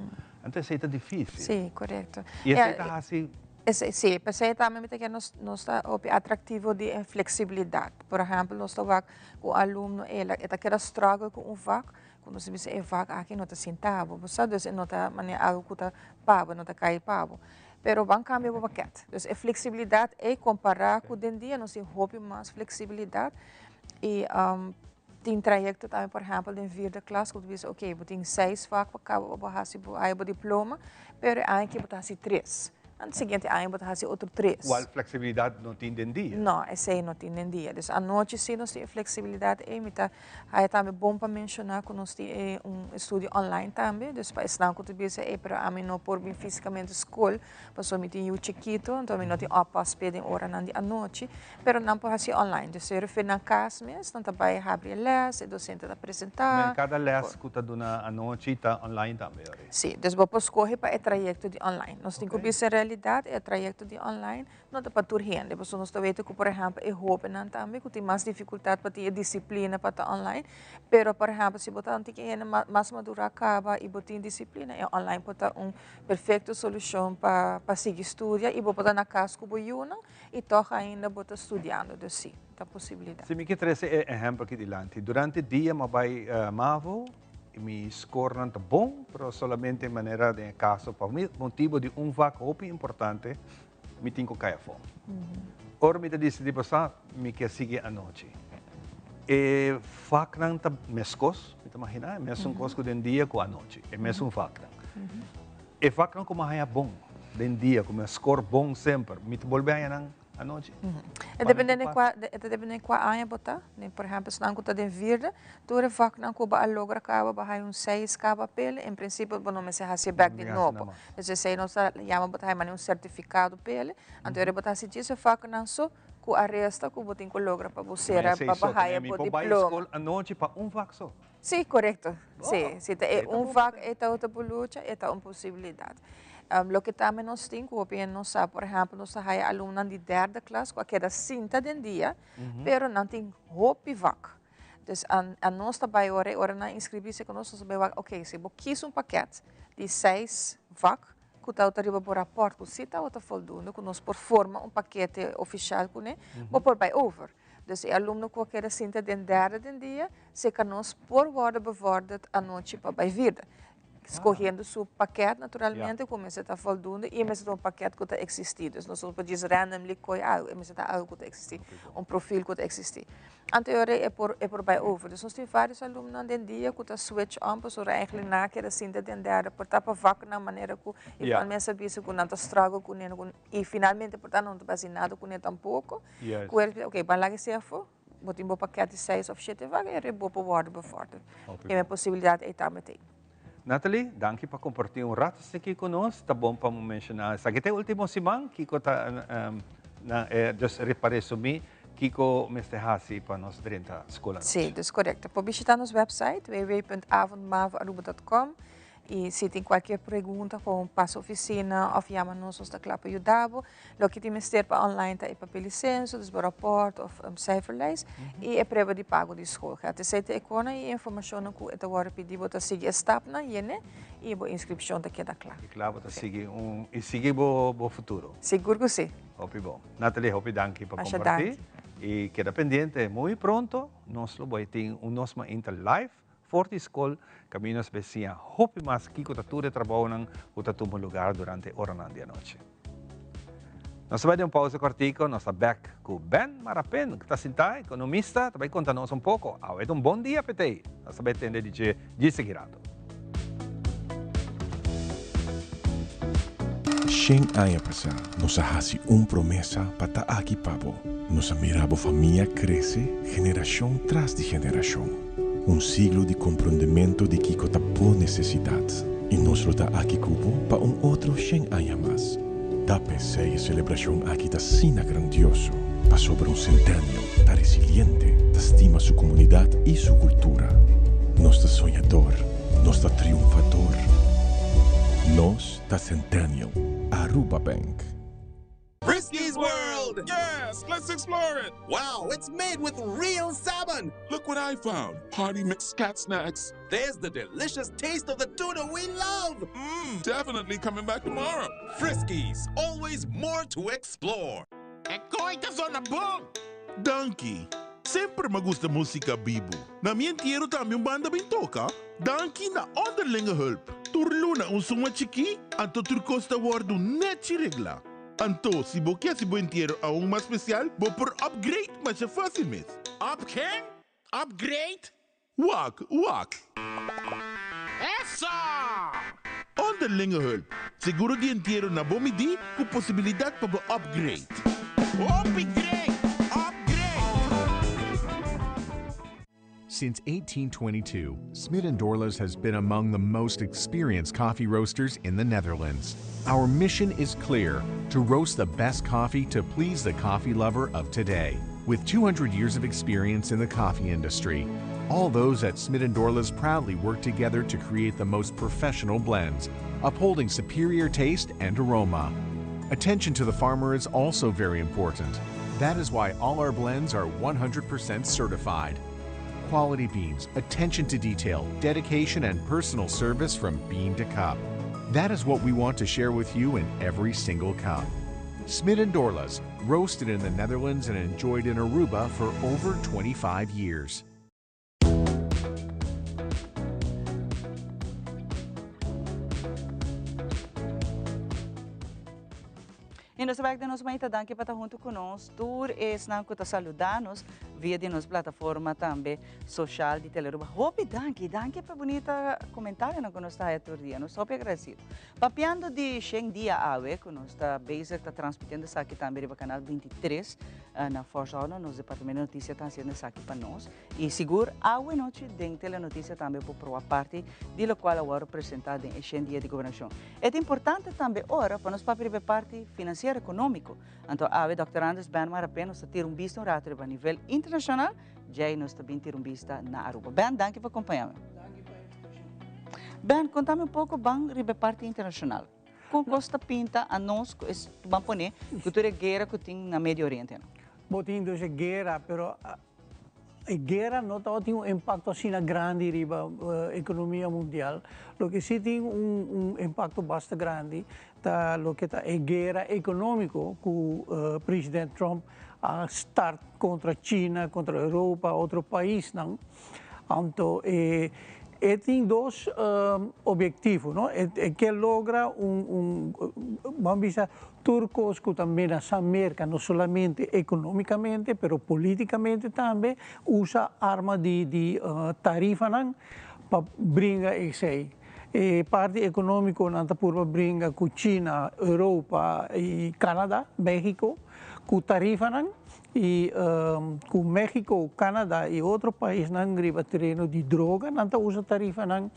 Anto esei ta difícil. Sí, korekto. I esei ta hasi. Esei, sí. P'esei tambe mi ta kere nos nos ta hopi atraktivo di e fleksibilidat. Por ehèmpel nos ta wak ku un alumno e e ta keda struggle ku un vak, ku nos ta bisa e vak aki no ta sinta bo, bo sa. Dus e no ta manera algu ku ta pa bo, no ta kai pa bo. Pero ban kambia bo pakèt. Dus e fleksibilidat ei kompará ku den dia nos tin hopi mas fleksibilidat i Tin trayecto tambe, por ehempel, den vierde klas ku bo ta bisa, oke, bo tin seis vak pa kaba pa bo hasi bo haya bo diploma, pero e aña aki bo ta hasi tres. Anto siguiente aña bo ta hasi otro tres. Kual fleksibilidat no tin den dia? No, esei no tin den dia. Dus anochi si nos tin e fleksibilidat ei. Mi ta haya tambe bon pa menshoná ku nos tin e un estudio online tambe. Dus pa esnan ku ta bisa, ey, pero ami no por bin físikamente skol pasobra mi tin yu chikito, anto mi no tin oppas p'e den oranan di anochi. Pero nan por hasi online. Dus e refer nan kas mes, nan ta bai habri e les, e docente ta presenta. Men kada les ku ta duna anochi ta online tambe ori? Si, dus bo por skohe pa e trayekto di online. Nos tin ku bisa en realidat e trayekto di online no ta pa tur hende, pasobra nos ta weten ku por ehèmpel e hóbennan tambe ku tin mas difikultat pa tin e disiplina pa ta online. Pero por ehèmpel si bo ta un tiki hende mas madurá kaba i bo tin disiplina, e online por ta un perfekto solushon pa sigui studia i bo por ta na kas ku bo yunan. I tòg ainda bo ta studiando, dus sí, ta posibilidat. Si mi ke trese e ehèmpel aki dilanti, durante dia mi a bai mavo i mi skornan ta bon, pero solamente manera den e kaso pa motibu di un vak hopi importante mi tin ku kai afó. Ora mi ta disidí pasá mi ke sigui anochi. E vaknan ta meskos, mi ta maginá, e mesun kos ku den dia ku anochi, e mesun vaknan. E vaknan ku mi a haña bon den dia, ku mi a skor bon semper, mi ta bolbe haña nan anochi? E depende di kua, e ta depende di kua aña bo ta. Por ehèmpel, esnan ku ta den vierde, tur e vaknan ku bo a logra kaba, bo a haña un seis kaba p'el, en prinsipio bo no mester hasi e bèk di nobo. Dus esei nos ta yama bo ta haña manera un sertifikado p'el, anto ora bo ta hasi djis e vaknan so ku a resta ku bo tin ku logra pa bo sera, pa bo haña bo diploma. Mi por bai skol anochi pa un vak so? Sí, korekto. Sí, si ta e un vak e ta ota por lucha, e ta un posibilidat. Loke tambe nos tin ku hopi hende no sa, por ehèmpel nos ta haya alumnonan di derde klas ku a keda sinta den dia, pero nan tin hopi vak. Dus a nos ta bai ora, ora nan inskribí si ku nos, nos ta bai wak, oke, si bo kis un pakèt di seis vak ku ta ota riba bo rapòrt ku si ta ota voldoende, ku nos por forma un pakete ofishal kuné, bo por bai over. Dus e alumno ku a keda sinta den derde den dia, seka nos por wòrdu bevorderd anochi pa bai vierde. Skohiendo su pakèt naturalmente ku mester ta voldoende i e mester ta un pakèt ku ta eksistí. Dus nos no por djis randomly koi algu, e mester ta algu ku ta eksistí, un profil ku ta eksistí. Anto e ora ei e por e por bai over. Dus nos tin vários alumnonan den dia ku ta switch on pasobra eigentlik nan a keda sinta den derde por ta pa vaknan manera ku e mester a bisa ku nan ta struggle kuné i finalmente por ta nan no ta bai hasi nada kuné tampoko. Ku el bisa, ok, ban laga esei afó, bo tin bo pakèt di seis òf shete vaga i bo por wòrdu bevòrderd. E mi posibilidat ei tambe t'ei. Nathalie, danki pa kompartí un rato esaki ku nos. Ta bon pa menshoná esaki ta e último siman. Kiko ta na e, dus pa resumí, kiko mester hasi pa nos drenta skol anochi? Sí, dus korekto. Por bishitá nos wèpsait www.avondmavoaruba.com. Y si tin cualkier pregunta gewoon pasa oficina of yama nos, nos ta cla pa yuda bo. Loke tin mester pa online ta e papel di censo, dus bo rapport of cijferlijst y e prueba di pago di schoolgeld. Esey ta e cona y e informacionnan cu e ta wordo pidi. Bo ta sigui e stapnan yene y bo inscripcion ta keda cla. Y cla bo ta sigui un y sigui bo bo futuro. Sigur cu si. Hopi bon. Natalie hopi danki pa Masha comparti danki. y keda pendiente muy pronto nos lo bay tin un Nos Mainta live For di skol kaminda nos bay siña hopi mas kiko ta tur e trabounan ku ta tuma lugar durante e oranan di anochi. Nos ta bay den un pausa kortiko, nos ta bek ku Ben Marapin ku ta sintá, ekonomista, ta bay konta nos un poko. Awe ta un bon dia p'etei. Nos ta bay tende di dje djis aki rato. Shen aña pasá nos a hasi un promesa pa ta aki pa bo. Nos a mira bo famia krese generashon tras di generashon. Un siglo di komprondementu di kiko ta bo nesesidat. I nos lo ta aki ku bo pa un otro shen aña mas. Ta p'esei e selebrashon aki ta asina grandioso, pasobra un Centennial ta resiliente, ta stima su komunidat i su kultura. Nos ta soñador, nos ta triunfador. Nos ta Centennial, Aruba Bank. Frisky's World! Yes, let's explore it! Wow, it's made with real salmon! Look what I found! Party mix cat snacks. There's the delicious taste of the tuna we love! Mmm, definitely coming back tomorrow. Friskies, always more to explore. E koe ta zona bon! Danki. Semper m'a gusta musica bibu. Na mi entiero tambe un banda bin toca. Danki na Onderlinge Hulp. Tur luna un suma chikí, anto tur kos ta wòrdu nèchi reglá. Anto, si bo ke hasi bo entiero aun mas spesial, bo por upgrade masha fásil mes. Up ken? Upgrade? Wak, wak. Eso! Onderlinge Hulp, seguro di entiero na bo midí ku posibilidat pa bo upgrade. Hopi great! Upgrade! Since 1822, Smit & Dorlas has been among the most experienced coffee roasters in the Netherlands. Our mission is clear, to roast the best coffee to please the coffee lover of today. With 200 years of experience in the coffee industry, all those at Smit & Dorlas proudly work together to create the most professional blends, upholding superior taste and aroma. Attention to the farmer is also very important. That is why all our blends are 100% certified. Quality beans, attention to detail, dedication, and personal service from bean to cup. That is what we want to share with you in every single cup. Smit & Dorlas, roasted in the Netherlands and enjoyed in Aruba for over 25 years. Y nos ta bek den nos maita danki pa ta hunto cu nos tur esnan cu ta saluda nos via di nos plataforma tambe social di Telearuba. Hopi danki, danki pa bunita comentarionan cu nos ta haya tur dia. Nos ta hopi agradecido. Papiando di shen dia awe cu nos ta bezig ta transmitiendo esaki tambe riba canal 23 na Forza Auto, nos departamento di noticia ta haciendo esaki pa nos. Y sigur awe nochi den Telenoticia tambe por proba parti di locual a worde presenta den e shen dia di gobernacion. E ta importante tambe ora pa nos papia riba e parti financiero economico. Anto awe Dòkter Andres Ben Marapé nos ta tira un bista un rato riba nivel internacional, djei nos ta bin tira un bista na Aruba. Ben, danki pa acompaña mi. Danki pa e invitacion. Ben, conta mi un poco ban riba e parti internacional. Con cos ta pinta anos cu es ban pone cu tur e guera cu tin na Medio Oriente? Bo tin dus e guera, pero E guera no tabatin un impacto asina grandi riba economia mundial. Loke si tin un impacto basta grandi ta loke ta e guera economico cu president Trump a start contra China, contra Europa, otro paisnan. Anto e e tin dos objetivo, no? E ke logra un un ban bisa Tur kos ku ta menasá Merka, no solamente ekonómikamente, pero polítikamente tambe, usa arma di di tarifanan pa bringa esei. E parti ekonómiko nan ta purba bringa ku China, Europa i Kanada, México, ku tarifanan i ku México, Kanada i otro paisnan riba tereno di droga nan ta usa tarifanan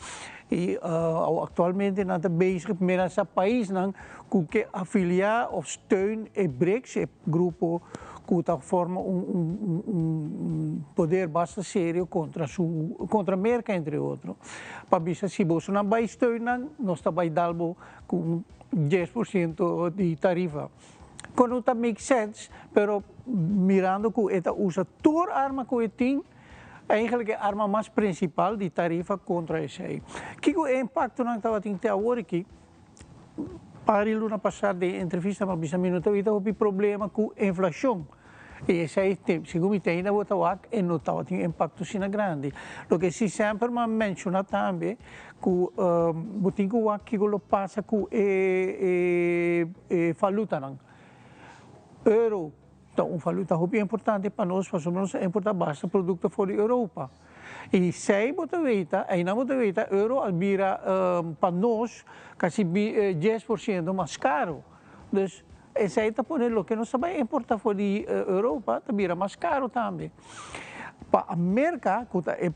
i aktualmente nan ta bezig menasá paisnan ku ke afiliá òf steun e BRICS, e grupo ku ta forma un un un poder basta serio kontra su kontra Merka entre otro, pa bisa si bosonan bai steun nan, nos ta bai dal bo ku un 10% di tarifa. Ku no ta make sense, pero mirando ku e ta usa tur arma ku e tin, eigenlijk e arma mas prinsipal di tarifa kontra esei. Kiko e impaktonan tabatin te awor aki? Par di luna pasá den entrevista mi a bisa mi no ta wita hopi problema ku inflashon. I esei segun mi ta ainda bo ta wak e no tabatin impakto asina grandi. Loke si semper mi a menshoná tambe ku bo tin ku wak kiko lo pasa ku e e valutanan. Euro ta un valuta hopi importante pa nos pasobra nos ta importá basta produkto for di Europa. I esei bo ta weta, einan bo ta weta euro a bira pa nos kasi 10% mas karo. Dus esei ta pone loke nos ta bai importá for di Europa ta bira mas karo tambe. Pa Merka ku ta e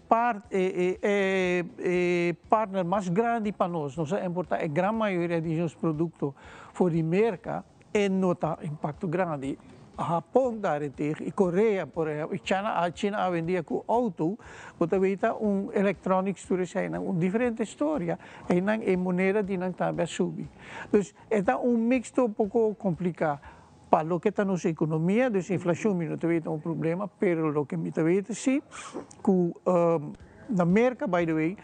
e partner mas grandi pa nos, nos a importá e gran mayoria di nos produkto for di Merka, E no ta impacto grandi. Hapon daarentegen y Korea por ehempel y China, China awendia cu auto bo ta weta un electronics tur eseinan un diferente storia einan e moneda di nan tambe a subi. Dus e ta un mixto poco complica pa loke ta nos economia, dus inflacion mi no ta weta un problema pero loke mi ta weta si cu na Merca by the way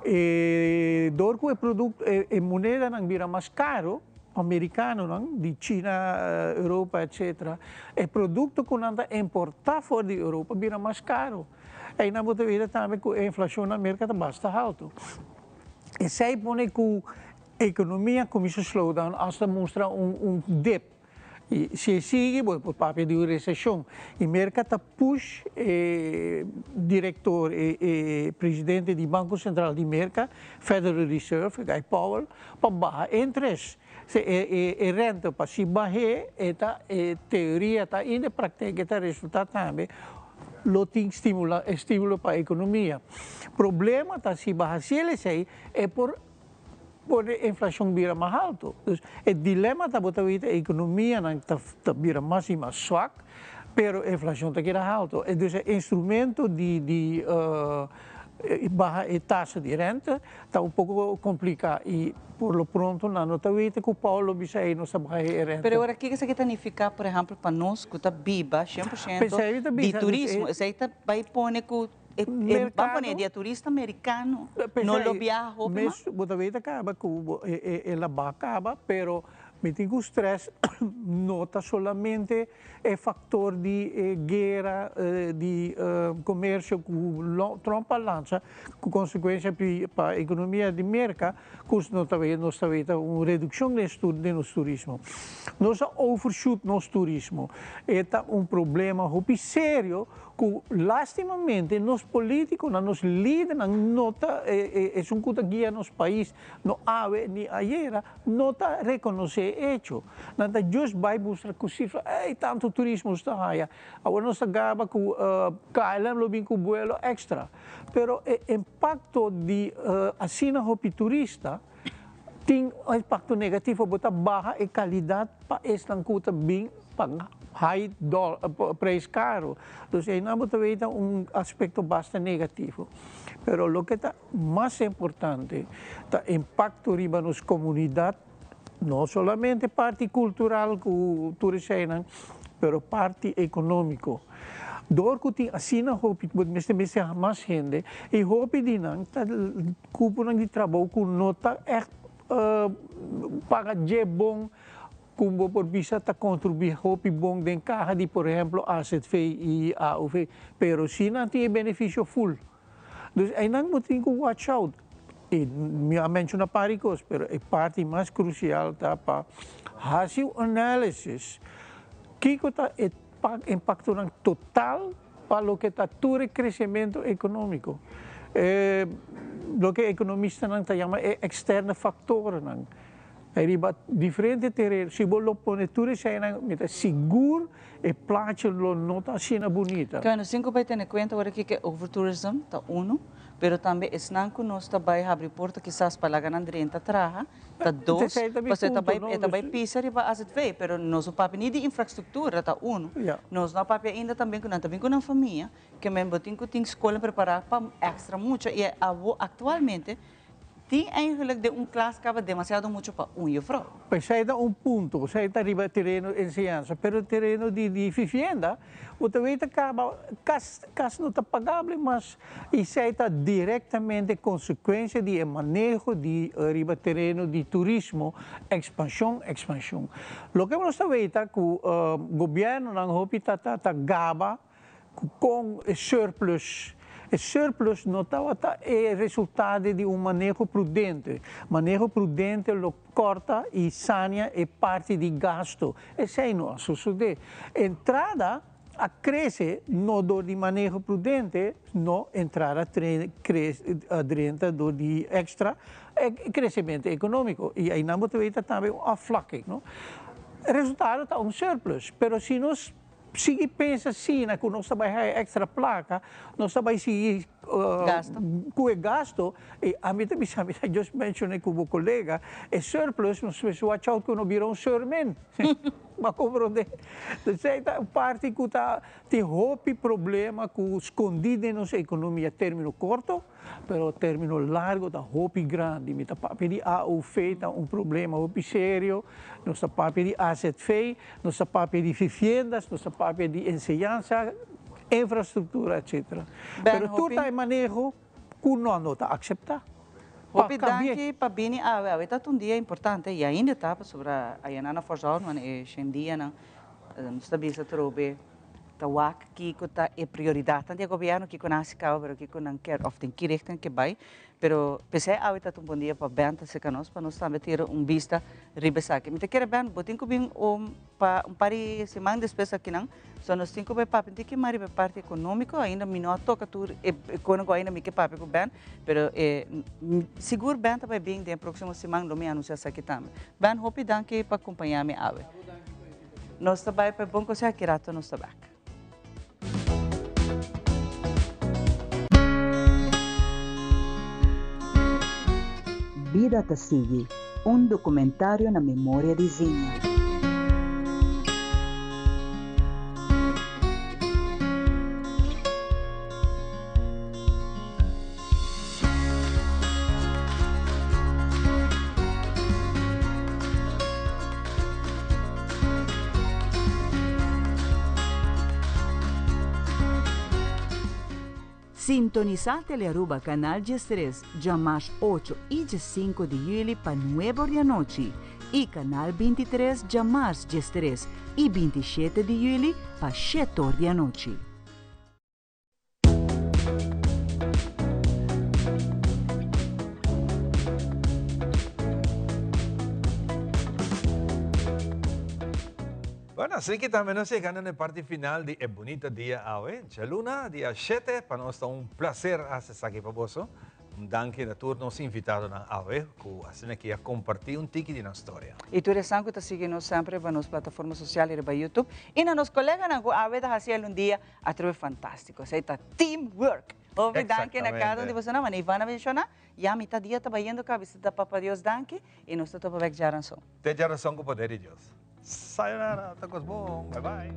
e door cu e producto e monedanan bira mas caro Americanonan, di China, Europa etc. E producto cu nan ta importa for di Europa bira mas caro. Eynan bo ta weta tambe cu e inflacion na Merca ta basta halto. Esey pone cu economia cuminsa slow down hasta mustra un dip. Y si e sigui bo por papia di un recesion. Y Merca ta push e director, e presidente di Banco Central di Merca, Federal Reserve, Guy Powell, pa baha interest. Se e rente pa si bah'é e ta e teoria ta in de praktijk e ta resulta tambe lo tin stimula estimulo pa economia. Problema ta si baha ciel esey e por pone inflacion bira mas halto. Dus e dilema ta bo ta wita e economianan ta ta bira mas y mas swak, pero inflacion ta keda halto. E dus e instrumento di di baha e tasa di rente ta un poco complica y por lo pronto nan no ta wita cu Powell lo bisa ey nos ta baha e rente. Pero ora kico esaki ta nifica por ehempel pa nos cu ta biba 100% di turismo? Esey ta bay pone cu E ban pone di e turista mericano no lo biaha hopi mas. Bo ta weta caba cu e la ba caba, pero mi tin cu stress no ta solamente e factor di e guera di comercio cu Trump a lansa cu consecuencia pa economia di Merca cu nos ta weta un reduccion den nos turismo. Nos a overshoot nos turismo. E ta un problema hopi serio Ku lastimamente nos politikonan, nos lidernan no ta, esun ku ta guia nos pais, no awe ni ayera, no ta rekonosé e echo. Nan ta just bai bustra ku sifra, ey tantu turismo nos ta haya. Awor nos ta gaba ku KLM lo bin ku buelo extra. Pero e impakto di asina hopi turista tin un impakto negativo, bo ta baha e kalidat pa esnan ku ta bin pa high prijs caro. Dus einan bo ta weten un aspecto basta negativo. Pero loke ta mas importante ta impacto riba nos comunidad, no solamente parti cultural cu tur eseinan, pero parti economico. Door cu tin asina hopi, bo mester mester mas hende y hopi di nan ta cuponan di trabou cu no ta echt paga dje bon Ku bo por bisa ta kontribuí hopi bon den kaha di por ehemplo AZV i AOV, pero si nan tin e benefisio ful. Dus einan bo tin ku watch out. I mi a menshoná par di kos, pero e parti mas krusial ta pa hasi un análisis kiko ta e impaktonan total pa loke ta tur e kresementu ekonómiko. E loke ekonomistanan ta yama e eksterne faktornan. Riba diferente tereno, si bo lo pone tur eseinan, mi ta sigur e plaatje lo no ta asina bunita. Kende sin ku bai tene kuenta ora kiko e overtourism ta unu, pero tambe esnan ku nos ta bai habri porta kisas pa laga nan drenta traha, ta dos, pasobra e ta bai e ta bai pisa riba azv, pero nos no papia ni di infrastruktura, ta unu, nos no a papia ainda tambe ku nan ta bin ku nan famia, ke men bo tin ku tin skolnan prepará pa èkstra mucha i awo aktualmente tin eigenlijk den un klas kaba demasiado mucha pa un jufrou. Esei ta un punto, esei ta riba tereno enseñansa, pero tereno di di vivienda bo ta weta kaba kas kas no ta pagable mas i esei ta direktamente konsekuensia di e maneho di riba tereno di turismo, ekspanshon, ekspanshon. Loke nos ta weta ku gobièrnunan hopi ta ta gaba Cu con e surplus? E surplus no tabata e resultado di un maneho prudente. Maneho prudente lo corta y sania e parti di gasto. Esey no a sucede. Entrada a crece no door di maneho prudente, no, entrada a drenta door di extra crecemento economico. Y aynan bo ta weta tambe un afvlakking, no? Resultado ta un surplus, pero si nos Sigui pensa asina ku nos ta bai haya extra plaka, nos ta bai sigui ku e gasto. I ami ta bisa, mi ta just menshona ku bo kolega, e surplus nos mester watch out ku no bira un surmin. Bo a komprondé? Esei ta un parti ku ta tin hopi problema ku skondí den nos ekonomia término korto. Pero termino largo ta hopi grandi. Mi ta papia di AOV ta un problema hopi serio, nos ta papia di AZV, nos ta papia di viviendas, nos ta papia di enseñansa, infrastructura etc. Pero tur ta e maneho cu no no ta acepta. Hopi danki pa bini awe. Awe ta un dia importante y ainda ta pasobra ayana na Fort e shen dianan nos ta bisa trobe. Ta wak kiko ta e prioridatnan di e gobièrnu, kiko nan hasi kaba pero kiko nan kier òf den ki richting ke bai. Pero p'esei awe ta un bon dia pa Ben ta serka nos pa nos tambe tira un bista riba esaki. Mi ta kere Ben, bo tin ku bin un pa un par di siman despues akinan, so nos tin ku bai papia un tiki mas riba e parti ekonómiko, ainda mi no a toka tur e kono ku ainda mi ke papia ku Ben, pero e sigur Ben ta bai bin den e próksimo siman lo mi anunsiá esaki tambe. Ben, hopi danki pa kompañá mi awe. Nos ta bai pa e bon conseho aki rato nos ta bek. Bida ta sigui, un documentario na memoria di Zinho. Sintonisa Telearuba Canal 13 djamars 8 y 5 di juli pa 9 or di anochi y Canal 23 djamars 13 y 27 di juli pa 7 or di anochi. Bueno, así que tambe nos llegando na e parti final di e bunita dia awe. Djaluna, dia shete, pa nos ta un placer haci esaki pa boso. Un danki na tur nos invitadonan awe cu asina aki a comparti un tiki di nan storia. Y tur esnan cu ta sigui nos semper riba nos plataforma social y riba YouTube. Y na nos coleganan cu awe ta haci el un dia Atrobe fantástiko. Esei ta teamwork. Hopi danki na kada un di bosonan. Manera Ivana a menshoná, ya mitad dia ta bayendo kaba i ta Papa Dios danki i nos ta topa bèk djaranson. Te djaranson ku poder di Dios. Sayonara, ta kos bon. Bye bye.